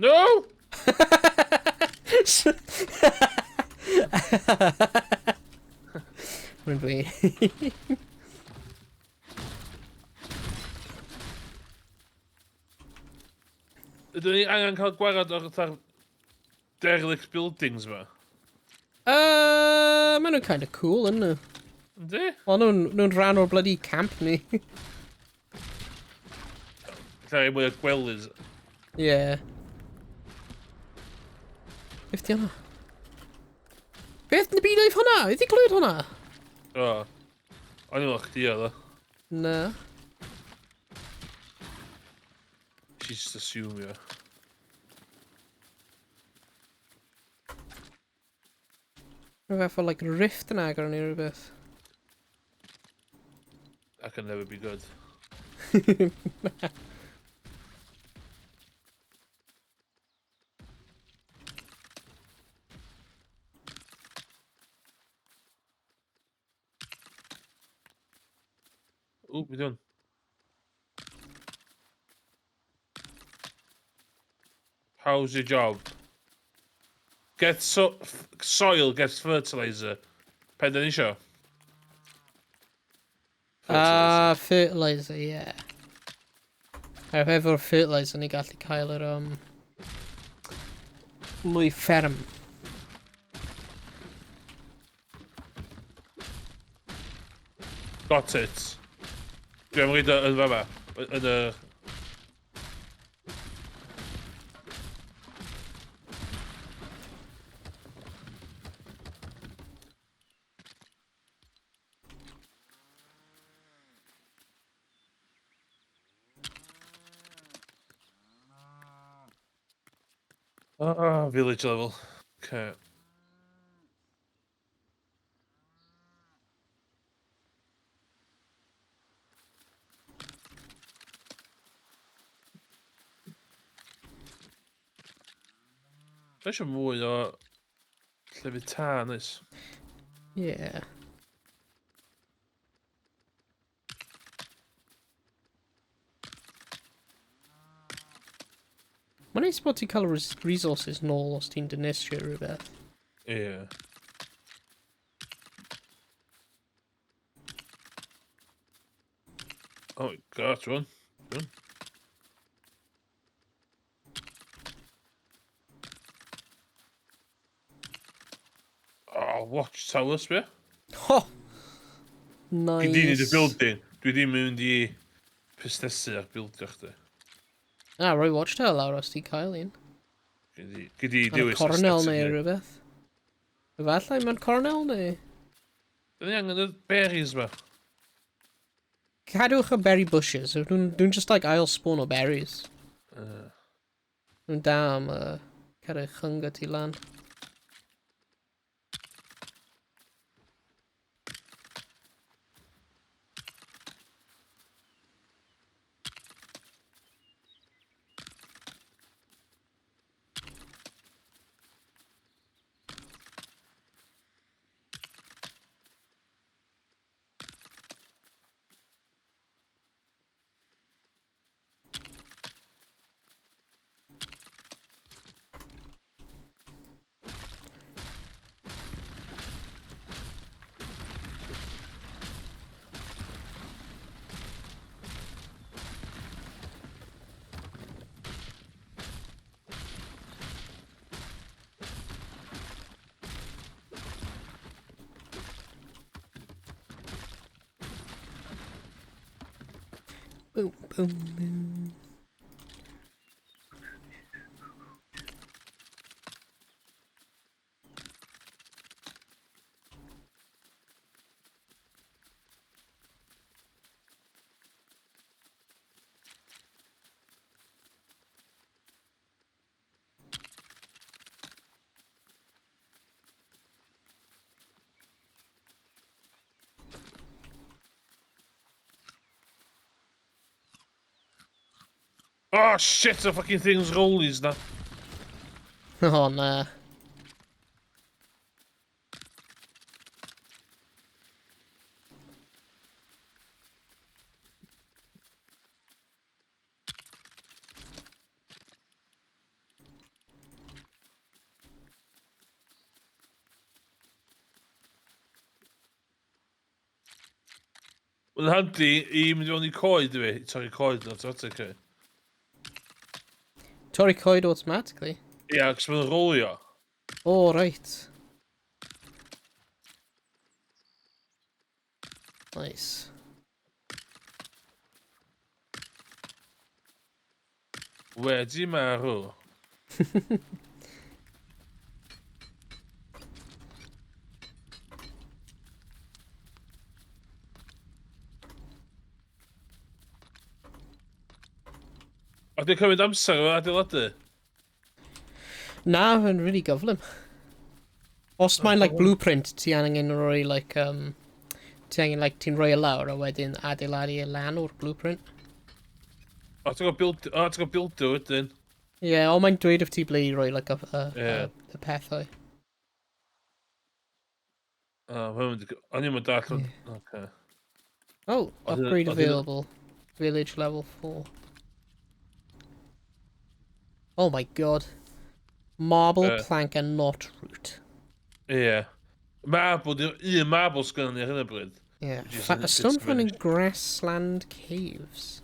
No! Rwy'n fi. Ydyn ni angen cael gwared o'r fatha'r derelict buildings ma? Maen nhw'n kind of cool, yn nhw? Yndi? Wel, nhw'n nhw rhan o'r bloody camp ni. Lle mwy o gwelys. Yeah. Beth di hwnna? Beth yn y byd oedd hwnna? Ydy glywed hwnna? O. O'n i'n meddwl chdi oedd o. Na. She just assume, yeah. Rhywbeth o, like, rift yn agor neu rhywbeth. That can never be good. Ooh, we done. How's your job? Get so soil gets fertilizer. Pen dyn ni isio? Ah, fertilizer, yeah. A efo'r fertilizer ni gallu cael yr, mwy fferm. Got it. Dwi am reid o yn fama. Yn y... Ah, village level. Okay. Dwi eisiau mwy o llefydd tân, oes? Yeah. Mae'n neis bod ti'n cael resources nôl os ti'n dinistrio rhywbeth. Ie. Yeah. Oh my god, rwan. Rwan. Oh, watchtower, sbio. Ho! Nice. Dwi di neud y building. Dwi ddim yn mynd i busnesu ar buildio chdi. Ah, rhoi watchtower lawr os ti'n cael un. Gyd i Ar y dewis cornel neu aesthetic. rhywbeth. Efallai mewn cornel neu... Dyn ni angen y berries ma. Cadwch y berry bushes. Nhw'n just like ail spawn o berries. Nhw'n da am cadw eich hunger ti lan. Boom, boom, boom. Oh shit, the fucking thing's rollies na. Oh na. Mae'n handi i mynd i fewn i coed i fi, i torri coed yn automatically. Torri coed automatically? Ia, yeah, cos mae'n rolio. Oh, right. Nice. Wedi marw. A di'n cymryd amser efo adeiladu? Na, yn really gyflym. Os mae'n like blueprint, ti angen rhoi like, ti angen like, ti'n rhoi e lawr a wedyn adeiladu e lan o'r blueprint. O, ti'n gwybod build, o, ti'n gwybod builder wedyn. Ie, yeah, ond mae'n dweud wrth ti ble i roi like, Ie. y pethau. O, mae'n mynd i... O'n i'n mynd dall... Oce. Oh, Oedd upgrade oedd available. Village level 4. Oh my god. Marble, plank and not root. Ie. Marble, di'r un marble sgynnon ni ar hyn o bryd. Yeah. Which is a A bit stone found in strange. grassland caves.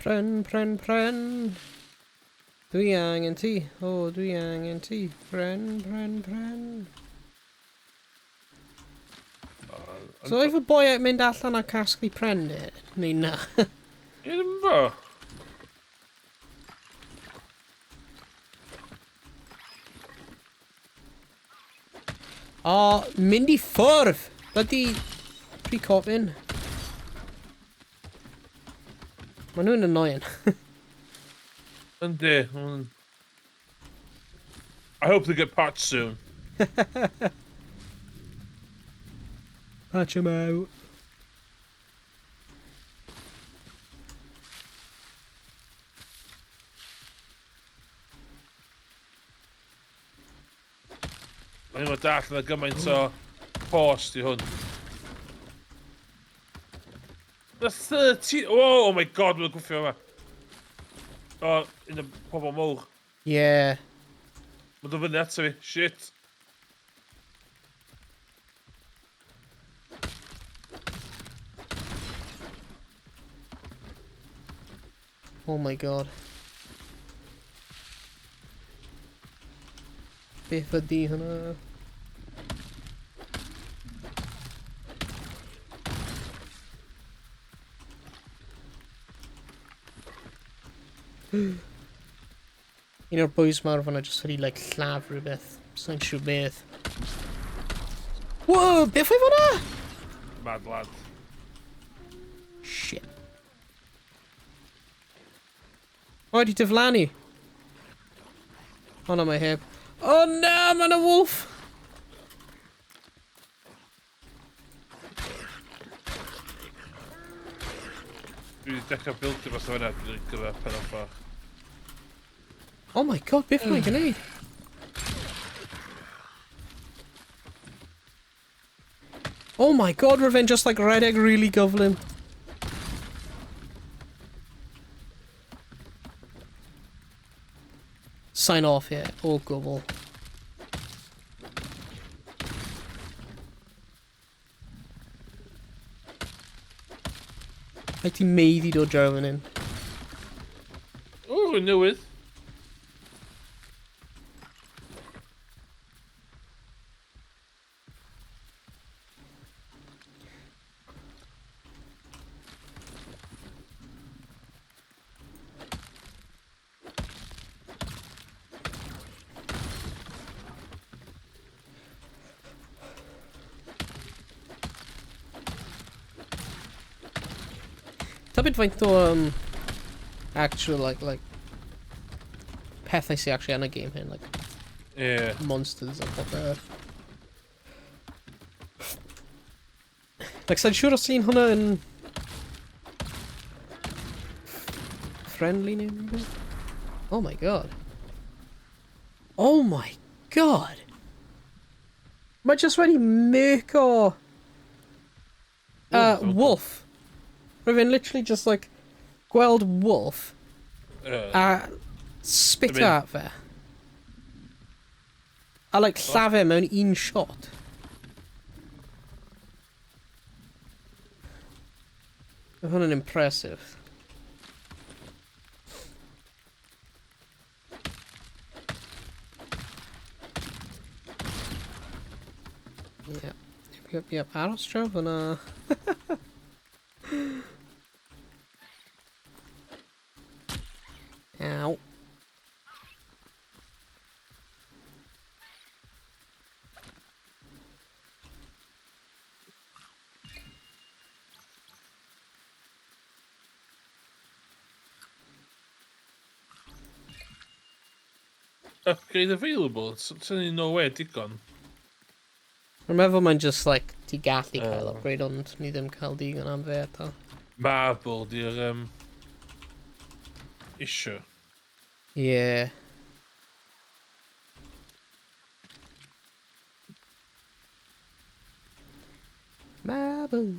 Pren, pren, pren. Dwi angen ti. O, dwi angen ti. Pren, pren, pren. So efo boi yn mynd allan a casglu pren neu na? Ie, ddim yn fo. O, mynd i ffwrdd! Bloody pre-copin. Maen nhw'n annoying. Yndi. I hope they get patched soon. Patch 'em out. Mae'n i'n dall yna gymaint o post i hwn. The 30... Oh, oh my god, mae'n gwffio yma. O, un o pobl mowr. Yeah. Mae'n dod fyny ato fi. Shit. Oh my god. Beth ydi hwnna? Un o'r boys mawr fan'na jyst wedi like lladd rhywbeth. Sa'n siŵr beth. Whoa, beth oedd hwnna? Mad lad. Shit. O, wedi diflannu. O na, mae heb. O na, mae yna wolf! Dwi wedi dechrau buildio mas o hynna, dwi'n gyda pen off bach. Oh my god, beth mae'n gwneud? Oh my god, roedd fe'n just like redeg really gyflym. Sign off here, o gwbl. Rhaid ti meiddi dod draw fan hyn. O, rwy'n newydd. Tybed faint o actual like pethau sy'n actually yn y game hyn, like, monsters a popeth. Like, sa'n siŵr os un hwnna yn friendly neu rhywbeth? Oh my god. Oh my god! Mae just wedi murko wolf. Mae fe'n literally just like gweld wolf a spit at fe. A like lladd e mewn un shot. Mae hwn yn impressive. Yep, yep. Aros draw fyna. Ow. Upgrade available? Sy'n ni no way digon. Rwy'n meddwl mae'n just like, ti gallu cael upgrade ond ni ddim cael digon am fe eto. Marble di'r issue. Yeah. Marble.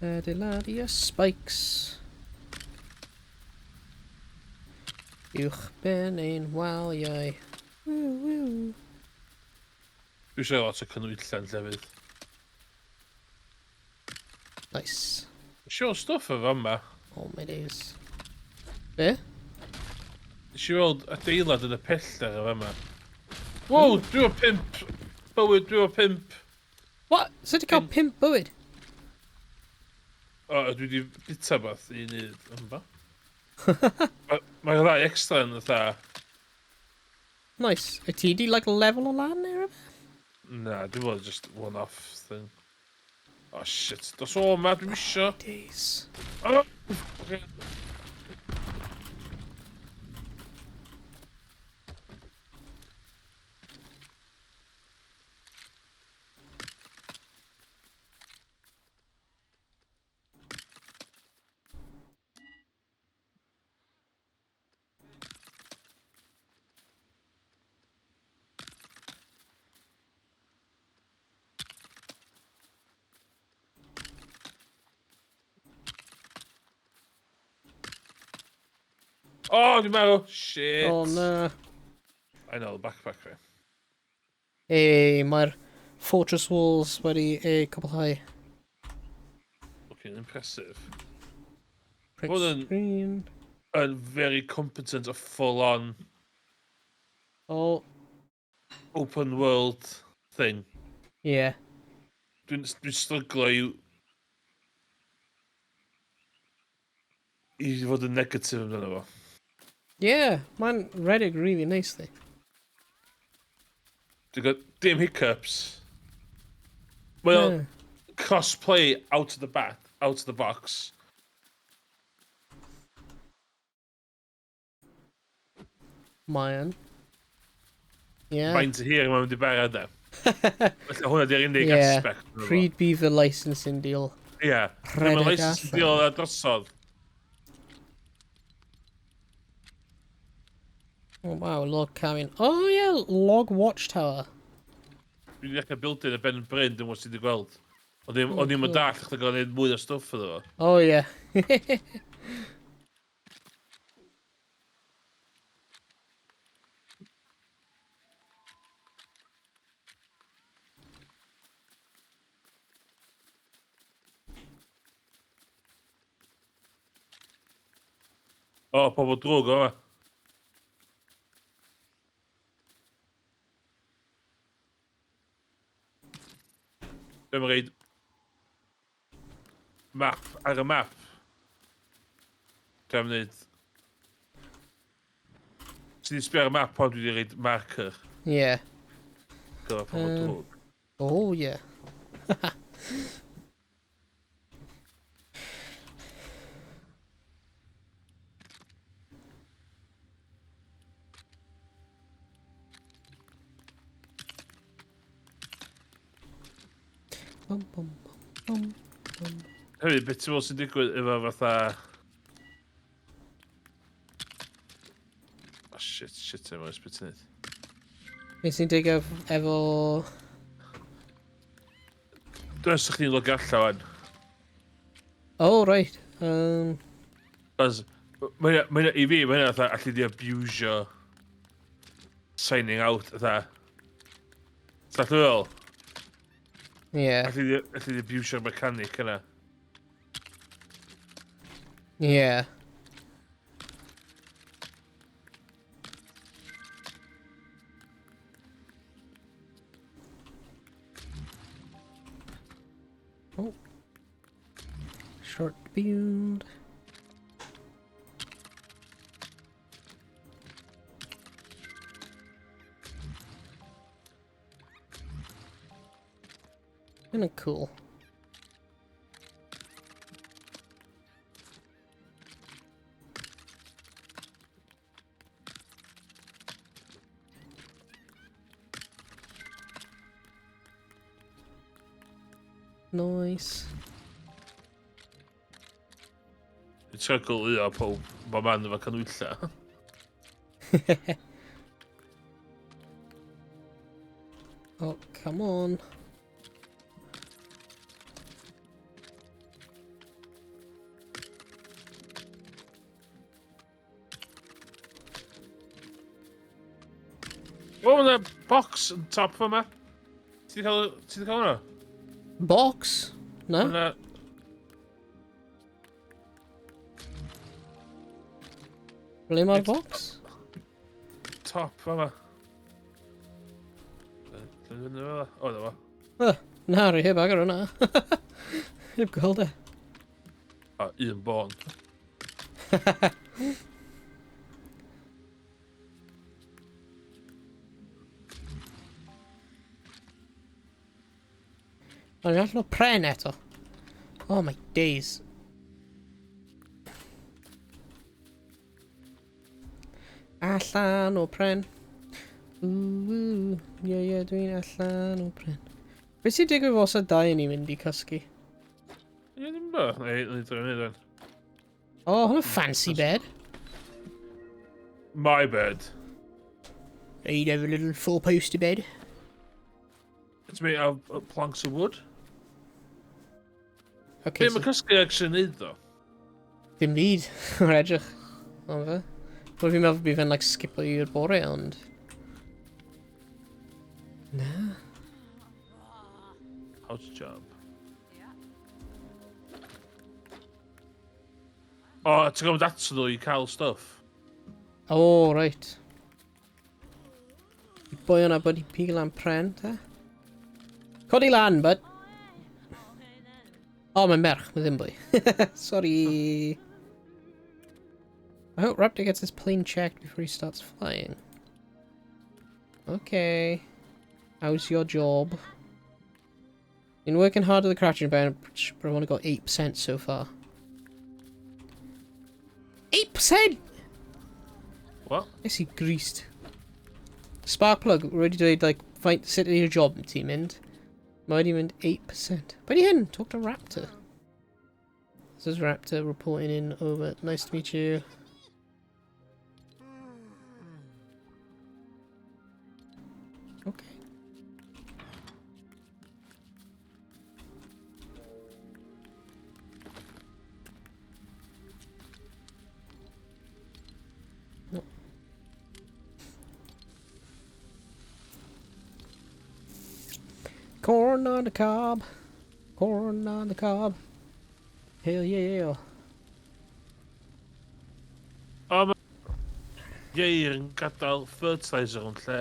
Adeiladu y spikes. Uwch ben ein waliau. Woo, woo. Dwi eisiau lot o canhwyllau llefydd. Nice. Sure stuff o fama. Oh my days. Be? Nes i weld adeilad yn y pellter o fama. Wow, dwi o 5 bywyd, dwi o 5. What? Sut ti cael 5 bywyd? O, dwi wedi bita beth i wneud yma. Mae'r ddau extra yn fatha... Nice. Wyt ti di, like, level o lan neu rhywbeth? Na, dwi'n meddwl just one-off thing. Oh shit, dos o ma, dwi'n isio. Days. Oh, okay. Oh, dwi'n meddwl. Shit. Oh, na. I know, the backpack fi. Ei, mae'r Fortress Walls wedi ei cwblhau. Looking impressive. Print Hwn yn- screen. And very competent a full-on Oh, open world thing. yeah. Dwi'n dwi stryglo i fod yn negatif amdano fo. Yeah, mae'n redeg really nicely. Dwi'n got dim hiccups. Mae o'n cross-play out of the bat, out of the box. Mae'n. Yeah. Faint y hir mae'n mynd i bara de. Felly hwnna di'r unig aspect. Ohono fo. Pryd bydd y licensing deal? Ie. Mae'n Rhedeg licensing allan. deal ar drosodd. Oh wow, log cabin. Oh yeah, log watchtower. Dwi wedi dechrau building y ben bryn, dwi'n gwybod sydd wedi gweld. O'n i'm Oh, o'n i'm yn cool. dallt chdi gael gwneud mwy o stwff iddo fo. Oh yeah. O, pobl drwg o yma. Dwi'n reid map ar y map. Dwi'n gwneud... Ti'n di sbio ar y map pan dwi wedi reid marker gyfer pobl drwg. Oh yeah. Bum, bum, bum, bum, bum. Hefyd, beth ti'n meddwl sy'n digwydd efo fatha... Oh, shit, shit, efo, beth ti'n neud? Beth sy'n digwydd efo... Dwi'n meddwl chdi'n logio allan wan. Oh, right. Cos, mae hynna, i fi, mae hynna fatha, allu di abusio signing out, fatha. Ti'n meddwl? Yeah. Allu di abusio'r mechanic yna. Yeah. Oh. Short build. Kinda cool. Nice. Dwi'n trio goleuo pob bob man efo canwylla. Oh, come on. O, mae yna box yn top yma. Ti 'di cael, ti 'di cael hwnna? Box? Na? Mae yna... Ble mae'r box? Top yma. O, na fo. Na, rwy heb agor hwnna. Heb gweld e. O, un bôn. O'n i'n allan o pren eto. Oh my days. Allan o pren. Ooh, ooh. Ie, ie, dwi'n allan o pren. Beth sy'n digwydd os y dau yn ni'n mynd i cysgu? Ie, ddim bo. Nei, nei, dwi'n neud. Oh, hwnna fancy bed. My bed. You'd have a little four-poster bed. It's made out of planks of wood. Okay, Be mae cysgu actually neud ddo? Dim byd. O'r edrych. Ond fe. Wel, fi'n meddwl bydd fe'n like, skipo i'r bore, ond... Na. How to jump. O, ti'n gwybod ato nhw i cael stuff? Oh, right. Boi yna bod i pig lan pren, te? Codi lan, bud. Oh, mae'n merch, mae ddim boi. Sorry. I hope Raptor gets his plane checked before he starts flying. Okay. How's your job? Been working hard at the crafting bench, but I've only got 8% so far. 8%? What? Is he greased? Spark plug, already dweud, like, find, sut ydy'r job ti'n mynd? Mae wedi mynd 8%. Be di hyn? Talk to Raptor. This is Raptor reporting in over. Nice to meet you. Okay. No. Corn on the cob. Corn on the cob. Hell yeah. O, mae ieir yn gadael fertilizer yn lle.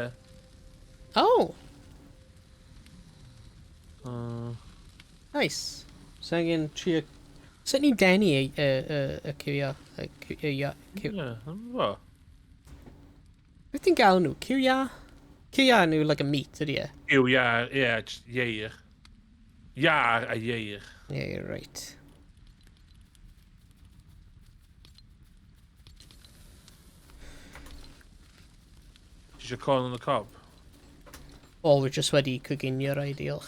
Oh! Nice. So angen trio... Sut ni'n denu y cyw Y cyw... Y cyw... Ie, yn fo. Beth ti'n gael nhw? Cyw iâr? Cyw iâr nhw like a meat, ydy e? Yw, iar, ie, just ieir. Iar a ieir. Yeah, you're right. Ti eisiau corn on the cob? O, fi jyst wedi coginio rai, diolch.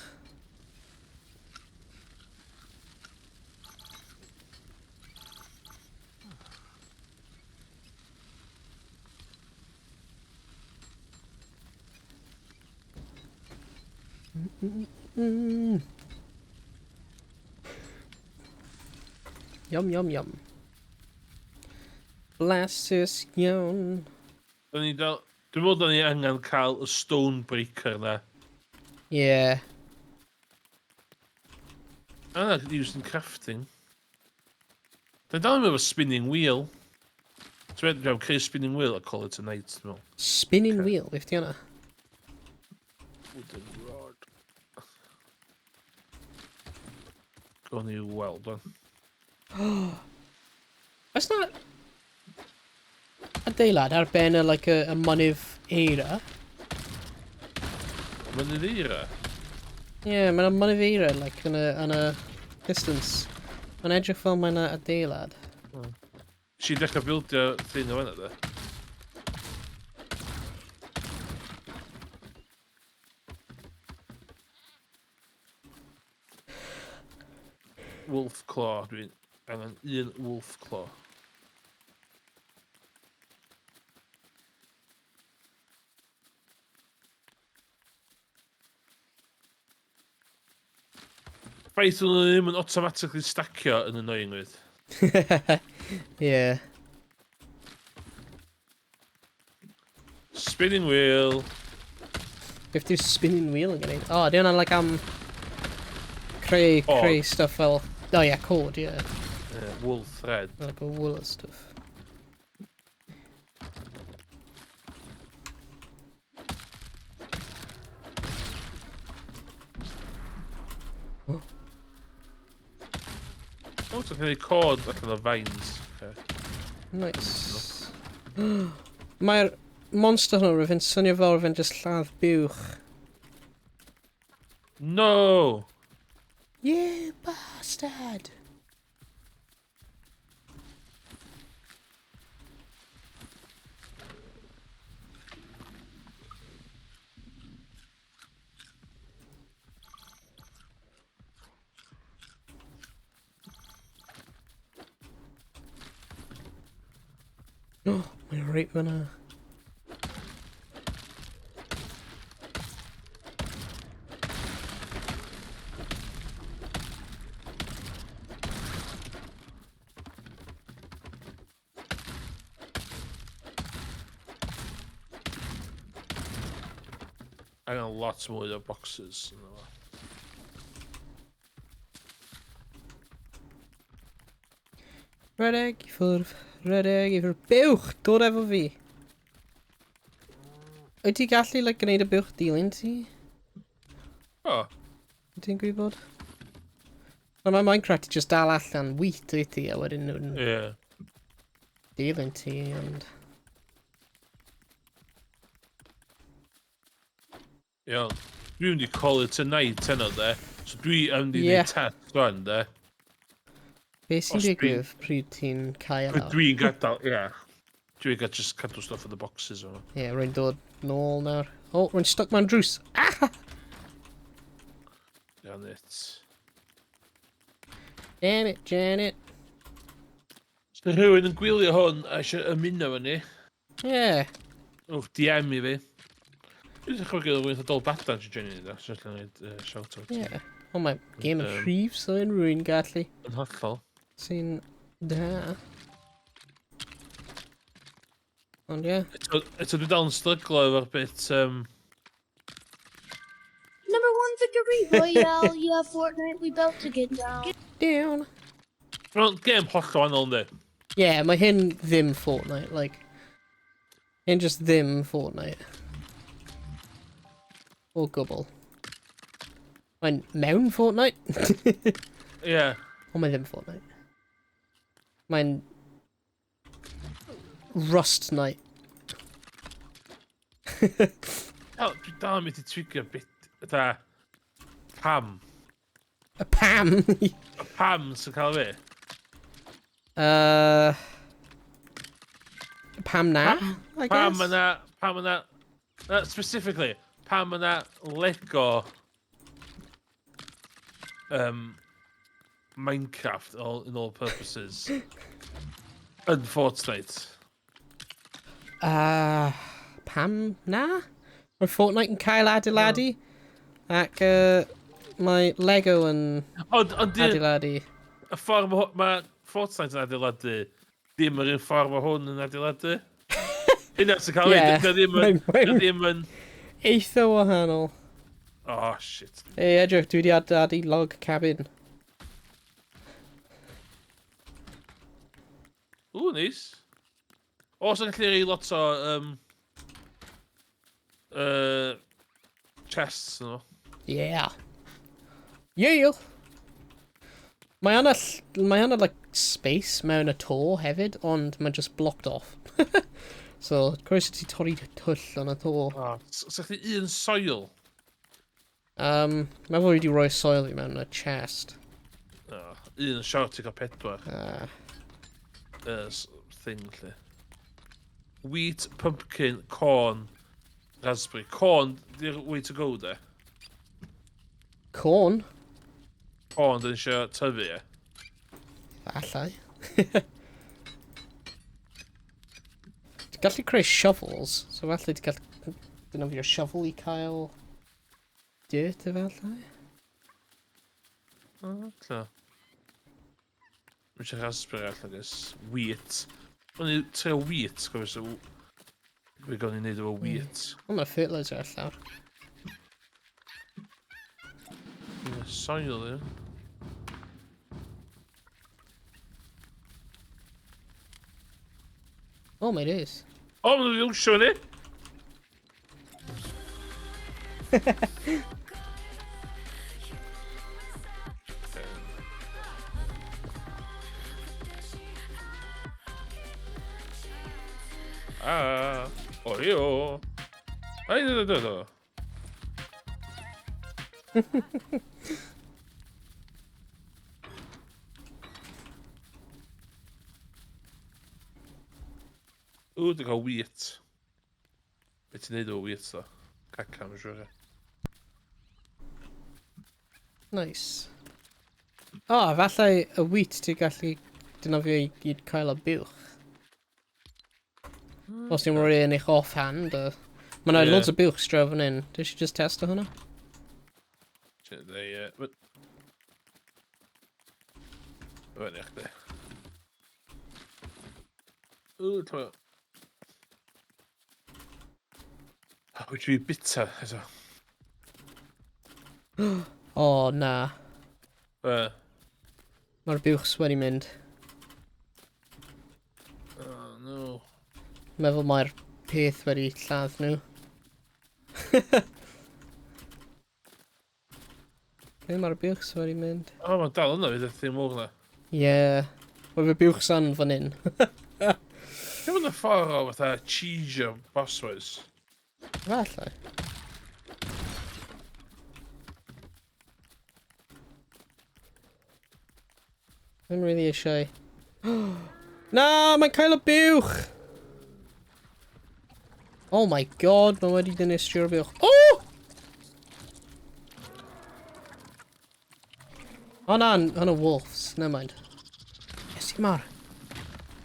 Yum, yum, yum. Blasus iawn. Da ni dal... Dwi'n meddwl da ni angen cael y stone breaker na. Yeah. Ah, used in crafting. Da ni dal yn efo spinning wheel. Ti'n meddwl, dwi'n creu spinning wheel a call it a night, dwi'n meddwl. Spinning Ocê. wheel, beth di hwnna? Wooden rod. Gawn ni weld, wan. Oes na adeilad ar ben y, like, y mynydd eira? Mynydd eira? Ie, yeah, mae'n mynydd eira, like, yn y distance. Mae'n edrych fel mae'n adeilad. Si dechrau bildio thing o fan'na, de? Wolf Claw, dwi'n angen un Wolf Claw. Ffaith nhw ddim yn automatically stacio yn annoying with. Yeah. Spinning wheel. Beth yw'r spinning wheel yn gwneud? Oh, di hwnna'n like am creu, Cord. creu stuff fel... Oh yeah, cord, yeah. Wool thread. Like a wool and stuff. Oh, it's like a cord allan o vines. Okay. Nice. Mae'r monster hwnnw rwy'n swnio fel rwy'n just lladd buwch. No! You bastard! Oh, mae'n reit fyna. Angen lot mwy o boxes. Yna fo. Rhedeg i ffwrdd, rhedeg i ffwrdd. Buwch, dod efo fi. Wyt ti gallu, like, gwneud y buwch dilyn ti? O, Wyt ti'n gwybod? Ond mae Minecraft i just dal allan wheat wyt ti, a wedyn nhw'n ie. dilyn ti, ond... Iawn. Dwi'n mynd i call it a night heno, de. So dwi yn mynd i Ie. neud test rwan, de. Be sy'n Os dwi'n- digwydd pryd ti'n cael Pryd lawr? Dwi'n gadael, ie. Dwi'n gael just cadw stuff in the boxes yma. Ie, yeah, rwy'n dod nôl nawr. Oh, rwy'n stuck mewn drws. Ah! Iawn it. Damn it, Janet. Os yna rhywun yn gwylio hwn a eisiau ymuno efo ni, Yeah. ewch DM i fi. Dwi'n dechrau gyda rhywun o Dol Badan sy'n joinio ni, da. So allan neud shout out. Yeah. Oh, mae game yn rhif, so unrhyw un gallu. Yn hollol. Sy'n da. Ond ie. Eto dwi dal yn stryglo efo'r bit... Number one victory royale. Yeah, Fortnite. We about to get down. Down. Mae'n gêm hollol wahanol, yndi? Yeah, mae hyn ddim Fortnite, like... Hyn just ddim Fortnite. O gwbl. Mae'n mewn Fortnite? Ie. Ond mae ddim Fortnite. Mae'n... Rust Night. Dwi dal yn mynd i trigger bit... Yda... Pam. Y Pam! Y pam sy'n cael fi. Pam na, I guess? Pam yna... Pam yna... Specifically, pam yna Lego... Minecraft, in all purposes, yn Fortnite. Pam na? Mae Fortnite yn cael adeiladu? Ac mae Lego yn Ond, ond adeiladu. Y ffordd mae ma Fortnite yn adeiladu, ddim yr un ffordd mae hwn yn adeiladu. Hynna sy'n cael ei, yeah. Ddim yn... Ddim yn... Eitha wahanol. Oh, shit. Ei, edrych, dwi wedi adeiladu log cabin. Ww, neis. O, so'n gallu rhoi lot o chests nhw. Yeah. Yeah. Mae yna, mae yna like, space mewn y to hefyd, ond mae just blocked off. So, croeso ti torri twll yn y to. Oh, sa chdi un soil? Mae fo wedi rhoi soil i mewn y chest. Oh, un short i gael 4. Thing, lle. Wheat, pumpkin, corn, raspberry. Corn, di'r way to go, de. Corn? Corn, dyn eisiau tyfu, e. Allai. Ti'n gallu creu shovels, so falle ti'n gallu defnyddio shovel i cael dirt efallai? O, lla. Mae eisiau raspberry allan, guess. Wheat. O'n i trio wheat, gofio, so Fe gawn ni wneud efo wheat. O, mae fertilizer ar llawr. Ie, soil, ie. Oh my days. O, maen nhw'n iwsio ni! Ah, Oreo. Ai, do, do, do. Ww, dwi'n cael wheat. Be ti'n neud o wheat, ddo? Caca, mae'n siŵr. Nice. O, oh, falle y wheat ti'n gallu defnyddio i gyd cael y buwch. Os ti'n rhoi yn eich offhand. Mae yna loads o buwch straw fan hyn. Dwi eisiau just testo hwnna? Fyny chdi. Ww, ti'n Wyt ti bita eto? O, na. Be? Mae'r buwch wedi mynd. Oh, no. Meddwl mae'r peth wedi lladd nhw. Ble mae'r buwch wedi mynd? O, mae'n dal yna, fydd y thing mowr na. Ie. Yeah. Mae fy buwch san fan hyn. Dim ond y ffordd o fatha cheesio boss-wise. Falle. Ddim really eisiau. Na, mae'n cael y buwch! Oh my god, mae wedi dinistrio'r buwch. Oh! Oh na, hwnna wolves. Never mind. Yes, mar.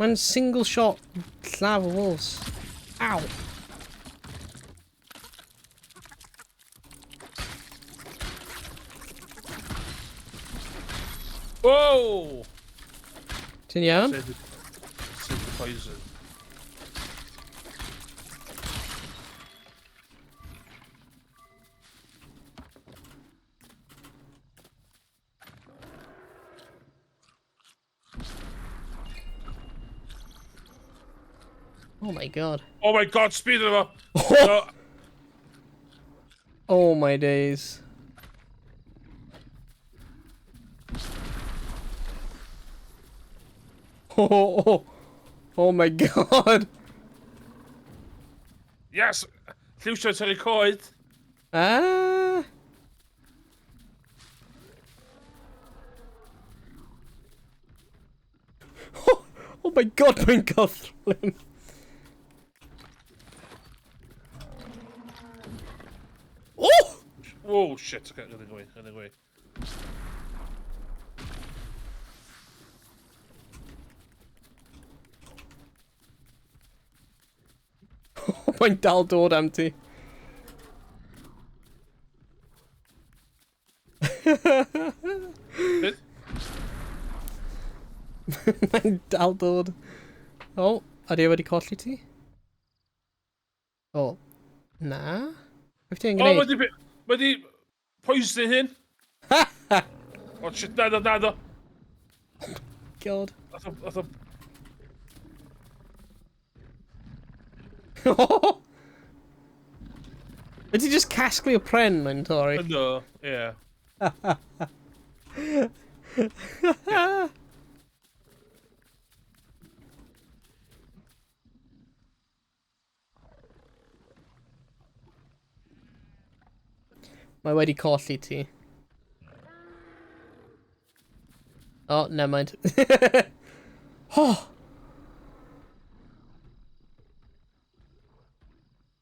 Mae'n single shot lladd y wolves. Ow! Whoa! Ti'n iawn? Save the poison. Oh my god. Oh my god, speed efo! No. Oh my days. Oh, oh my god. Yes! Lliwsio torri coed! Ah! Oh my god, mae'n gythrlun. Oh! Oh shit, okay, running away, running away. Mae'n dal dod am ti. Beth? Mae'n dal dod. O, oh, ydy e wedi colli ti? O, oh, na? Beth ti'n O, gwneud? mae di... Mae di poison hyn. O, shit, na, na, na, na. God. Nath o... Ydy just casglu o pren mae'n torri? Ynddo, ie. Mae wedi colli ti. Oh, never mind. Oh!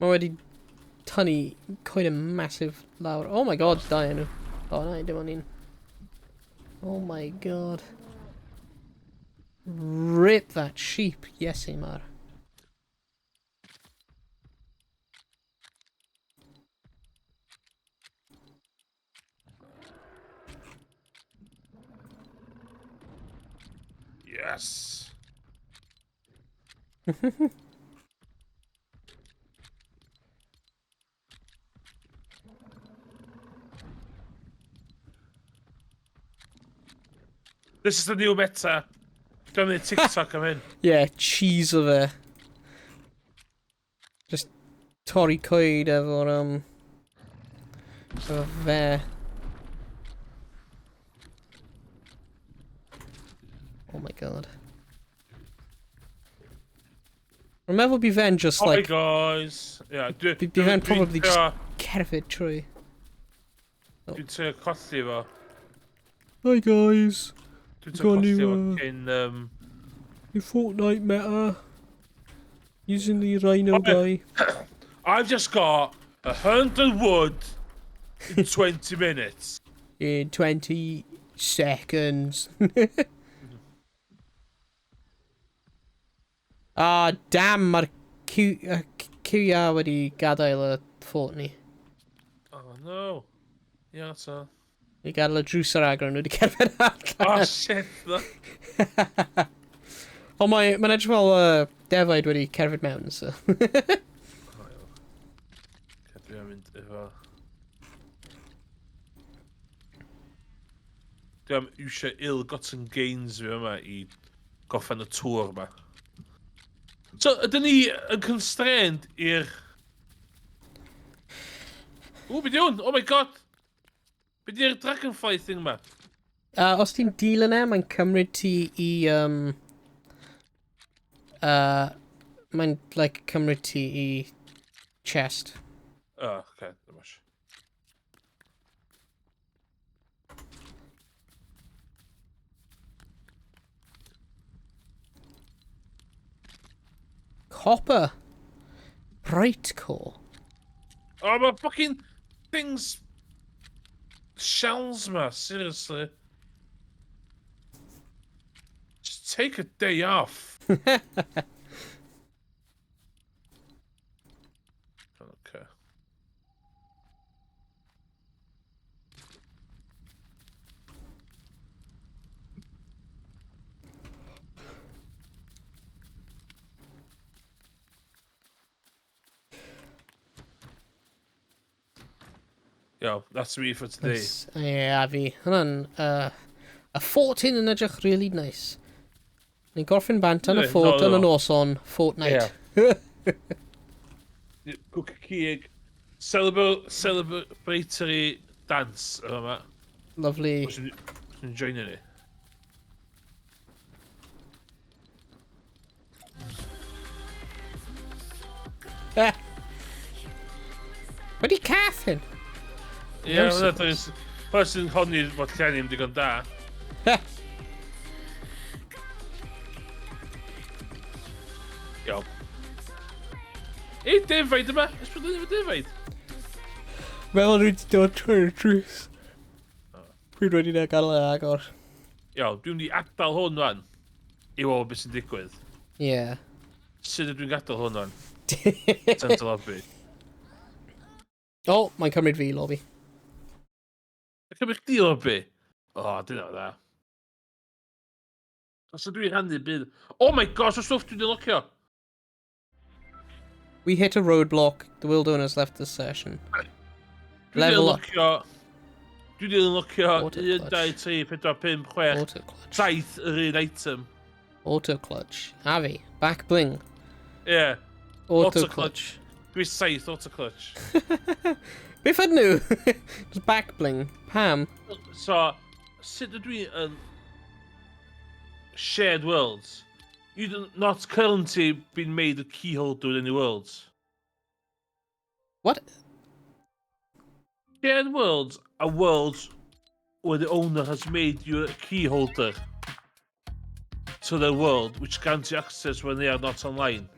Mae wedi tynnu quite a massive lawr. Oh my god, da enw. Oh na, dim ond un. Oh my god. Rip that sheep, yes, Imar. Yes! This is the new meta. Dwi'n mynd TikTok am hyn. Yeah, cheese o fe. Just torri coed efo'r, efo fe. Oh my god. Rwy'n meddwl bydd fe'n just Hi like, guys. Yeah, dwi, Bydd fe'n probably just cerdded trwy. Dwi'n trio colli fo. Hi guys, Dwi'n trio Got colli new, fo cyn... new Fortnite meta. Using the Rhino Oh, guy. I've just got 100 wood in 20 minutes. In 20 seconds. Ah, damn, mae'r QR wedi gadael y ffort ni. Oh no. Yeah, so. Ni gadael y drws ar agor, nhw wedi cerdded Oh allan. shit. No. Ond mae'n edrych fel defaid wedi cerdded mewn, so. Okay, dwi'n mynd efo... Dwi am eisiau ill-gotten gains fi yma i goffen y tŵr yma. So, ydyn ni yn constrained i'r... Ww, be di hwn? Oh my god! Be di'r dragonfly thing yma? Os ti'n dilyn e, mae'n cymryd ti i... Mae'n, like, cymryd ti i chest. Oh, okay, ddim ots. Copper. Bright core. Oh, mae fucking things... Shells ma, seriously. Just take a day off. Okay. Yo, that's me for today. Nice. Ie, yeah, a fi. Hwnna'n... Y 14 yn edrych really nice. Ni'n gorffen bant yn y Yndi, ffort no, yn y no. noson, Fortnite. Yeah. Cwc cig. Celebratory dance yma. Lovely. Sy'n joinio ni. Eh. Wedi cath hyn? Ie, No hwnna hwnna sy'n honni fod llen i'n digon da. Iawn. Ei, defaid yma! Ys bod yn efo defaid? Fel o'n wedi dod trwy'r drws. Pryd wedi na gadael e agor. Iawn, dwi'n mynd i adael hwn wan. I weld beth sy'n digwydd. Ie. Yeah. Sut ydw i'n gadael hwn wan? Tent lobby. O, oh, mae'n cymryd fi i lobby. Oce. Cymryd chdi o'r be? O, dyna dda. Os ydw i'n rhannu byd. Oh my gosh, o stwff dwi'n unlockio! We hit a roadblock. The world owner's left the session. Dwi 'di Level up. unlockio. Dwi 'di unlockio Auto 1, clutch. 2, 3, 4, 5, 6, Auto clutch. 7 yr un item. Auto clutch. Afi. Back bling. Ie. Yeah. Auto, Auto clutch. clutch. Dwi 7 auto clutch. Beth ydyn nhw? Just back bling. Pam. So, sut ydw i yn shared worlds? You do not currently been made a key holder in any worlds. What? Shared worlds are worlds where the owner has made you a key holder to their world, which grants you access when they are not online.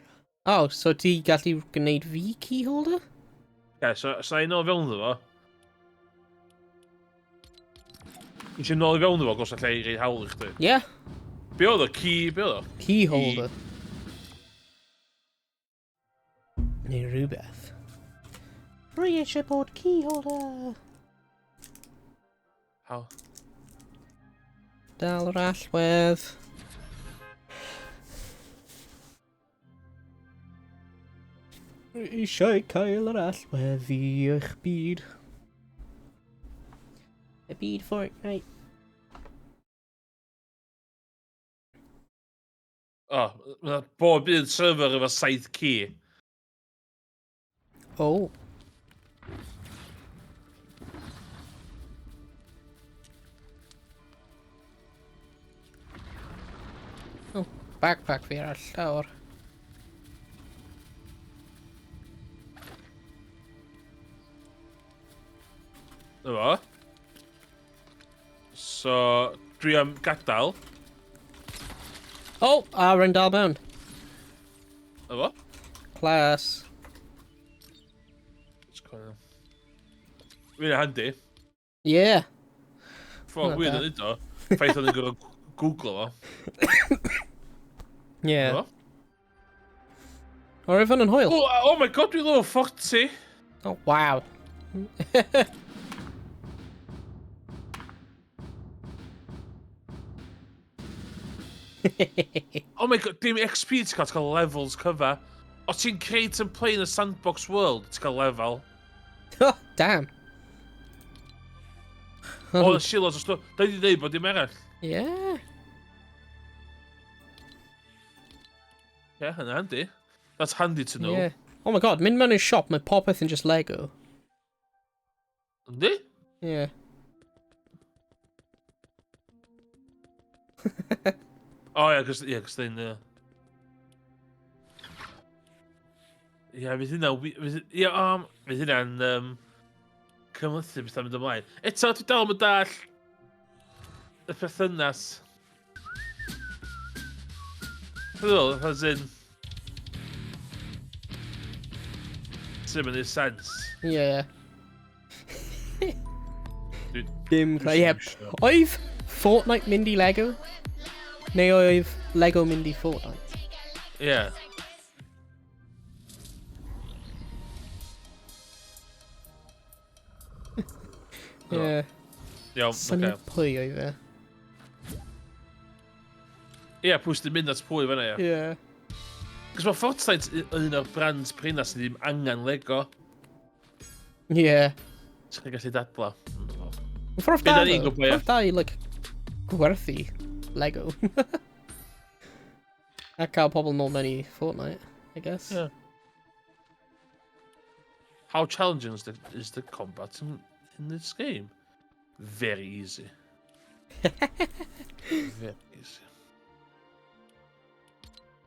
Oh, so ti gallu gwneud fi key holder? Okay, so I nôl fewn iddo fo. Nes i nôl i fewn iddo fo, gos allai rei hawl i chdi. Yeah. Be oedd o? Key, be oedd o? Key holder. Neu rhywbeth. Rwy eisiau bod key holder. How? Dal yr allwedd. Rwy eisiau cael yr allwedd i eich byd. Y byd Fortnite. O, oh, mae bob un server efo 7 key. Oh. Oh, backpack fi ar y llawr. Na fo. So, dwi am gadael. Oh, a rwy'n dal mewn. Na fo. Class. It's kind of. Mae'n handi. Yeah. Ffordd Not weird bad. yn neud o. Ffaith oedd yn gorfod Googlo fo. Yeah. Na fo. O'r hwn yn hwyl. Oh my God, dwi'n level 40. Oh, wow. Oh my God, dim XP ti'n cael levels cyfa. Os ti'n create and play in a sandbox world, ti'n cael level. Oh, damn. O, oh, shilos o stwff. Da i di dweud bod dim arall. Yeah. Yeah, hynna handi. That's handy to know. Yeah. Oh my God, mynd mewn i'r siop, mae popeth yn just Lego. Yndi? Yeah. Oh, yeah, cos, yeah, cos then. Yeah, fydd hynna. Ie, fydd hynna'n cymhlethu beth am mynd ymlaen. Eto, dwi dal yn dall y perthynas. Dwi'n meddwl, as in, sy'n mynd i'r sense. Yeah. Dim. Dwi Yeah. isio. Oedd Fortnite mynd i Lego? Neu oedd Lego mynd i Fortnite? Yeah. Yeah. Iawn, Syniad oce. pwy oedd e? Ie, pwy sy'n mynd at pwy fan'na, ie. Yeah. Cos mae Fortnite yn un o'r brands prina sydd ddim angen Lego. Yeah. Sy'n gallu dadla. Ffordd Be da, da ni'n though. gwbod, ie. Ffordd da i, like, gwerthu Lego. A cael pobl nôl mewn i Fortnite, I guess. Yeah. How challenging is the combat in this game? Very easy. Very easy.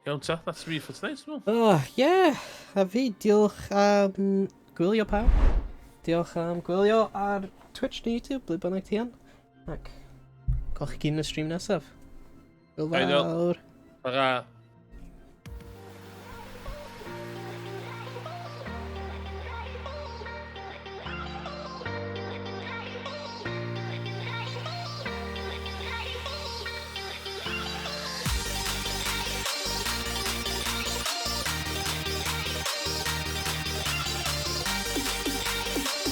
Iawn ta, that's me for tonight, well. Oh, yeah. A fi, diolch am gwylio, pawb. Diolch am gwylio ar Twitch neu YouTube, ble bynnag ti yn. Ac, gwel chi gyd yn y stream nesaf. Hwyl Ideal. fawr. Tara.